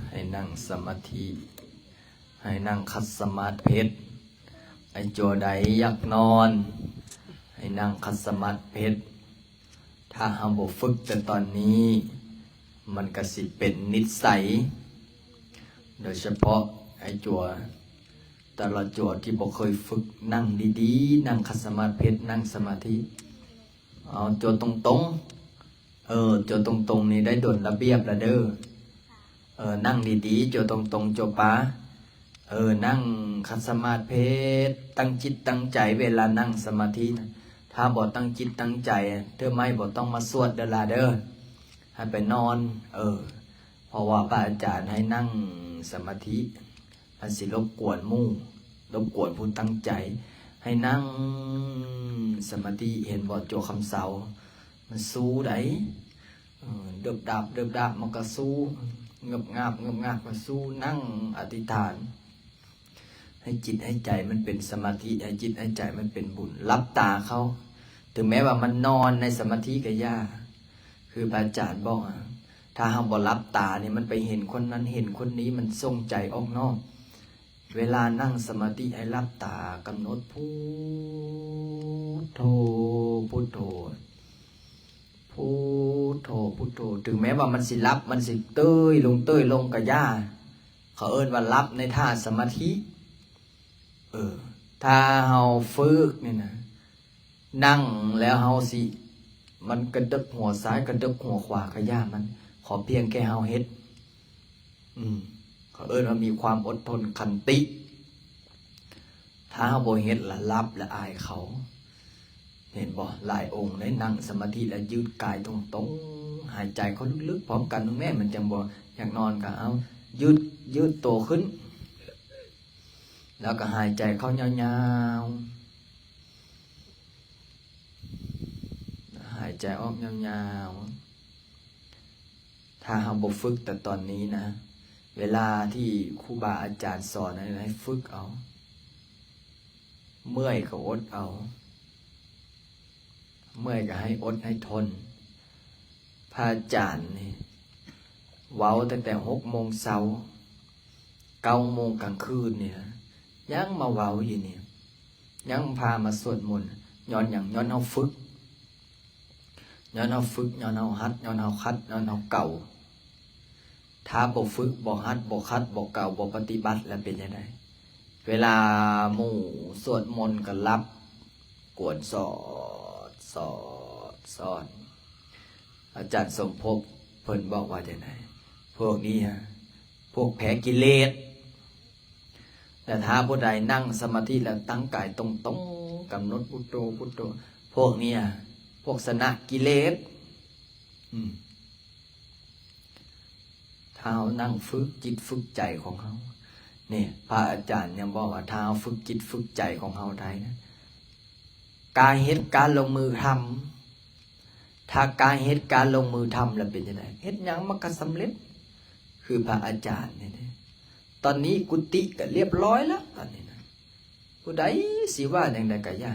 ให้นั่งสมาธิ ให้นั่งขัดสมาธิ ไอ้จั่วใดอยากนอน ให้นั่งขัดสมาธิ ถ้าเฮาบ่ฝึกแต่ตอนนี้ มันก็สิเป็นนิสัย โดยเฉพาะไอ้จั่ว แต่ละจั่วที่บ่เคยฝึก นั่งดีๆ นั่งขัดสมาธิ นั่งสมาธิ เอาจั่วตรงๆ เออ จั่วตรงๆ นี่ได้ดลระเบียบแล้วเด้อ เออ นั่งดีๆ จั่วตรงๆ จั่วปา เออ นั่งขัดสมาธิ ตั้งจิตตั้งใจเวลานั่งสมาธินะ ถ้าบ่ตั้งจิตตั้งใจ เทื่อไม้บ่ต้องมาสวดเด้อล่ะเด้อ ให้ไปนอน เออ เพราะว่าพระอาจารย์ให้นั่งสมาธิ มันสิรบกวนหมู่ รบกวนผู้ตั้งใจ ให้นั่งสมาธิ เห็นบ่ จั่วคำเสา มันสู้ได๋ เออ เดิบดับ เดิบดับ มันก็สู้ เงือบงาบ เงือบงาบ ก็สู้ นั่งอธิษฐาน ให้จิตให้ใจมันเป็นสมาธิ ให้จิตให้ใจมันเป็นบุญ หลับตาเข้า ถึงแม้ว่ามันนอนในสมาธิก็อย่า คือพระอาจารย์บอกอะ ถ้าเฮาบ่หลับตานี่ มันไปเห็นคนนั้นเห็นคนนี้ มันส่งใจออกนอก เวลานั่งสมาธิให้หลับตากำหนดพุทโธ พุทโธ พุทโธ พุทโธ ถึงแม้ว่ามันสิหลับ มันสิเตยลง เตยลงก็อย่า เขาเอิ้นว่าหลับในท่าสมาธิ เออ ถ้าเฮาฝึกนี่นะ นั่งแล้วเฮาสิ มันกระเดิกหัวซ้าย กระเดิกหัวขวาก็อย่ามัน ขอเพียงแค่เฮาเฮ็ด อืม เขาเอิ้นว่ามีความอดทนขันติ ถ้าเฮาบ่เฮ็ดละหลับละอายเขา เห็นบ่ หลายองค์ได้นั่งสมาธิแล้วยืดกายตรงๆ หายใจเข้าลึกๆ พร้อมกัน แม่นมันจังบ่อยากนอนก็เอา ยืด ຍືດໂຕຂຶ້ນ ແລ້ວກໍຫາຍໃຈເຂົ້າຍາວໆ ຫາຍໃຈອອກຍາວໆ. ຖ້າເຮົາບໍ່ຝຶກແຕ່ຕອນນີ້ນະ, ເວລາທີ່ຄູບາອາຈານສອນໃຫ້ ໃຫ້ຝຶກເອົາ, ເມື່ອຍກໍອົດເອົາ, ເມື່ອຍກໍໃຫ້ອົດໃຫ້ທົນ. ພະອາຈານນີ້ເວົ້າຕັ້ງແຕ່ຫົກໂມງເຊົ້າ, ເກົ້າໂມງກາງຄືນນີ້ນະ ຍັງມາເວົ້າຢູ່ນີ້, ຍັງພາມາສວດມົນ. ຍ້ອນຫຍັງ? ຍ້ອນເຮົາຝຶກ, ຍ້ອນເຮົາຝຶກ, ຍ້ອນເຮົາຫັດ, ຍ້ອນເຮົາຂັດ, ຍ້ອນເຮົາເກົາ. ຖ້າບໍ່ຝຶກ, ບໍ່ຫັດ, ບໍ່ຂັດ, ບໍ່ເກົາ, ບໍ່ປະຕິບັດ ແລ້ວເປັນຈັ່ງໃດ? ເວລາໝູ່ສວດມົນກໍຫຼັບ, ກວນສອດ ສອດ ສອດ. ອາຈານສົມພົບເພິ່ນບອກວ່າຈັ່ງໃດ? ພວກນີ້ ພວກແພ້ກິເລດ. ແຕ່ຖ້າຜູ້ໃດນັ່ງສະມາທິແລ້ວຕັ້ງກາຍຕົງໆ, ກຳນົດພຸດໂທ ພຸດໂທ, ພວກນີ້ ພວກຊະນະກິເລດ. ອືມ ຖ້າເຮົານັ່ງຝຶກຈິດຝຶກໃຈຂອງເຮົາ, ນີ້ ພະອາຈານຍັງບອກວ່າ ຖ້າເຮົາຝຶກຈິດຝຶກໃຈຂອງເຮົາໄດ້ນະ, ການເຮັດການລົງມືທຳ, ຖ້າການເຮັດການລົງມືທຳແລ້ວເປັນຈັ່ງໃດ? ເຮັດຫຍັງມັນກໍສຳເລັດ. ຄືພະອາຈານນີ້ເດ້, ຕອນນີ້ກຸຕິກໍລຽບລ້ອຍແລ້ວ ຕອນນີ້ນະ. ຜູ້ໃດຊິວ່າຈັ່ງໃດກໍຢ່າ,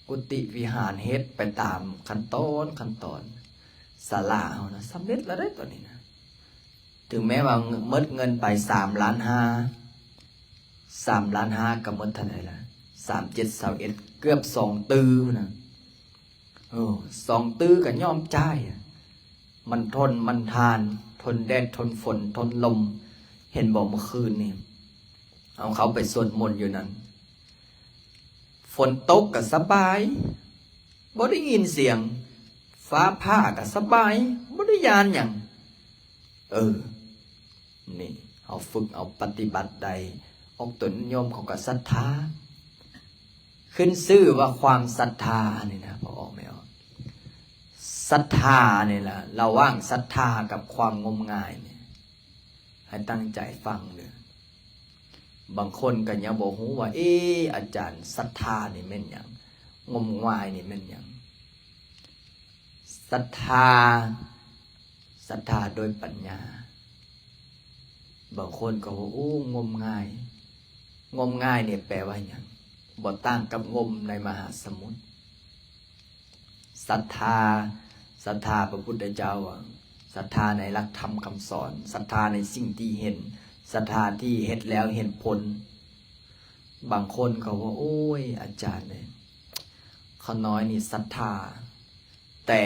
ກຸຕິວິຫານເຮັດໄປຕາມຂັ້ນຕອນ ຂັ້ນຕອນ. ສາລາເຮົານະ ສຳເລັດແລ້ວເດ້ຕອນນີ້ນະ. ເຖິງແມ້ວ່າໝົດເງິນໄປສາມລ້ານຫ້າ, ສາມລ້ານຫ້າກໍໝົດເທົ່າໃດລະ? ສາມເຈັດ ຊາວເອັດ ເກືອບສອງຕື້ພຸ້ນນະ. ເອີ ສອງຕື້ກໍຍອມຈ່າຍ. ມັນທົນ ມັນທານ, ທົນແດດ ທົນຝົນ ທົນລົມ. ເຫັນບໍ່ ເມື່ອຄືນນີ້ ເຮົາເຂົ້າໄປສວດມົນຢູ່ນັ້ນ, ຝົນຕົກກໍສະບາຍ, ບໍ່ໄດ້ຍິນສຽງຟ້າຜ່າກໍສະບາຍ, ບໍ່ໄດ້ຢ້ານຫຍັງ. ເອີ ນີ້ ເຮົາຝຶກເອົາປະຕິບັດໄດ້, ອອກຕົນໂຍມເຂົາກໍສັດທາ. ຂຶ້ນຊື່ວ່າຄວາມສັດທານີ້ນະ ພໍ່ອອກແມ່ອອກ, ສັດທານີ້ລະ, ລະຫວ່າງສັດທາກັບຄວາມງົມງາຍນີ້ ໃຫ້ຕັ້ງໃຈຟັງເດີ້. ບາງຄົນກໍຍັງບໍ່ຮູ້ວ່າ ເອ ອາຈານ, ສັດທານີ້ແມ່ນຫຍັງ? ງົມງາຍນີ້ແມ່ນຫຍັງ? ສັດທາ, ສັດທາໂດຍປັນຍາ. ບາງຄົນກໍວ່າ ໂອ້ ງົມງາຍ. ງົມງາຍນີ້ແປວ່າຫຍັງ? ບໍ່ຕ່າງກັບງົມໃນມະຫາສະໝຸດ. ສັດທາ, ສັດທາພະພຸດທະເຈົ້າ, ສັດທາໃນຫຼັກທຳຄຳສອນ, ສັດທາໃນສິ່ງທີ່ເຫັນ, ສັດທາທີ່ເຮັດແລ້ວເຫັນຜົນ. ບາງຄົນກໍວ່າ ໂອ້ຍ ອາຈານເອີຍ, ຂ້ານ້ອຍນີ້ສັດທາ, ແຕ່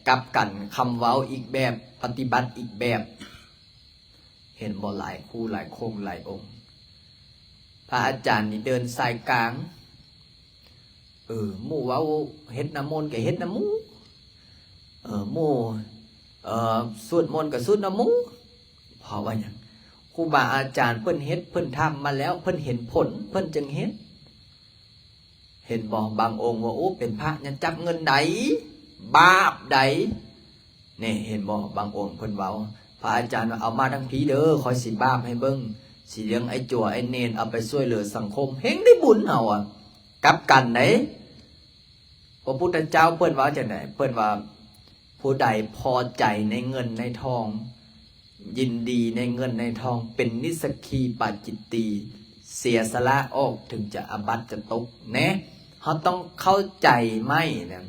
ກັບກັນຄຳເວົ້າອີກແບບ, ປະຕິບັດອີກແບບ. ເຫັນບໍ່ ຫຼາຍຄູ່ຫຼາຍຄົງຫຼາຍອົງ. ພະອາຈານນີ້ເດີນສາຍກາງ. ເອີ ໝູ່ເວົ້າເຮັດນ້ຳມົນກໍເຮັດນຳໝູ່. ເອີ ໝູ່ ເອີ ສວດມົນກໍສວດນຳໝູ່. ເພາະວ່າຫຍັງ? ຄູບາອາຈານເພິ່ນເຮັດ, ເພິ່ນທຳມາແລ້ວ, ເພິ່ນເຫັນຜົນ, ເພິ່ນຈຶ່ງເຮັດ. ເຫັນບໍ່? ບາງອົງວ່າ ໂອ້ ເປັນພະຍັງຈັບເງິນໄດ້, ບາບໄດ໋. ນີ້ ເຫັນບໍ່? ບາງອົງເພິ່ນເວົ້າ, ພະອາຈານວ່າ ເອົາມາທາງພີ້ເດີ, ຂ້ອຍຊິບາບໃຫ້ເບິ່ງ, ຊິລ້ຽງໄອ້ຈົວໄອ້ເນນເອົາໄປຊ່ວຍເຫຼືອສັງຄົມ, ເຮັງໄດ້ບຸນເຮົາອະ. ກັບກັນໄດ໋. ພະພຸດທະເຈົ້າເພິ່ນເວົ້າຈັ່ງໃດ? ເພິ່ນວ່າ ຜູ້ໃດພໍໃຈໃນເງິນໃນທອງ, ຍິນດີໃນເງິນໃນທອງ, ເປັນນິສກຄີປາຈິດຕີ, ເສຍສະຫຼະອອກເຖິງຈະອາບັດຈະຕົກແນ. ເຮົາຕ້ອງເຂົ້າໃຈໃໝ່ນະ.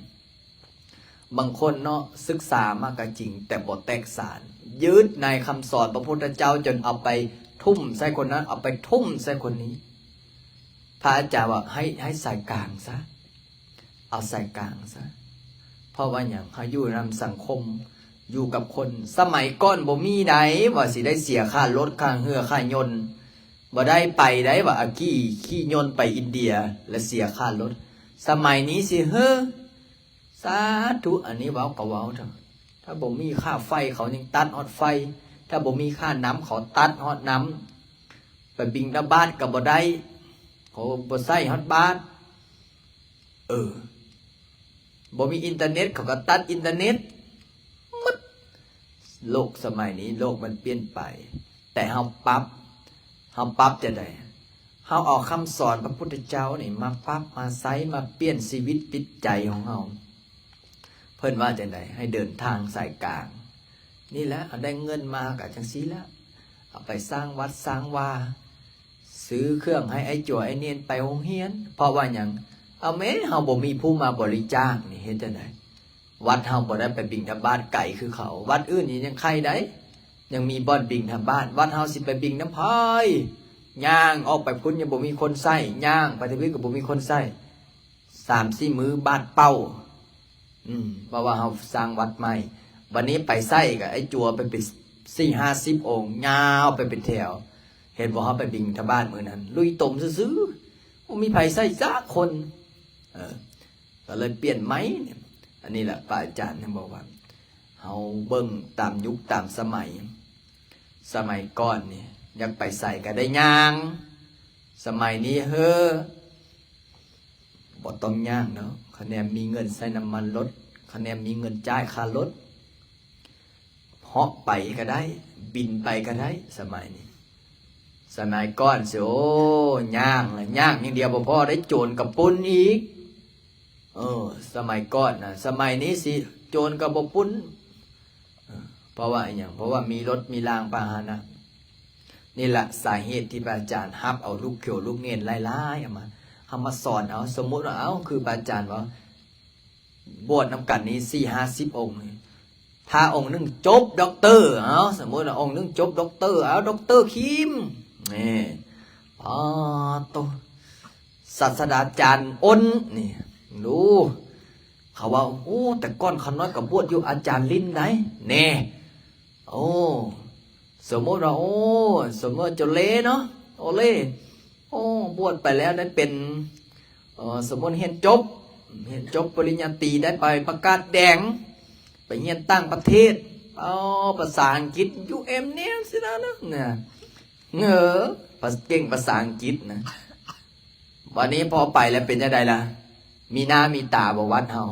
ບາງຄົນເນາະ ສຶກສາມາກໍຈິງ ແຕ່ບໍ່ແຕກສານ, ຍຶດໃນຄຳສອນພະພຸດທະເຈົ້າ ຈົນເອົາໄປທຸ່ມໃສ່ຄົນນັ້ນ, ເອົາໄປທຸ່ມໃສ່ຄົນນີ້. ພະອາຈານວ່າ ໃຫ້, ໃຫ້ສາຍກາງຊະ. ເອົາສາຍກາງຊະ. ເພາະວ່າຫຍັງ? ເຮົາຢູ່ນຳສັງຄົມ, ຢູ່ກັບຄົນ. ສະໄໝກ່ອນບໍ່ມີໃດ໋ ວ່າຊິໄດ້ເສຍຄ່າລົດ, ຄ່າເຮືອ, ຄ່າຍົນ. ບໍ່ໄດ້ໄປໃດ໋ ວ່າອາກີ່ຂີ່ຍົນໄປອິນເດຍ ແລະເສຍຄ່າລົດ. ສະໄໝນີ້ຊິເຮີ້ ສາທຸ ອັນນີ້ເວົ້າກໍເວົ້າເຖາະ. ຖ້າບໍ່ມີຄ່າໄຟ ເຂົາຍັງຕັດຮອດໄຟ, ຖ້າບໍ່ມີຄ່ານ້ຳ ເຂົາຕັດຮອດນ້ຳ, ໄປບິນທະບາດກໍບໍ່ໄດ້, ເຂົາບໍ່ໃຊ້ຮອດບາດ. ເອີ ບໍ່ມີອິນເຕີເນັດ ເຂົາກໍຕັດອິນເຕີເນັດໝົດ. ໂລກສະໄໝນີ້ ໂລກມັນປ່ຽນໄປ. ແຕ່ເຮົາປັບ ເຮົາປັບຈັ່ງໃດ? ເຮົາເອົາຄຳສອນພະພຸດທະເຈົ້ານີ້ມາປັບມາໃຊ້ ມາປ່ຽນຊີວິດຈິດໃຈຂອງເຮົາ. ເພິ່ນວ່າຈັ່ງໃດ? ໃຫ້ເດີນທາງສາຍກາງ. ນີ້ແຫຼະ ເຮົາໄດ້ເງິນມາກະຈັ່ງຊີ້ແຫຼະ ເອົາໄປສ້າງວັດສ້າງວາ ຊື້ເຄື່ອງໃຫ້ໄອ້ຈົວໄອ້ເນນໄປໂຮງຮຽນ. ເພາະວ່າຫຍັງ? ເອົາແມ້ ເຮົາບໍ່ມີຜູ້ມາບໍລິຈາກນີ້ ເຮັດຈັ່ງໃດ? ວັດເຮົາບໍ່ໄດ້ໄປບິນທະບາດໄກຄືເຂົາ. ວັດອື່ນນີ້ຍັງໄຄໄດ໋ ຍັງມີບ່ອນບິນທະບາດ. ວັດເຮົາຊິໄປບິນນຳໃຜ? ຍ່າງອອກໄປພຸ້ນຍັງບໍ່ມີຄົນໃຊ້, ຍ່າງໄປທາງອື່ນກໍບໍ່ມີຄົນໃຊ້. ສາມສີ່ມື້ບາດເປົ່າ. ອືມ ເພາະວ່າເຮົາສ້າງວັດໃໝ່. ບັດນີ້ໄປໃຊ້ກໍໄອ້ຈົວໄປເປັນສີ່ຫ້າສິບອົງ ຍາວໄປເປັນແຖວ. ເຫັນບໍ່ ເຮົາໄປບິນທະບາດມື້ນັ້ນ ລຸຍຕົມຊື່ໆ ບໍ່ມີໃຜໃຊ້ຈັກຄົນ. ເອີ ກໍເລີຍປ່ຽນໃໝ່. ອັນນີ້ແຫຼະ ພະອາຈານເພິ່ນບອກວ່າ ເຮົາເບິ່ງຕາມຍຸກຕາມສະໄໝ. ສະໄໝກ່ອນນີ້ ຢາກໄປໃສກໍໄດ້ຍ່າງ. ສະໄໝນີ້ ເຮີ ບໍ່ຕ້ອງຍ່າງດອກ. ຄະແນນມີເງິນໃຊ້ນ້ຳມັນລົດ, ຄະແນນມີເງິນຈ່າຍຄ່າລົດ. ເຫາະໄປກໍໄດ້, ບິນໄປກໍໄດ້ ສະໄໝນີ້. ສະໄໝກ່ອນຊິ ໂອ້ ຍ່າງລະ ຍ່າງຢ່າງດຽວບໍ່ພໍ ໄດ້ໂຈນກະປຸ້ນອີກ. ເອີ ສະໄໝກ່ອນນະ. ສະໄໝນີ້ຊິໂຈນກໍບໍ່ປຸ້ນ. ເອີ ເພາະວ່າອີຫຍັງ? ເພາະວ່າມີລົດມີລາງພາຫະນະ. ນີ້ລະສາເຫດທີ່ພະອາຈານຮັບເອົາລູກໂຂຍລູກເນນຫຼາຍໆ ເອົາມາ ເຮົາມາສອນເອົາ. ສົມມຸດວ່າ ເອົ້າ ຄືພະອາຈານເວົ້າ ບວດນຳກັນນີ້ສີ່ຫ້າສິບອົງນີ້ ຖ້າອົງໜຶ່ງຈົບດັອກເຕີ ເອົ້າ ສົມມຸດວ່າອົງໜຶ່ງຈົບດັອກເຕີ ເອົ້າ ດັອກເຕີຄີມ ນີ້ ປາໂຕ ສາດສະດາຈານອົນນີ້ ດູ ເຂົາເວົ້າ ໂອ້ ແຕ່ກ່ອນຂ້ານ້ອຍກໍບວດຢູ່ອາຈານລິນໃດ໋ ແນ່ ໂອ້ ສົມມຸດວ່າ ໂອ້ ສົມມຸດເຈົ້າເລເນາະ ໂອເລ ໂອ້ ບວດໄປແລ້ວໄດ້ເປັນ ເອີ ສົມມຸດຮຽນຈົບ ຮຽນຈົບປະລິນຍາຕີ ໄດ້ໃບປະກາດແດງ ໄປຮຽນຕ່າງປະເທດ ເອົາ ພາສາອັງກິດ ຢູເອັມ ແນວຊີ້ນະ ເອີ ເກັ່ງພາສາອັງກິດນະ. ບັດນີ້ພໍໄປແລ້ວເປັນຈັ່ງໃດລະ? ມີໜ້າມີຕາບໍ່ວັດເຮົາ?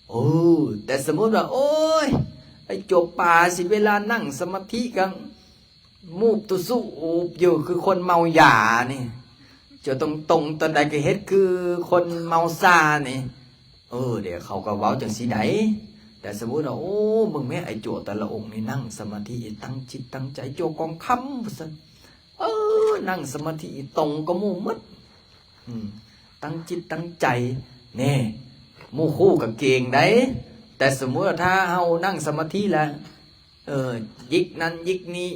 ໂອ້ ແຕ່ສົມມຸດວ່າ ໂອ້ຍ ໄອ້ຈົວປາຊິເວລານັ່ງສະມາທິກັນ ມູບຕຸສູບຢູ່ຄືຄົນເມົາຢານີ້ ຈົວຕົງໆ ຕອນໃດກໍເຮັດຄືຄົນເມົາຊານີ້. ເອີ ດຽວເຂົາກໍເວົ້າຈັ່ງຊີ້ໃດ໋ ແຕ່ສົມມຸດວ່າ ໂອ້ ເບິ່ງແມ້ ໄອ້ຈົວແຕ່ລະອົງນີ້ນັ່ງສະມາທິ ຕັ້ງຈິດຕັ້ງໃຈ ຈົວກອງຄຳວ່າຊັ້ນ ເອີ ນັ່ງສະມາທິຕົງກວ່າໝູ່ໝົດ ອືມ ຕັ້ງຈິດຕັ້ງໃຈ ແນ່ ໝູ່ຄູ່ກໍເກັ່ງໃດ໋ ແຕ່ສົມມຸດວ່າຖ້າເຮົານັ່ງສະມາທິແລ້ວ ເອີ ຢິກນັ້ນຢິກນີ້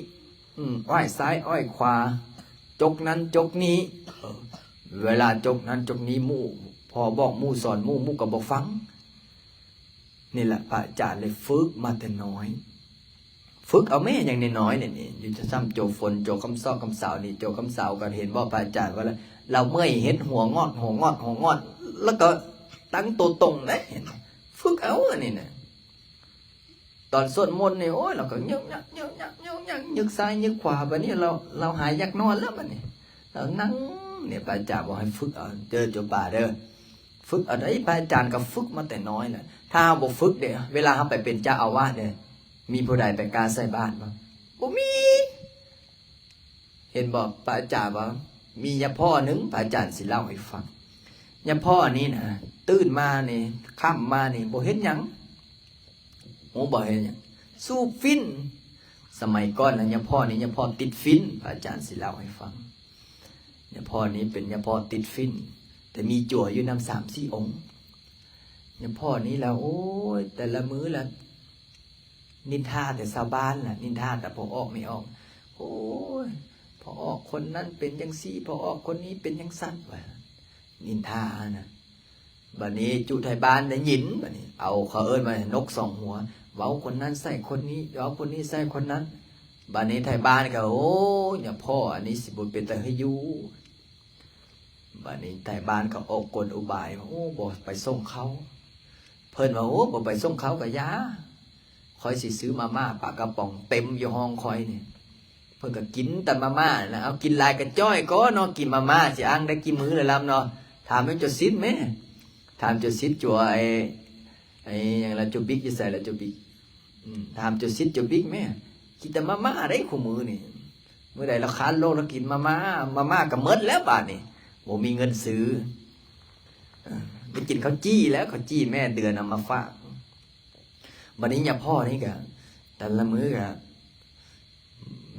ອືມ ອ້ອຍຊ້າຍອ້ອຍຂວາ ຈົກນັ້ນຈົກນີ້ ເອີ ເວລາຈົກນັ້ນຈົກນີ້ ໝູ່ ພໍ່ບອກໝູ່ສອນໝູ່ ໝູ່ກໍບໍ່ຟັງ. ນີ້ແຫຼະ ພະອາຈານເລີຍຝຶກມາແຕ່ນ້ອຍ ຝຶກເອົາແມ້ຢ່າງນ້ອຍໆ ນີ້ ຢູ່ຈະຊ້ຳໂຈຝົນ ໂຈຄຳຊອກຄຳສາວນີ້ ໂຈຄຳສາວກໍເຫັນບໍ່ ພະອາຈານວ່າລະ ລາວເມື່ອຍເຮັດຫົວງອດ ຫົວງອດ ຫົວງອດ ແລ້ວກໍຕັ້ງໂຕຕົງເດ້ ເຫັນບໍ່ ຝຶກເອົາອັນນີ້ນະ. ຕອນສວດມົນນີ້ ໂອ້ຍ ລາວກໍຍຶກຍັກ ຍຶກຍັກ ຍຶກຍັກ ຍຶກຊ້າຍຍຶກຂວາ ບາດນີ້ລາວ ລາວຫາຢາກນອນແລ້ວ ບາດນີ້ລາວນັ່ງ ນີ້ ພະອາຈານບອກໃຫ້ຝຶກເອົາເດີ ໂຈປາເດີ ຝຶກເອົາໄດ໋ ພະອາຈານກໍຝຶກມາແຕ່ນ້ອຍແລ້ວ ຖ້າເຮົາບໍ່ຝຶກເດ້ ເວລາເຮົາໄປເປັນເຈົ້າອາວາດເດ້ ມີຜູ້ໃດໄປກ້າໃສ່ບາດບໍ່? ບໍ່ມີ. ເຫັນບໍ່ ພະອາຈານວ່າ ມີຍາພໍ່ໜຶ່ງ ພະອາຈານຊິເລົ່າໃຫ້ຟັງ ຍາພໍ່ນີ້ນະ ຕື່ນມານີ້ ຄ່ຳມານີ້ ບໍ່ເຮັດຫຍັງ ຮູ້ບໍ່ເຮັດຫຍັງ? ສູບຝິ່ນ. ສະໄໝກ່ອນນະ ຍາພໍ່ນີ້ ຍາພໍ່ຕິດຝິ່ນ ພະອາຈານຊິເລົ່າໃຫ້ຟັງ ຍາພໍ່ນີ້ເປັນຍາພໍ່ຕິດຝິ່ນ ແຕ່ມີຈົວຢູ່ນຳສາມສີ່ອົງ. ຍາພໍ່ນີ້ລະ ໂອ້ຍ ແຕ່ລະມື້ລະ ນິນທາແຕ່ຊາວບ້ານລະ ນິນທາແຕ່ພໍ່ອອກແມ່ອອກ ໂອ້ຍ ພໍ່ອອກຄົນນັ້ນເປັນຈັ່ງຊີ້ ພໍ່ອອກຄົນນີ້ເປັນຈັ່ງຊັ້ນ ວ່ານິນທາຫັ້ນນະ. ບາດນີ້ຈຸໄທບ້ານໄດ້ຍິນ ບາດນີ້ເອົາ ເຂົາເອີ້ນວ່ານົກສອງຫົວ ເວົ້າຄົນນັ້ນໃສ່ຄົນນີ້ ເວົ້າຄົນນີ້ໃສ່ຄົນນັ້ນ. ບາດນີ້ໄທບ້ານກໍ ໂອ້ ຍາພໍ່ອັນນີ້ຊິບໍ່ເປັນຕາໃຫ້ຢູ່. ບາດນີ້ໄທບ້ານກໍອອກກົນອຸບາຍວ່າ ໂອ້ ບໍ່ໄປສົ່ງເຂົາ ເພິ່ນວ່າ ໂອ້ ບໍ່ໄປສົ່ງເຂົາກໍຢ່າ ຂ້ອຍຊິຊື້ມາມ່າປາກະປ໋ອງເຕັມຢູ່ຫ້ອງຂ້ອຍນີ້. ເພິ່ນກໍກິນແຕ່ມາມ່ານະ ເອົາ ກິນຫຼາຍກໍຈ້ອຍກໍເນາະ ກິນມາມ່າຊິອ້າງໄດ້ກີ່ມື້ລະລຳເນາະ. ຖາມແມ່ນໂຈສິດແມ້ ຖາມໂຈສິດ ໂຈ ໄອ້ ໄອ້ຫຍັງລະ ໂຈບິກຢູ່ໃສລະ ໂຈບິກ? ອືມ ຖາມໂຈສິດ ໂຈບິກແມ້ ກິນແຕ່ມາມ່າໄດ໋ຄູ່ມື້ນີ້. ມື້ໃດລາວຄານໂລກ ລາວກິນມາມ່າ ມາມ່າກໍໝົດແລ້ວບາດນີ້ ບໍ່ມີເງິນຊື້. ເອີ ໄປກິນເຂົ້າຈີ່ແລ້ວ ເຂົ້າຈີ່ແມ່ເດືອນເອົາມາຝາກ. ບາດນີ້ຍາພໍ່ນີ້ກໍ ແຕ່ລະມື້ກໍ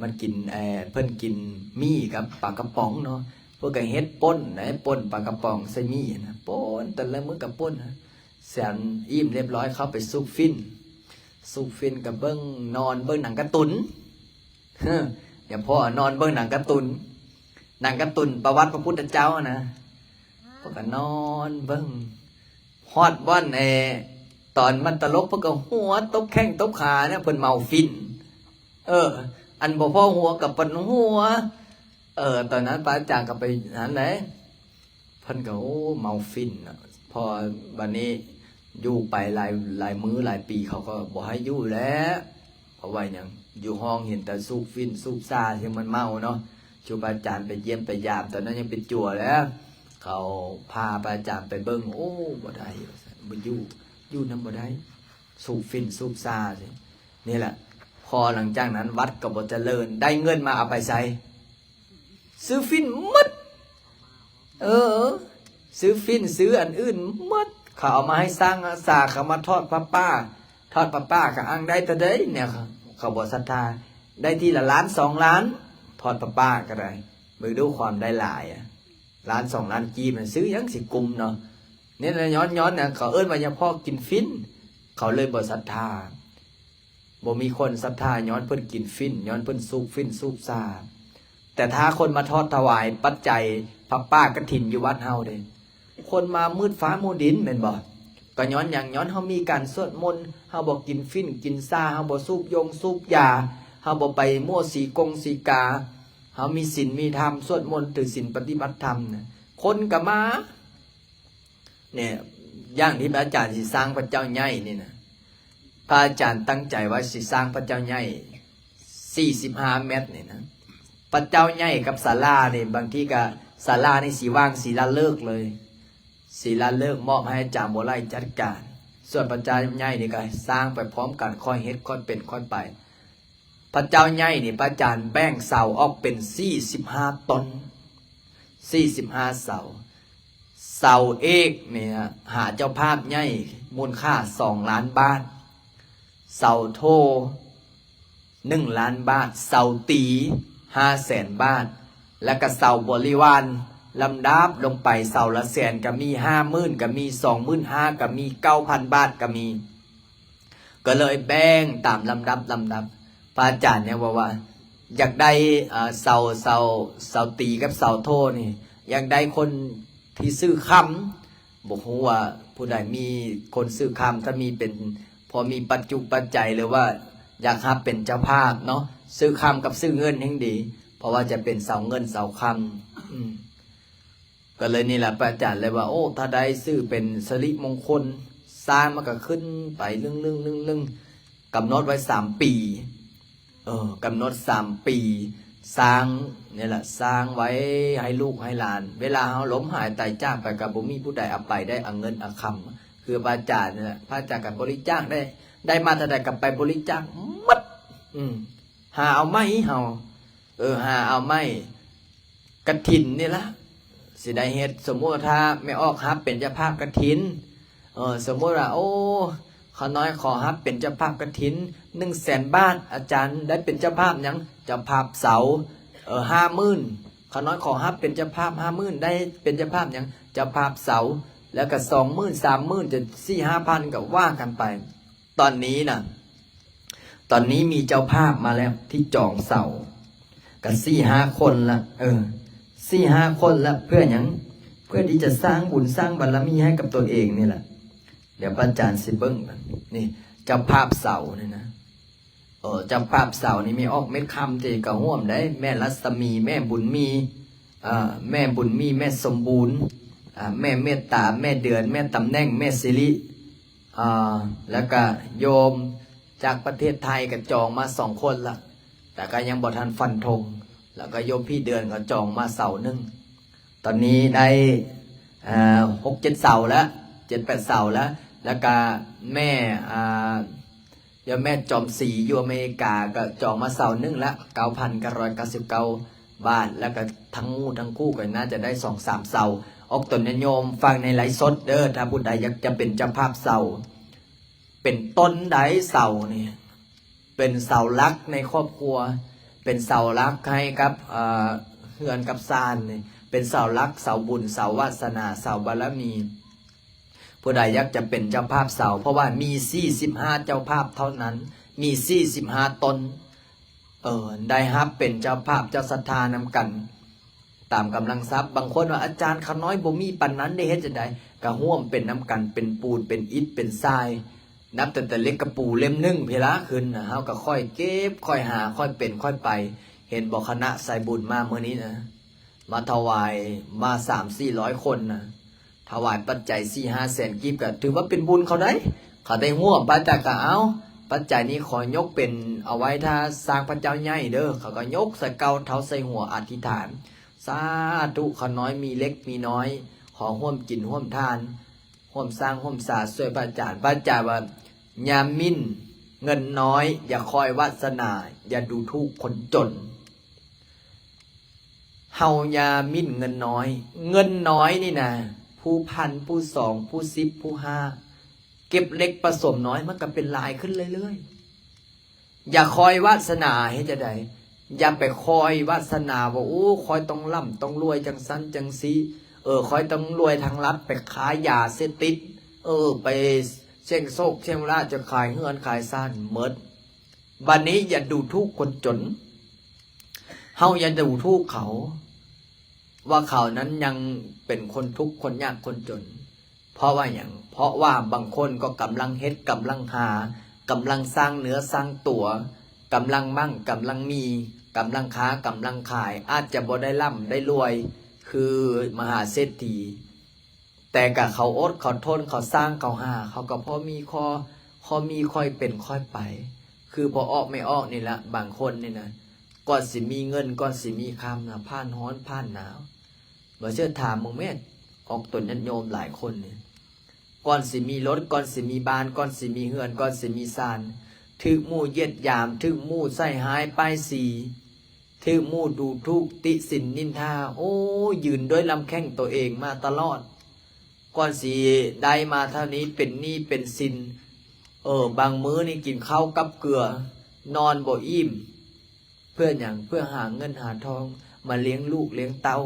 ມັນກິນ ເອີ ເພິ່ນກິນໝີ່ກັບປາກະປ໋ອງເນາະ ເພິ່ນກໍເຮັດປົ່ນໄດ໋ ປົ່ນປາກະປ໋ອງໃສ່ໝີ່ນະ ປົ່ນ ແຕ່ລະມື້ກໍປົ່ນນະ. ສັນອີ່ມລຽບຮ້ອຍ ເຂົ້າໄປສູບຝິ່ນ ສູບຝິ່ນກໍເບິ່ງ ນອນເບິ່ງໜັງກາຕູນ. ຍາພໍ່ນອນເບິ່ງໜັງກາຕູນ ໜັງກາຕູນປະຫວັດພະພຸດທະເຈົ້ານະ ເພິ່ນກໍນອນເບິ່ງ ຮອດບ່ອນ ເອີ ຕອນມັນຕະຫຼົກ ເພິ່ນກໍຫົວຕົບແຂ້ງຕົບຂານະ ເພິ່ນເມົາຝິ່ນ. ເອີ ອັນບໍ່ພໍຫົວກໍປະຫົວ. ເອີ ຕອນນັ້ນພະອາຈານກໍໄປຫັ້ນແຫຼະ ເພິ່ນກໍ ໂອ້ ເມົາຝິ່ນເນາະ. ພໍບາດນີ້ຢູ່ໄປຫຼາຍ ຫຼາຍມື້ຫຼາຍປີ ເຂົາກໍບໍ່ໃຫ້ຢູ່ແລ້ວ. ເພາະວ່າຫຍັງ? ຢູ່ຫ້ອງເຫັນແຕ່ສູບຝິ່ນສູບຊາ ທີ່ມັນເມົາເນາະ. ຊຸພະອາຈານໄປຢ້ຽມໄປຢາມ ຕອນນັ້ນຍັງເປັນຈົວແຫຼະ ເຂົາພາພະອາຈານໄປເບິ່ງ ໂອ້ ບໍ່ໄດ້ວ່າຊັ້ນ ບໍ່ຢູ່ ຢູ່ນຳບໍ່ໄດ້ ສູບຝິ່ນສູບຊາ. ນີ້ແຫຼະ ພໍຫຼັງຈາກນັ້ນວັດກໍບໍ່ຈະເລີນ ໄດ້ເງິນມາເອົາໄປໃສ? ຊື້ຝິ່ນໝົດ. ເອີ ຊື້ຝິ່ນຊື້ອັນອື່ນໝົດ ເຂົາເອົາມາໃຫ້ສ້າງສາ ເຂົາມາທອດຜ້າປ່າ ທອດຜ້າປ່າກໍອ້າງໄດ້ເທົ່າໃດແນວ ເຂົາບໍ່ສັດທາ ໄດ້ທີລະລ້ານສອງລ້ານ ທອດຜ້າປ່າກໍໄດ້. ເບິ່ງດູຄວາມໄດ້ຫຼາຍ ລ້ານສອງລ້ານກີບ ຊື້ຫຍັງຊິກຸ້ມເນາະ. ນີ້ລະຍ້ອນ ຍ້ອນຫຍັງ ເຂົາເອີ້ນວ່າຍາພໍ່ກິນຝິ່ນ ເຂົາເລີຍບໍ່ສັດທາ. ບໍ່ມີຄົນສັດທາ ຍ້ອນເພິ່ນກິນຝິ່ນ ຍ້ອນເພິ່ນສູບຝິ່ນສູບຊາ. ແຕ່ຖ້າຄົນມາທອດຖວາຍປັດໄຈຜ້າປ່າກະຖິນຢູ່ວັດເຮົາເດ້ ຄົນມາມືດຟ້າໝູດິນແມ່ນບໍ່? ກໍຍ້ອນຫຍັງ? ຍ້ອນເຮົາມີການສວດມົນ ເຮົາບໍ່ກິນຝິ່ນກິນຊາ ເຮົາບໍ່ສູບຢົງສູບຢາ ເຮົາບໍ່ໄປມົ້ວສີກົງສີກາ ເຮົາມີສິນມີທຳ ສວດມົນຖືສິນປະຕິບັດທຳນະ ຄົນກໍມາ. ນີ້ ຢ່າງທີ່ພະອາຈານຊິສ້າງພະເຈົ້າໃຫຍ່ນີ້ນະ ພະອາຈານຕັ້ງໃຈວ່າຊິສ້າງພະເຈົ້າໃຫຍ່ສີ່ສິບຫ້າແມັດນີ້ນະ. ພະເຈົ້າໃຫຍ່ກັບສາລານີ້ ບາງທີກະສາລານີ້ຊິວ່າງສິລາເລິກເລີຍ ສິລາເລິກມອບໃຫ້ອາຈານບົວໄຫຼຈັດການ ສ່ວນພະເຈົ້າໃຫຍ່ນີ້ກະສ້າງໄປພ້ອມກັນ ຄ່ອຍເຮັດຄ່ອຍເປັນຄ່ອຍໄປ. ພະເຈົ້າໃຫຍ່ນີ້ ພະອາຈານແບ່ງເສົາອອກເປັນສີ່ສິບຫ້າຕົ້ນ ສີ່ສິບຫ້າເສົາ. ເສົາເອກນີ້ຫາເຈົ້າພາບໃຫຍ່ມູນຄ່າສອງລ້ານບາດ, ເສົາໂທໜຶ່ງລ້ານບາດ, ເສົາຕີຫ້າແສນບາດ ແລ້ວກະເສົາບໍລິວານ ລຳດັບລົງໄປ ເສົາລະແສນກະມີ, ຫ້າໝື່ນກະມີ, ສອງໝື່ນຫ້າກະມີ, ເກົ້າພັນບາດກະມີ. ກໍເລີຍແບ່ງຕາມລຳດັບ ລຳດັບ. ພະອາຈານຍັງເວົ້າວ່າ ຢາກໄດ້ ເອີ ເສົາ ເສົາ ເສົາຕີກັບເສົາໂທນີ້ ຢາກໄດ້ຄົນທີ່ຊື້ຄຳ. ບໍ່ຮູ້ວ່າຜູ້ໃດມີຄົນຊື້ຄຳ ຖ້າມີເປັນ ພໍມີປັດຈຸປັດໄຈ ຫຼືວ່າຢາກຮັບເປັນເຈົ້າພາບເນາະ, ຊື້ຄຳກັບຊື້ເງິນແຮ່ງດີ ເພາະວ່າຈະເປັນເສົາເງິນເສົາຄຳ. ອືມ ກໍເລີຍນີ້ລະ ພະອາຈານເລີຍວ່າ ໂອ້ ຖ້າໄດ້ຊື່ເປັນສິລິມົງຄົນ ສ້າງມັນກໍຂຶ້ນໄປລຶ້ງໆໆ ກຳນົດໄວ້ສາມປີ. ເອີ ກຳນົດສາມປີ ສ້າງນີ້ລະ ສ້າງໄວ້ໃຫ້ລູກໃຫ້ຫຼານ ເວລາເຮົາລົ້ມຫາຍຕາຍຈາກໄປ ກໍບໍ່ມີຜູ້ໃດເອົາໄປໄດ້ ເອົາເງິນເອົາຄຳ. ຄືພະອາຈານນີ້ລະ ພະອາຈານກໍບໍລິຈາກໄດ້ ໄດ້ມາເທົ່າໃດກໍໄປບໍລິຈາກໝົດ. ອືມ ຫາເອົາໃໝ່ເຮົາ ເອີ ຫາເອົາໃໝ່ ກະຖິນນີ້ລະ ຊິໄດ້ເຮັດ. ສົມມຸດວ່າຖ້າແມ່ອອກຮັບເປັນເຈົ້າພາບກະຖິນ ເອີ ສົມມຸດວ່າ ໂອ້ ຂ້ານ້ອຍຂໍຮັບເປັນເຈົ້າພາບກະຖິນໜຶ່ງແສນບາດ, ອາຈານໄດ້ເປັນເຈົ້າພາບຫຍັງ? ເຈົ້າພາບເສົາ ເອີ ຫ້າໝື່ນ, ຂ້ານ້ອຍຂໍຮັບເປັນເຈົ້າພາບຫ້າໝື່ນ ໄດ້ເປັນເຈົ້າພາບຫຍັງ? ເຈົ້າພາບເສົາ ແລ້ວກະສອງໝື່ນ ສາມໝື່ນ ຈະສີ່ຫ້າພັນ ກໍວ່າກັນໄປ. ຕອນນີ້ນະ ຕອນນີ້ມີເຈົ້າພາບມາແລ້ວທີ່ຈອງເສົາ ກໍສີ່ຫ້າຄົນລະ ເອີ ສີ່ຫ້າຄົນລະ. ເພື່ອຫຍັງ? ເພື່ອທີ່ຈະສ້າງບຸນສ້າງບາລະມີໃຫ້ກັບຕົວເອງນີ້ລະ. ດຽວພະອາຈານຊິເບິ່ງ ນີ້ ເຈົ້າພາບເສົານີ້ນະ ເອີ ເຈົ້າພາບເສົານີ້ມີອອກເມັດຄຳເຈກະຮ່ວມໄດ້ ແມ່ລັດສະໝີ ແມ່ບຸນມີ ເອີ ແມ່ບຸນມີ ແມ່ສົມບູນ ເອີ ແມ່ເມດຕາ ແມ່ເດືອນ ແມ່ຕຳແໜ່ງ ແມ່ສິລິ ເອີ ແລ້ວກະໂຍມຈາກປະເທດໄທກະຈອງມາສອງຄົນລະ ແຕ່ກະຍັງບໍ່ທັນຟັນທົງ. ແລ້ວກະໂຍມພີ່ເດືອນກະຈອງມາເສົາໜຶ່ງ. ຕອນນີ້ໄດ້ ເອີ ຫົກເຈັດເສົາລະ ເຈັດແປດເສົາລະ. ແລ້ວກະແມ່ ອ່າ ໂຍມແມ່ຈອມສີຢູ່ອາເມລິກາ ກໍຈອງມາເສົາໜຶ່ງລະ ເກົ້າພັນເກົ້າຮ້ອຍເກົ້າສິບເກົ້າບາດ ແລ້ວກໍທັງໝູ່ທັງຄູ່ກໍໜ້າຈະໄດ້ສອງສາມເສົາ. ອອກຕົນຍາດໂຍມຟັງໃນໄລຟ໌ສົດເດີ້ ຖ້າຜູ້ໃດຢາກຈະເປັນເຈົ້າພາບເສົາ ເປັນຕົ້ນໄດ໋ເສົານີ້ ເປັນເສົາຫຼັກໃນຄອບຄົວ ເປັນເສົາຫຼັກໃຫ້ກັບ ເອີ ເຮືອນກັບຊານນີ້ ເປັນເສົາຫຼັກ ເສົາບຸນ ເສົາວາສະໜາ ເສົາບາລະມີ. ຜູ້ໃດຢາກຈະເປັນເຈົ້າພາບເສົາ ເພາະວ່າມີສີ່ສິບຫ້າເຈົ້າພາບເທົ່ານັ້ນ ມີສີ່ສິບຫ້າຕົນ ເອີ ໄດ້ຮັບເປັນເຈົ້າພາບເຈົ້າສັດທານຳກັນ ຕາມກຳລັງຊັບ. ບາງຄົນວ່າ ອາຈານ ຂ້ານ້ອຍບໍ່ມີປານນັ້ນເດ້ ເຮັດຈັ່ງໃດ? ກະຮ່ວມເປັນນຳກັນ ເປັນປູນ ເປັນອິດ ເປັນຊາຍ ນັບຕັ້ງແຕ່ເຫຼັກກະປູເຫຼັ້ມໜຶ່ງພີ້ລະຂຶ້ນນະ ເຮົາກະຄ່ອຍເກັບ ຄ່ອຍຫາ ຄ່ອຍເປັນ ຄ່ອຍໄປ. ເຫັນບໍ່ ຄະນະສາຍບຸນມາມື້ນີ້ນະ ມາຖວາຍ ມາສາມສີ່ຮ້ອຍຄົນນະ ຖວາຍປັດໄຈສີ່ຫ້າແສນກີບ ກະຖືວ່າເປັນບຸນເຂົາໄດ໋. ເຂົາໄດ້ຮ່ວມ ພະອາຈານກະເອົາ ປັດໄຈນີ້ຂໍຍົກເປັນ ເອົາໄວ້ຖ້າສ້າງພະເຈົ້າໃຫຍ່ເດີ້. ເຂົາກໍຍົກໃສ່ເກົ້າເທົ້າໃສ່ຫົວ ອະທິຖານ ສາທຸ ຂ້ານ້ອຍມີເລັກມີນ້ອຍ ຂໍຮ່ວມກິນຮ່ວມທານ ຮ່ວມສ້າງຮ່ວມສາຊ່ວຍພະອາຈານ. ພະອາຈານວ່າ ຢ່າໝິ່ນເງິນນ້ອຍ ຢ່າຄອຍວາສະໜາ ຢ່າດູຖູກຄົນຈົນ. ເຮົາຢ່າໝິ່ນເງິນນ້ອຍ ເງິນນ້ອຍນີ້ນະ ຜູ້ພັນ ຜູ້ສອງ ຜູ້ສິບ ຜູ້ຫ້າ ເກັບເລັກປະສົມນ້ອຍ ມັນກໍເປັນຫຼາຍຂຶ້ນເລື້ອຍໆ. ຢ່າຄອຍວາສະໜາ ເຮັດຈັ່ງໃດ? ຢ່າໄປຄອຍວາສະໜາວ່າ ໂອ້ ຂ້ອຍຕ້ອງລ່ຳຕ້ອງລວຍຈັ່ງຊັ້ນຈັ່ງຊີ້ ເອີ ຂ້ອຍຕ້ອງລວຍທາງລັດ ໄປຄ້າຢາເສບຕິດ ເອີ ໄປສ່ຽງໂຊກສ່ຽງລາບ ຈະຂາຍເຮືອນຂາຍຊານໝົດ. ບັດນີ້ຢ່າດູຖູກຄົນຈົນ ເຮົາຢ່າດູຖູກເຂົາ ວ່າເຂົານັ້ນຍັງເປັນຄົນທຸກ ຄົນຍາກ ຄົນຈົນ. ເພາະວ່າຫຍັງ? ເພາະວ່າບາງຄົນກໍກຳລັງເຮັດ ກຳລັງຫາ ກຳລັງສ້າງເນື້ອສ້າງຕົວ ກຳລັງໝັ້ງ ກຳລັງມີ ກຳລັງຄ້າ ກຳລັງຂາຍ ອາດຈະບໍ່ໄດ້ລ່ຳໄດ້ລວຍຄືມະຫາເສດຖີ ແຕ່ກະເຂົາອົດເຂົາທົນ ເຂົາສ້າງເຂົາຫາ ເຂົາກໍພໍມີ ພໍ ພໍມີຄ່ອຍເປັນຄ່ອຍໄປ ຄືພໍ່ອອກແມ່ອອກນີ້ລະ. ບາງຄົນນີ້ນະ ກ່ອນຊິມີເງິນ ກ່ອນຊິມີຄຳນະ ຜ່ານຮ້ອນຜ່ານໜາວ. ບໍ່ເຊື່ອຖາມເບິ່ງແມ່ນ ອອກຕົນຍາດໂຍມຫຼາຍຄົນນີ້ ກ່ອນຊິມີລົດ ກ່ອນຊິມີບ້ານ ກ່ອນຊິມີເຮືອນ ກ່ອນຊິມີຊານ ຖືກໝູ່ຢຽດຢາມ ຖືກໝູ່ໃສ່ຮ້າຍປ້າຍສີ ຖືກໝູ່ດູຖູກຕິສິນນິນທາ ໂອ້ຍ ຢືນດ້ວຍລຳແຂ້ງໂຕເອງມາຕະຫຼອດ. ກ່ອນຊິໄດ້ມາເທົ່ານີ້ ເປັນໜີ້ເປັນສິນ ເອີ ບາງມື້ນີ້ກິນເຂົ້າກັບເກືອ ນອນບໍ່ອີ່ມ. ເພື່ອຫຍັງ? ເພື່ອຫາເງິນຫາທອງມາລ້ຽງລູກລ້ຽງເຕົ້າ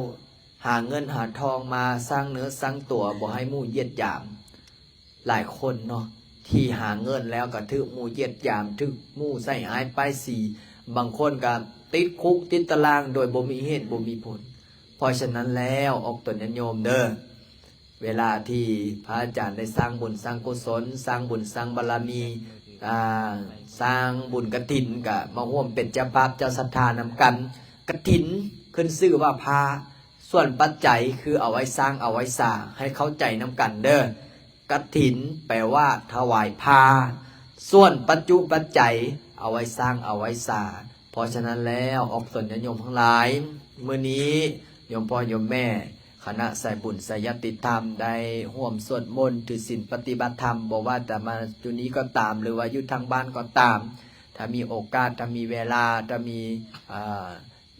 ຫາເງິນຫາທອງມາສ້າງເນື້ອສ້າງຕົວ ບໍ່ໃຫ້ໝູ່ຢຽດຢາມ. ຫຼາຍຄົນເນາະ ທີ່ຫາເງິນແລ້ວກໍຖືກໝູ່ຢຽດຢາມ ຖືກໝູ່ໃສ່ຮ້າຍປ້າຍສີ ບາງຄົນກໍຕິດຄຸກຕິດຕະລາງໂດຍບໍ່ມີເຫດບໍ່ມີຜົນ. ເພາະສະນັ້ນແລ້ວ ອອກຕົນຍາດໂຍມເດີ້ ເວລາທີ່ພະອາຈານໄດ້ສ້າງບຸນສ້າງກຸສົນ ສ້າງບຸນສ້າງບາລະມີ ອາ ສ້າງບຸນກະຖິນ ກະມາຮ່ວມເປັນເຈົ້າພາບເຈົ້າສັດທານຳກັນ. ກະຖິນຂຶ້ນຊື່ວ່າພາ ສ່ວນປັດໄຈຄືເອົາໄວ້ສ້າງເອົາໄວ້ສາ ໃຫ້ເຂົ້າໃຈນຳກັນເດີ້. ກະຖິນແປວ່າຖວາຍພາ ສ່ວນປັດຈຸປັດໄຈເອົາໄວ້ສ້າງເອົາໄວ້ສາ. ເພາະສະນັ້ນແລ້ວ ອອກຕົນຍາດໂຍມທັງຫຼາຍ ມື້ນີ້ໂຍມພໍ່ໂຍມແມ່ ຄະນະສາຍບຸນສາຍຍາຕິທຳ ໄດ້ຮ່ວມສວດມົນ ຖືສິນປະຕິບັດທຳ ບໍ່ວ່າຈະມາຢູ່ນີ້ກໍຕາມ ຫຼືວ່າຢູ່ທາງບ້ານກໍຕາມ ຖ້າມີໂອກາດ ຖ້າມີເວລາ ຖ້າມີ ເອີ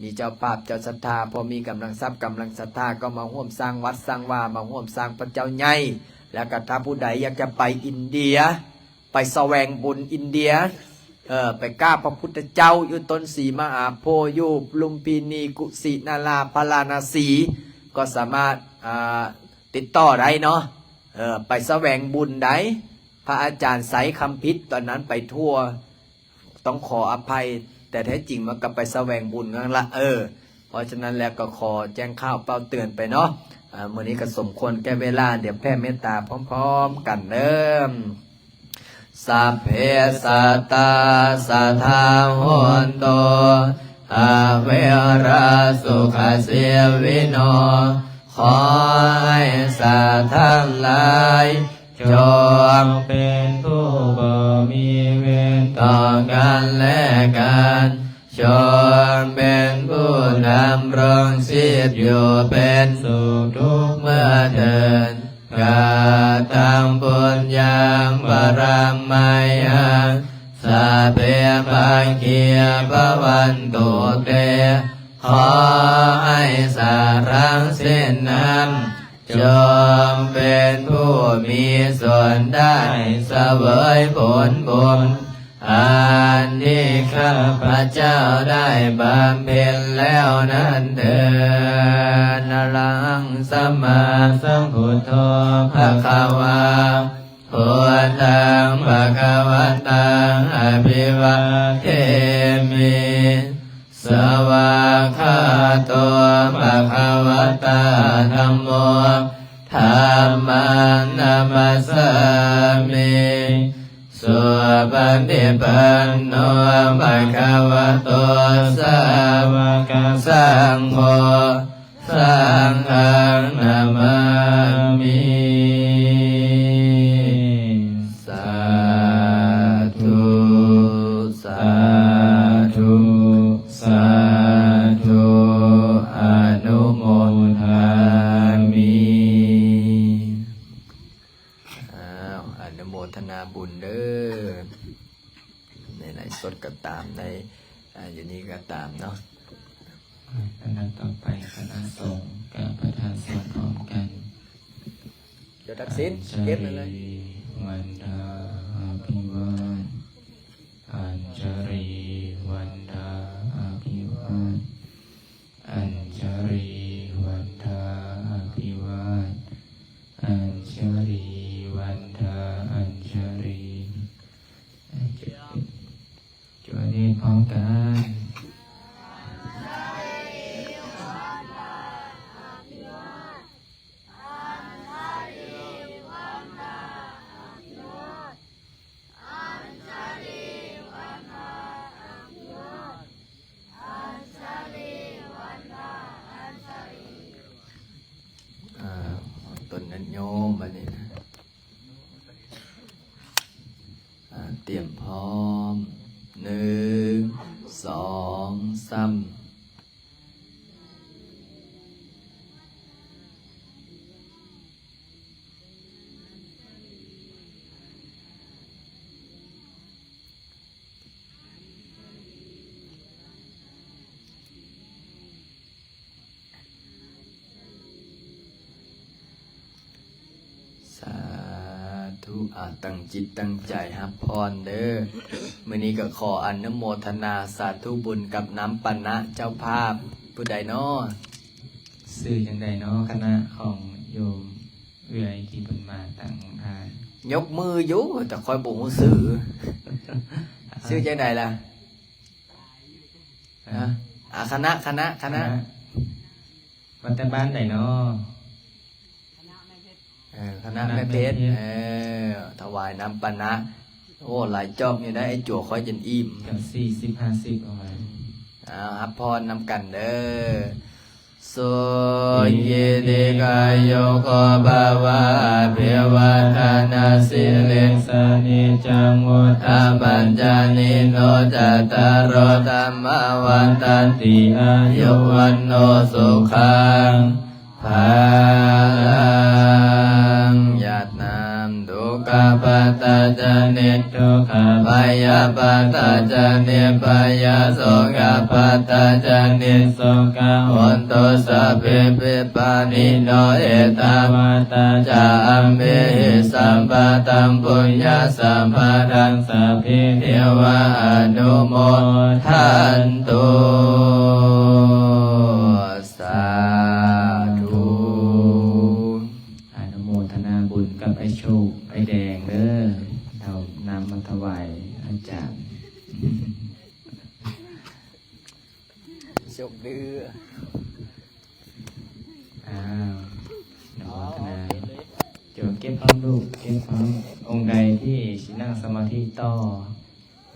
ມີເຈົ້າພາບເຈົ້າສັດທາ ພໍມີກຳລັງຊັບກຳລັງສັດທາ ກໍມາຮ່ວມສ້າງວັດສ້າງວາ ມາຮ່ວມສ້າງພະເຈົ້າໃຫຍ່. ແລ້ວກໍຖ້າຜູ້ໃດຢາກຈະໄປອິນເດຍ ໄປສະແຫວງບຸນອິນເດຍ ເອີ ໄປກາບພະພຸດທະເຈົ້າຢູ່ຕົ້ນສີມະຫາໂພ ຢູ່ລຸມພິນີ ກຸສິນາລາ ພາລານະສີ ກໍສາມາດ ອາ ຕິດຕໍ່ໄດ້ເນາະ ເອີ ໄປສະແຫວງບຸນໄດ້. ພະອາຈານໄຊຄຳພິດຕອນນັ້ນໄປທົ່ວ ຕ້ອງຂໍອະໄພ ແຕ່ແທ້ຈິງມັນກໍໄປສະແຫວງບຸນນັ້ນລະ ເອີ. ເພາະສະນັ້ນແລ້ວກໍຂໍແຈ້ງຂ່າວເປົ່າເຕືອນໄປເນາະ ອາ ມື້ນີ້ກໍສົມຄວນແກ່ເວລາ ດຽວແຜ່ເມດຕາພ້ອມໆກັນເດີ້. Sabbe sattā sadā hontu averā sukhajīvino. ຂໍໃຫ້ສັດທັງຫຼາຍ ຈົ່ງເປັນຜູ້ບໍ່ມີເວນຕໍ່ກັນແລະກັນ, ຈົ່ງເປັນຜູ້ດຳລົງຊີບຢູ່ເປັນສຸກທຸກເມື່ອເທີນ. Kataṃ puññaṃ paramaṃ mayhaṃ ເປັນຜູ້ມີສ່ວນໄດ້ສະເຫວີຍຜົນບຸນ ອັນທີ່ຂ້າພະເຈົ້າໄດ້ບຳເພັນແລ້ວນັ້ນເທີ້ນ. ອະລະຫັງ ສຳມາສຳພຸດໂທ ພະຄະວາ ພຸດທັງ ພະຄະວະຕັງ ອະພິວາເທມິ ສະວາຄາໂຕ ພະຄະວະຕາ ທຳໂມ ທຳມັງ ນະມັດສາມິ ສຸປະຕິປັນໂນ ພະຄະວະໂຕ ສາວະກະສັງໂຄ ສັງຄັງ ນະມາມິ ສາທຸ ສາທຸ ສາທຸ ອະນຸໂມທາມິ. ອ້າວ ອະນຸໂມທະນາບຸນເດີ້ ໃນໄລຟ໌ສົດກໍຕາມ ໃນ ອາ ຢູ່ນີ້ກໍຕາມເນາະ. ຄະນະຕໍ່ໄປ ຄະນະສົງກະປະທານສວດພ້ອມກັນ. ເຈົ້າທັກສິນ ເກັບນັ້ນເລີຍ. ອັນຈະລີວັນທາ ອະພິວາດ ອັນຈະລີວັນທາ ອະພິວາດ ອັນຈະລີວັນທາ ອະພິວາດ ອັນຈະລີວັນທາ ອັນຈະລີ ອັນຈະລີ ຈຸລະເນດພ້ອມກັນ. ອ່າ ຕົ້ນຍາດໂຍມ ບາດນີ້ນະ ອ່າ ຕຽມພ້ອມ ໜຶ່ງ ສອງ ສາມ. ສາທຸ ອາ ຕັ້ງຈິດຕັ້ງໃຈຮັບພອນເດີ້. ມື້ນີ້ກໍຂໍອະນຸໂມທະນາສາທຸບຸນກັບນ້ຳປານະເຈົ້າພາບ. ຜູ້ໃດເນາະ? ຊື່ຈັ່ງໃດເນາະ ຄະນະຂອງໂຍມເອື້ອຍທີ່ເພິ່ນມາຕັ້ງໂຮງທານ? ຍົກມືຢູ່ ແຕ່ຂ້ອຍບໍ່ຮູ້ຊື່. ຊື່ຈັ່ງໃດລະ? ຮະ? ອາ ຄະນະ ຄະນະ ຄະນະ ມາແຕ່ບ້ານໃດເນາະ? ເອີ ຄະນະແມ່ເພັດ ເອີ ຖວາຍນ້ຳປານະ. ໂອ້ ຫຼາຍຈອກຢູ່ໄດ໋ ໄອ້ຈົວຂ້ອຍຈົນອີ່ມ ເກືອບສີ່ສິບ ຫ້າສິບ ເອົາໄວ້. ເອົາ ຮັບພອນນຳກັນເດີ້. ສຸຂີທິກາຍຸໂກພະວະ ອະພິວາທະນະສີລິສະນິຈັງວຸດທະປັດຈາຍິໂນ ຈັດຕາໂລ ທຳມາວັດທັນຕິ ອາຍຸວັນໂນ ສຸຂັງ ພະລັງ. ຢາດນ້ຳ ທຸກຂະປັດຕາຈະນິ ທຸກຂະ ພະຍາປັດຕາຈະນິ ພະຍາ ໂສກະປັດຕາຈະນິ ໂສກະ ໂຫນຕຸ ສັບເພ ວິປັດ ປານິໂນ ເອຕາວັດຕາ ຈະ ອັມເພຫິ ສຳປະທັງ ປຸນຍະ ສຳປະທັງ ສັບເພ ເທວາ ອະນຸໂມທັນຕຸ ສາທຸ. ອະນຸໂມທະນາບຸນກັບອ້າຍໂຊກ ອ້າຍແດງເດີ້ ເອົານ້ຳມາຖວາຍອາຈານ. ໂຊກດື້. ອ້າວ ອະນຸໂມທະນາ. ໂຍມເກັບພ້ອມລູກ ເກັບພ້ອມ. ອົງໃດທີ່ຊິນັ່ງສະມາທິຕໍ່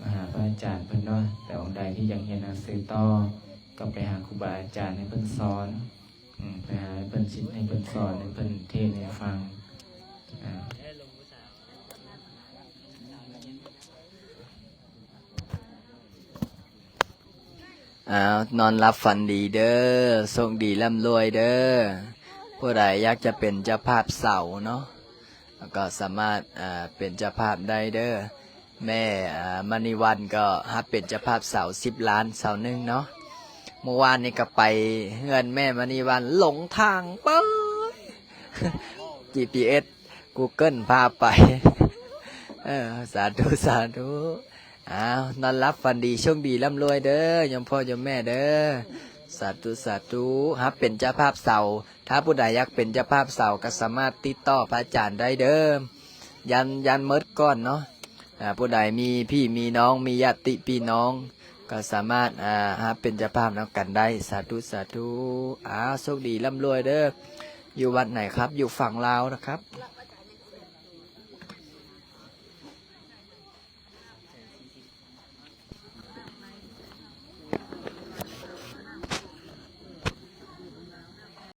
ມາຫາພະອາຈານເພິ່ນເນາະ, ແຕ່ອົງໃດທີ່ຢາກຮຽນໜັງສືຕໍ່ ກໍໄປຫາຄູບາອາຈານໃຫ້ເພິ່ນສອນ, ອືມ ໄປຫາເພິ່ນສິດ ໃຫ້ເພິ່ນສອນ ໃຫ້ເພິ່ນເທດໃຫ້ຟັງ. ອາ ອ້າວ ນອນຫຼັບຝັນດີເດີ້ ໂຊກດີລ່ຳລວຍເດີ້. ຜູ້ໃດຢາກຈະເປັນເຈົ້າພາບເສົາເນາະ ກໍສາມາດ ເປັນເຈົ້າພາບໄດ້ເດີ້. ແມ່ ມະນີວັນກໍຮັບເປັນເຈົ້າພາບເສົາສິບລ້ານເສົາໜຶ່ງເນາະ. ເມື່ອວານນີ້ກໍໄປເຮືອນແມ່ມະນີວັນ ຫຼົງທາງເປີຍ ຈີພີເອັສ ກູເກີນພາໄປ. ເອີ ສາທຸ ສາທຸ. ອ້າວ ນອນຫຼັບຝັນດີ ໂຊກດີ ລ່ຳລວຍເດີ ໂຍມພໍ່ໂຍມແມ່ເດີ. ສາທຸ ສາທຸ. ຮັບເປັນເຈົ້າພາບເສົາ. ຖ້າຜູ້ໃດຢາກເປັນເຈົ້າພາບເສົາ ກໍສາມາດຕິດຕໍ່ພະອາຈານໄດ້ເດີ. ຢ້ານ ຢ້ານໝົດກ່ອນເນາະ. ອ່າ ຜູ້ໃດມີພີ່ມີນ້ອງ ມີຍາດຕິພີ່ນ້ອງ ກໍສາມາດ ອ່າ ຮັບເປັນເຈົ້າພາບນຳກັນໄດ້. ສາທຸ ສາທຸ. ອ້າວ ໂຊກດີ ລ່ຳລວຍເດີ. ຢູ່ວັດໄຫນຄັບ? ຢູ່ຝັ່ງລາວນະຄັບ.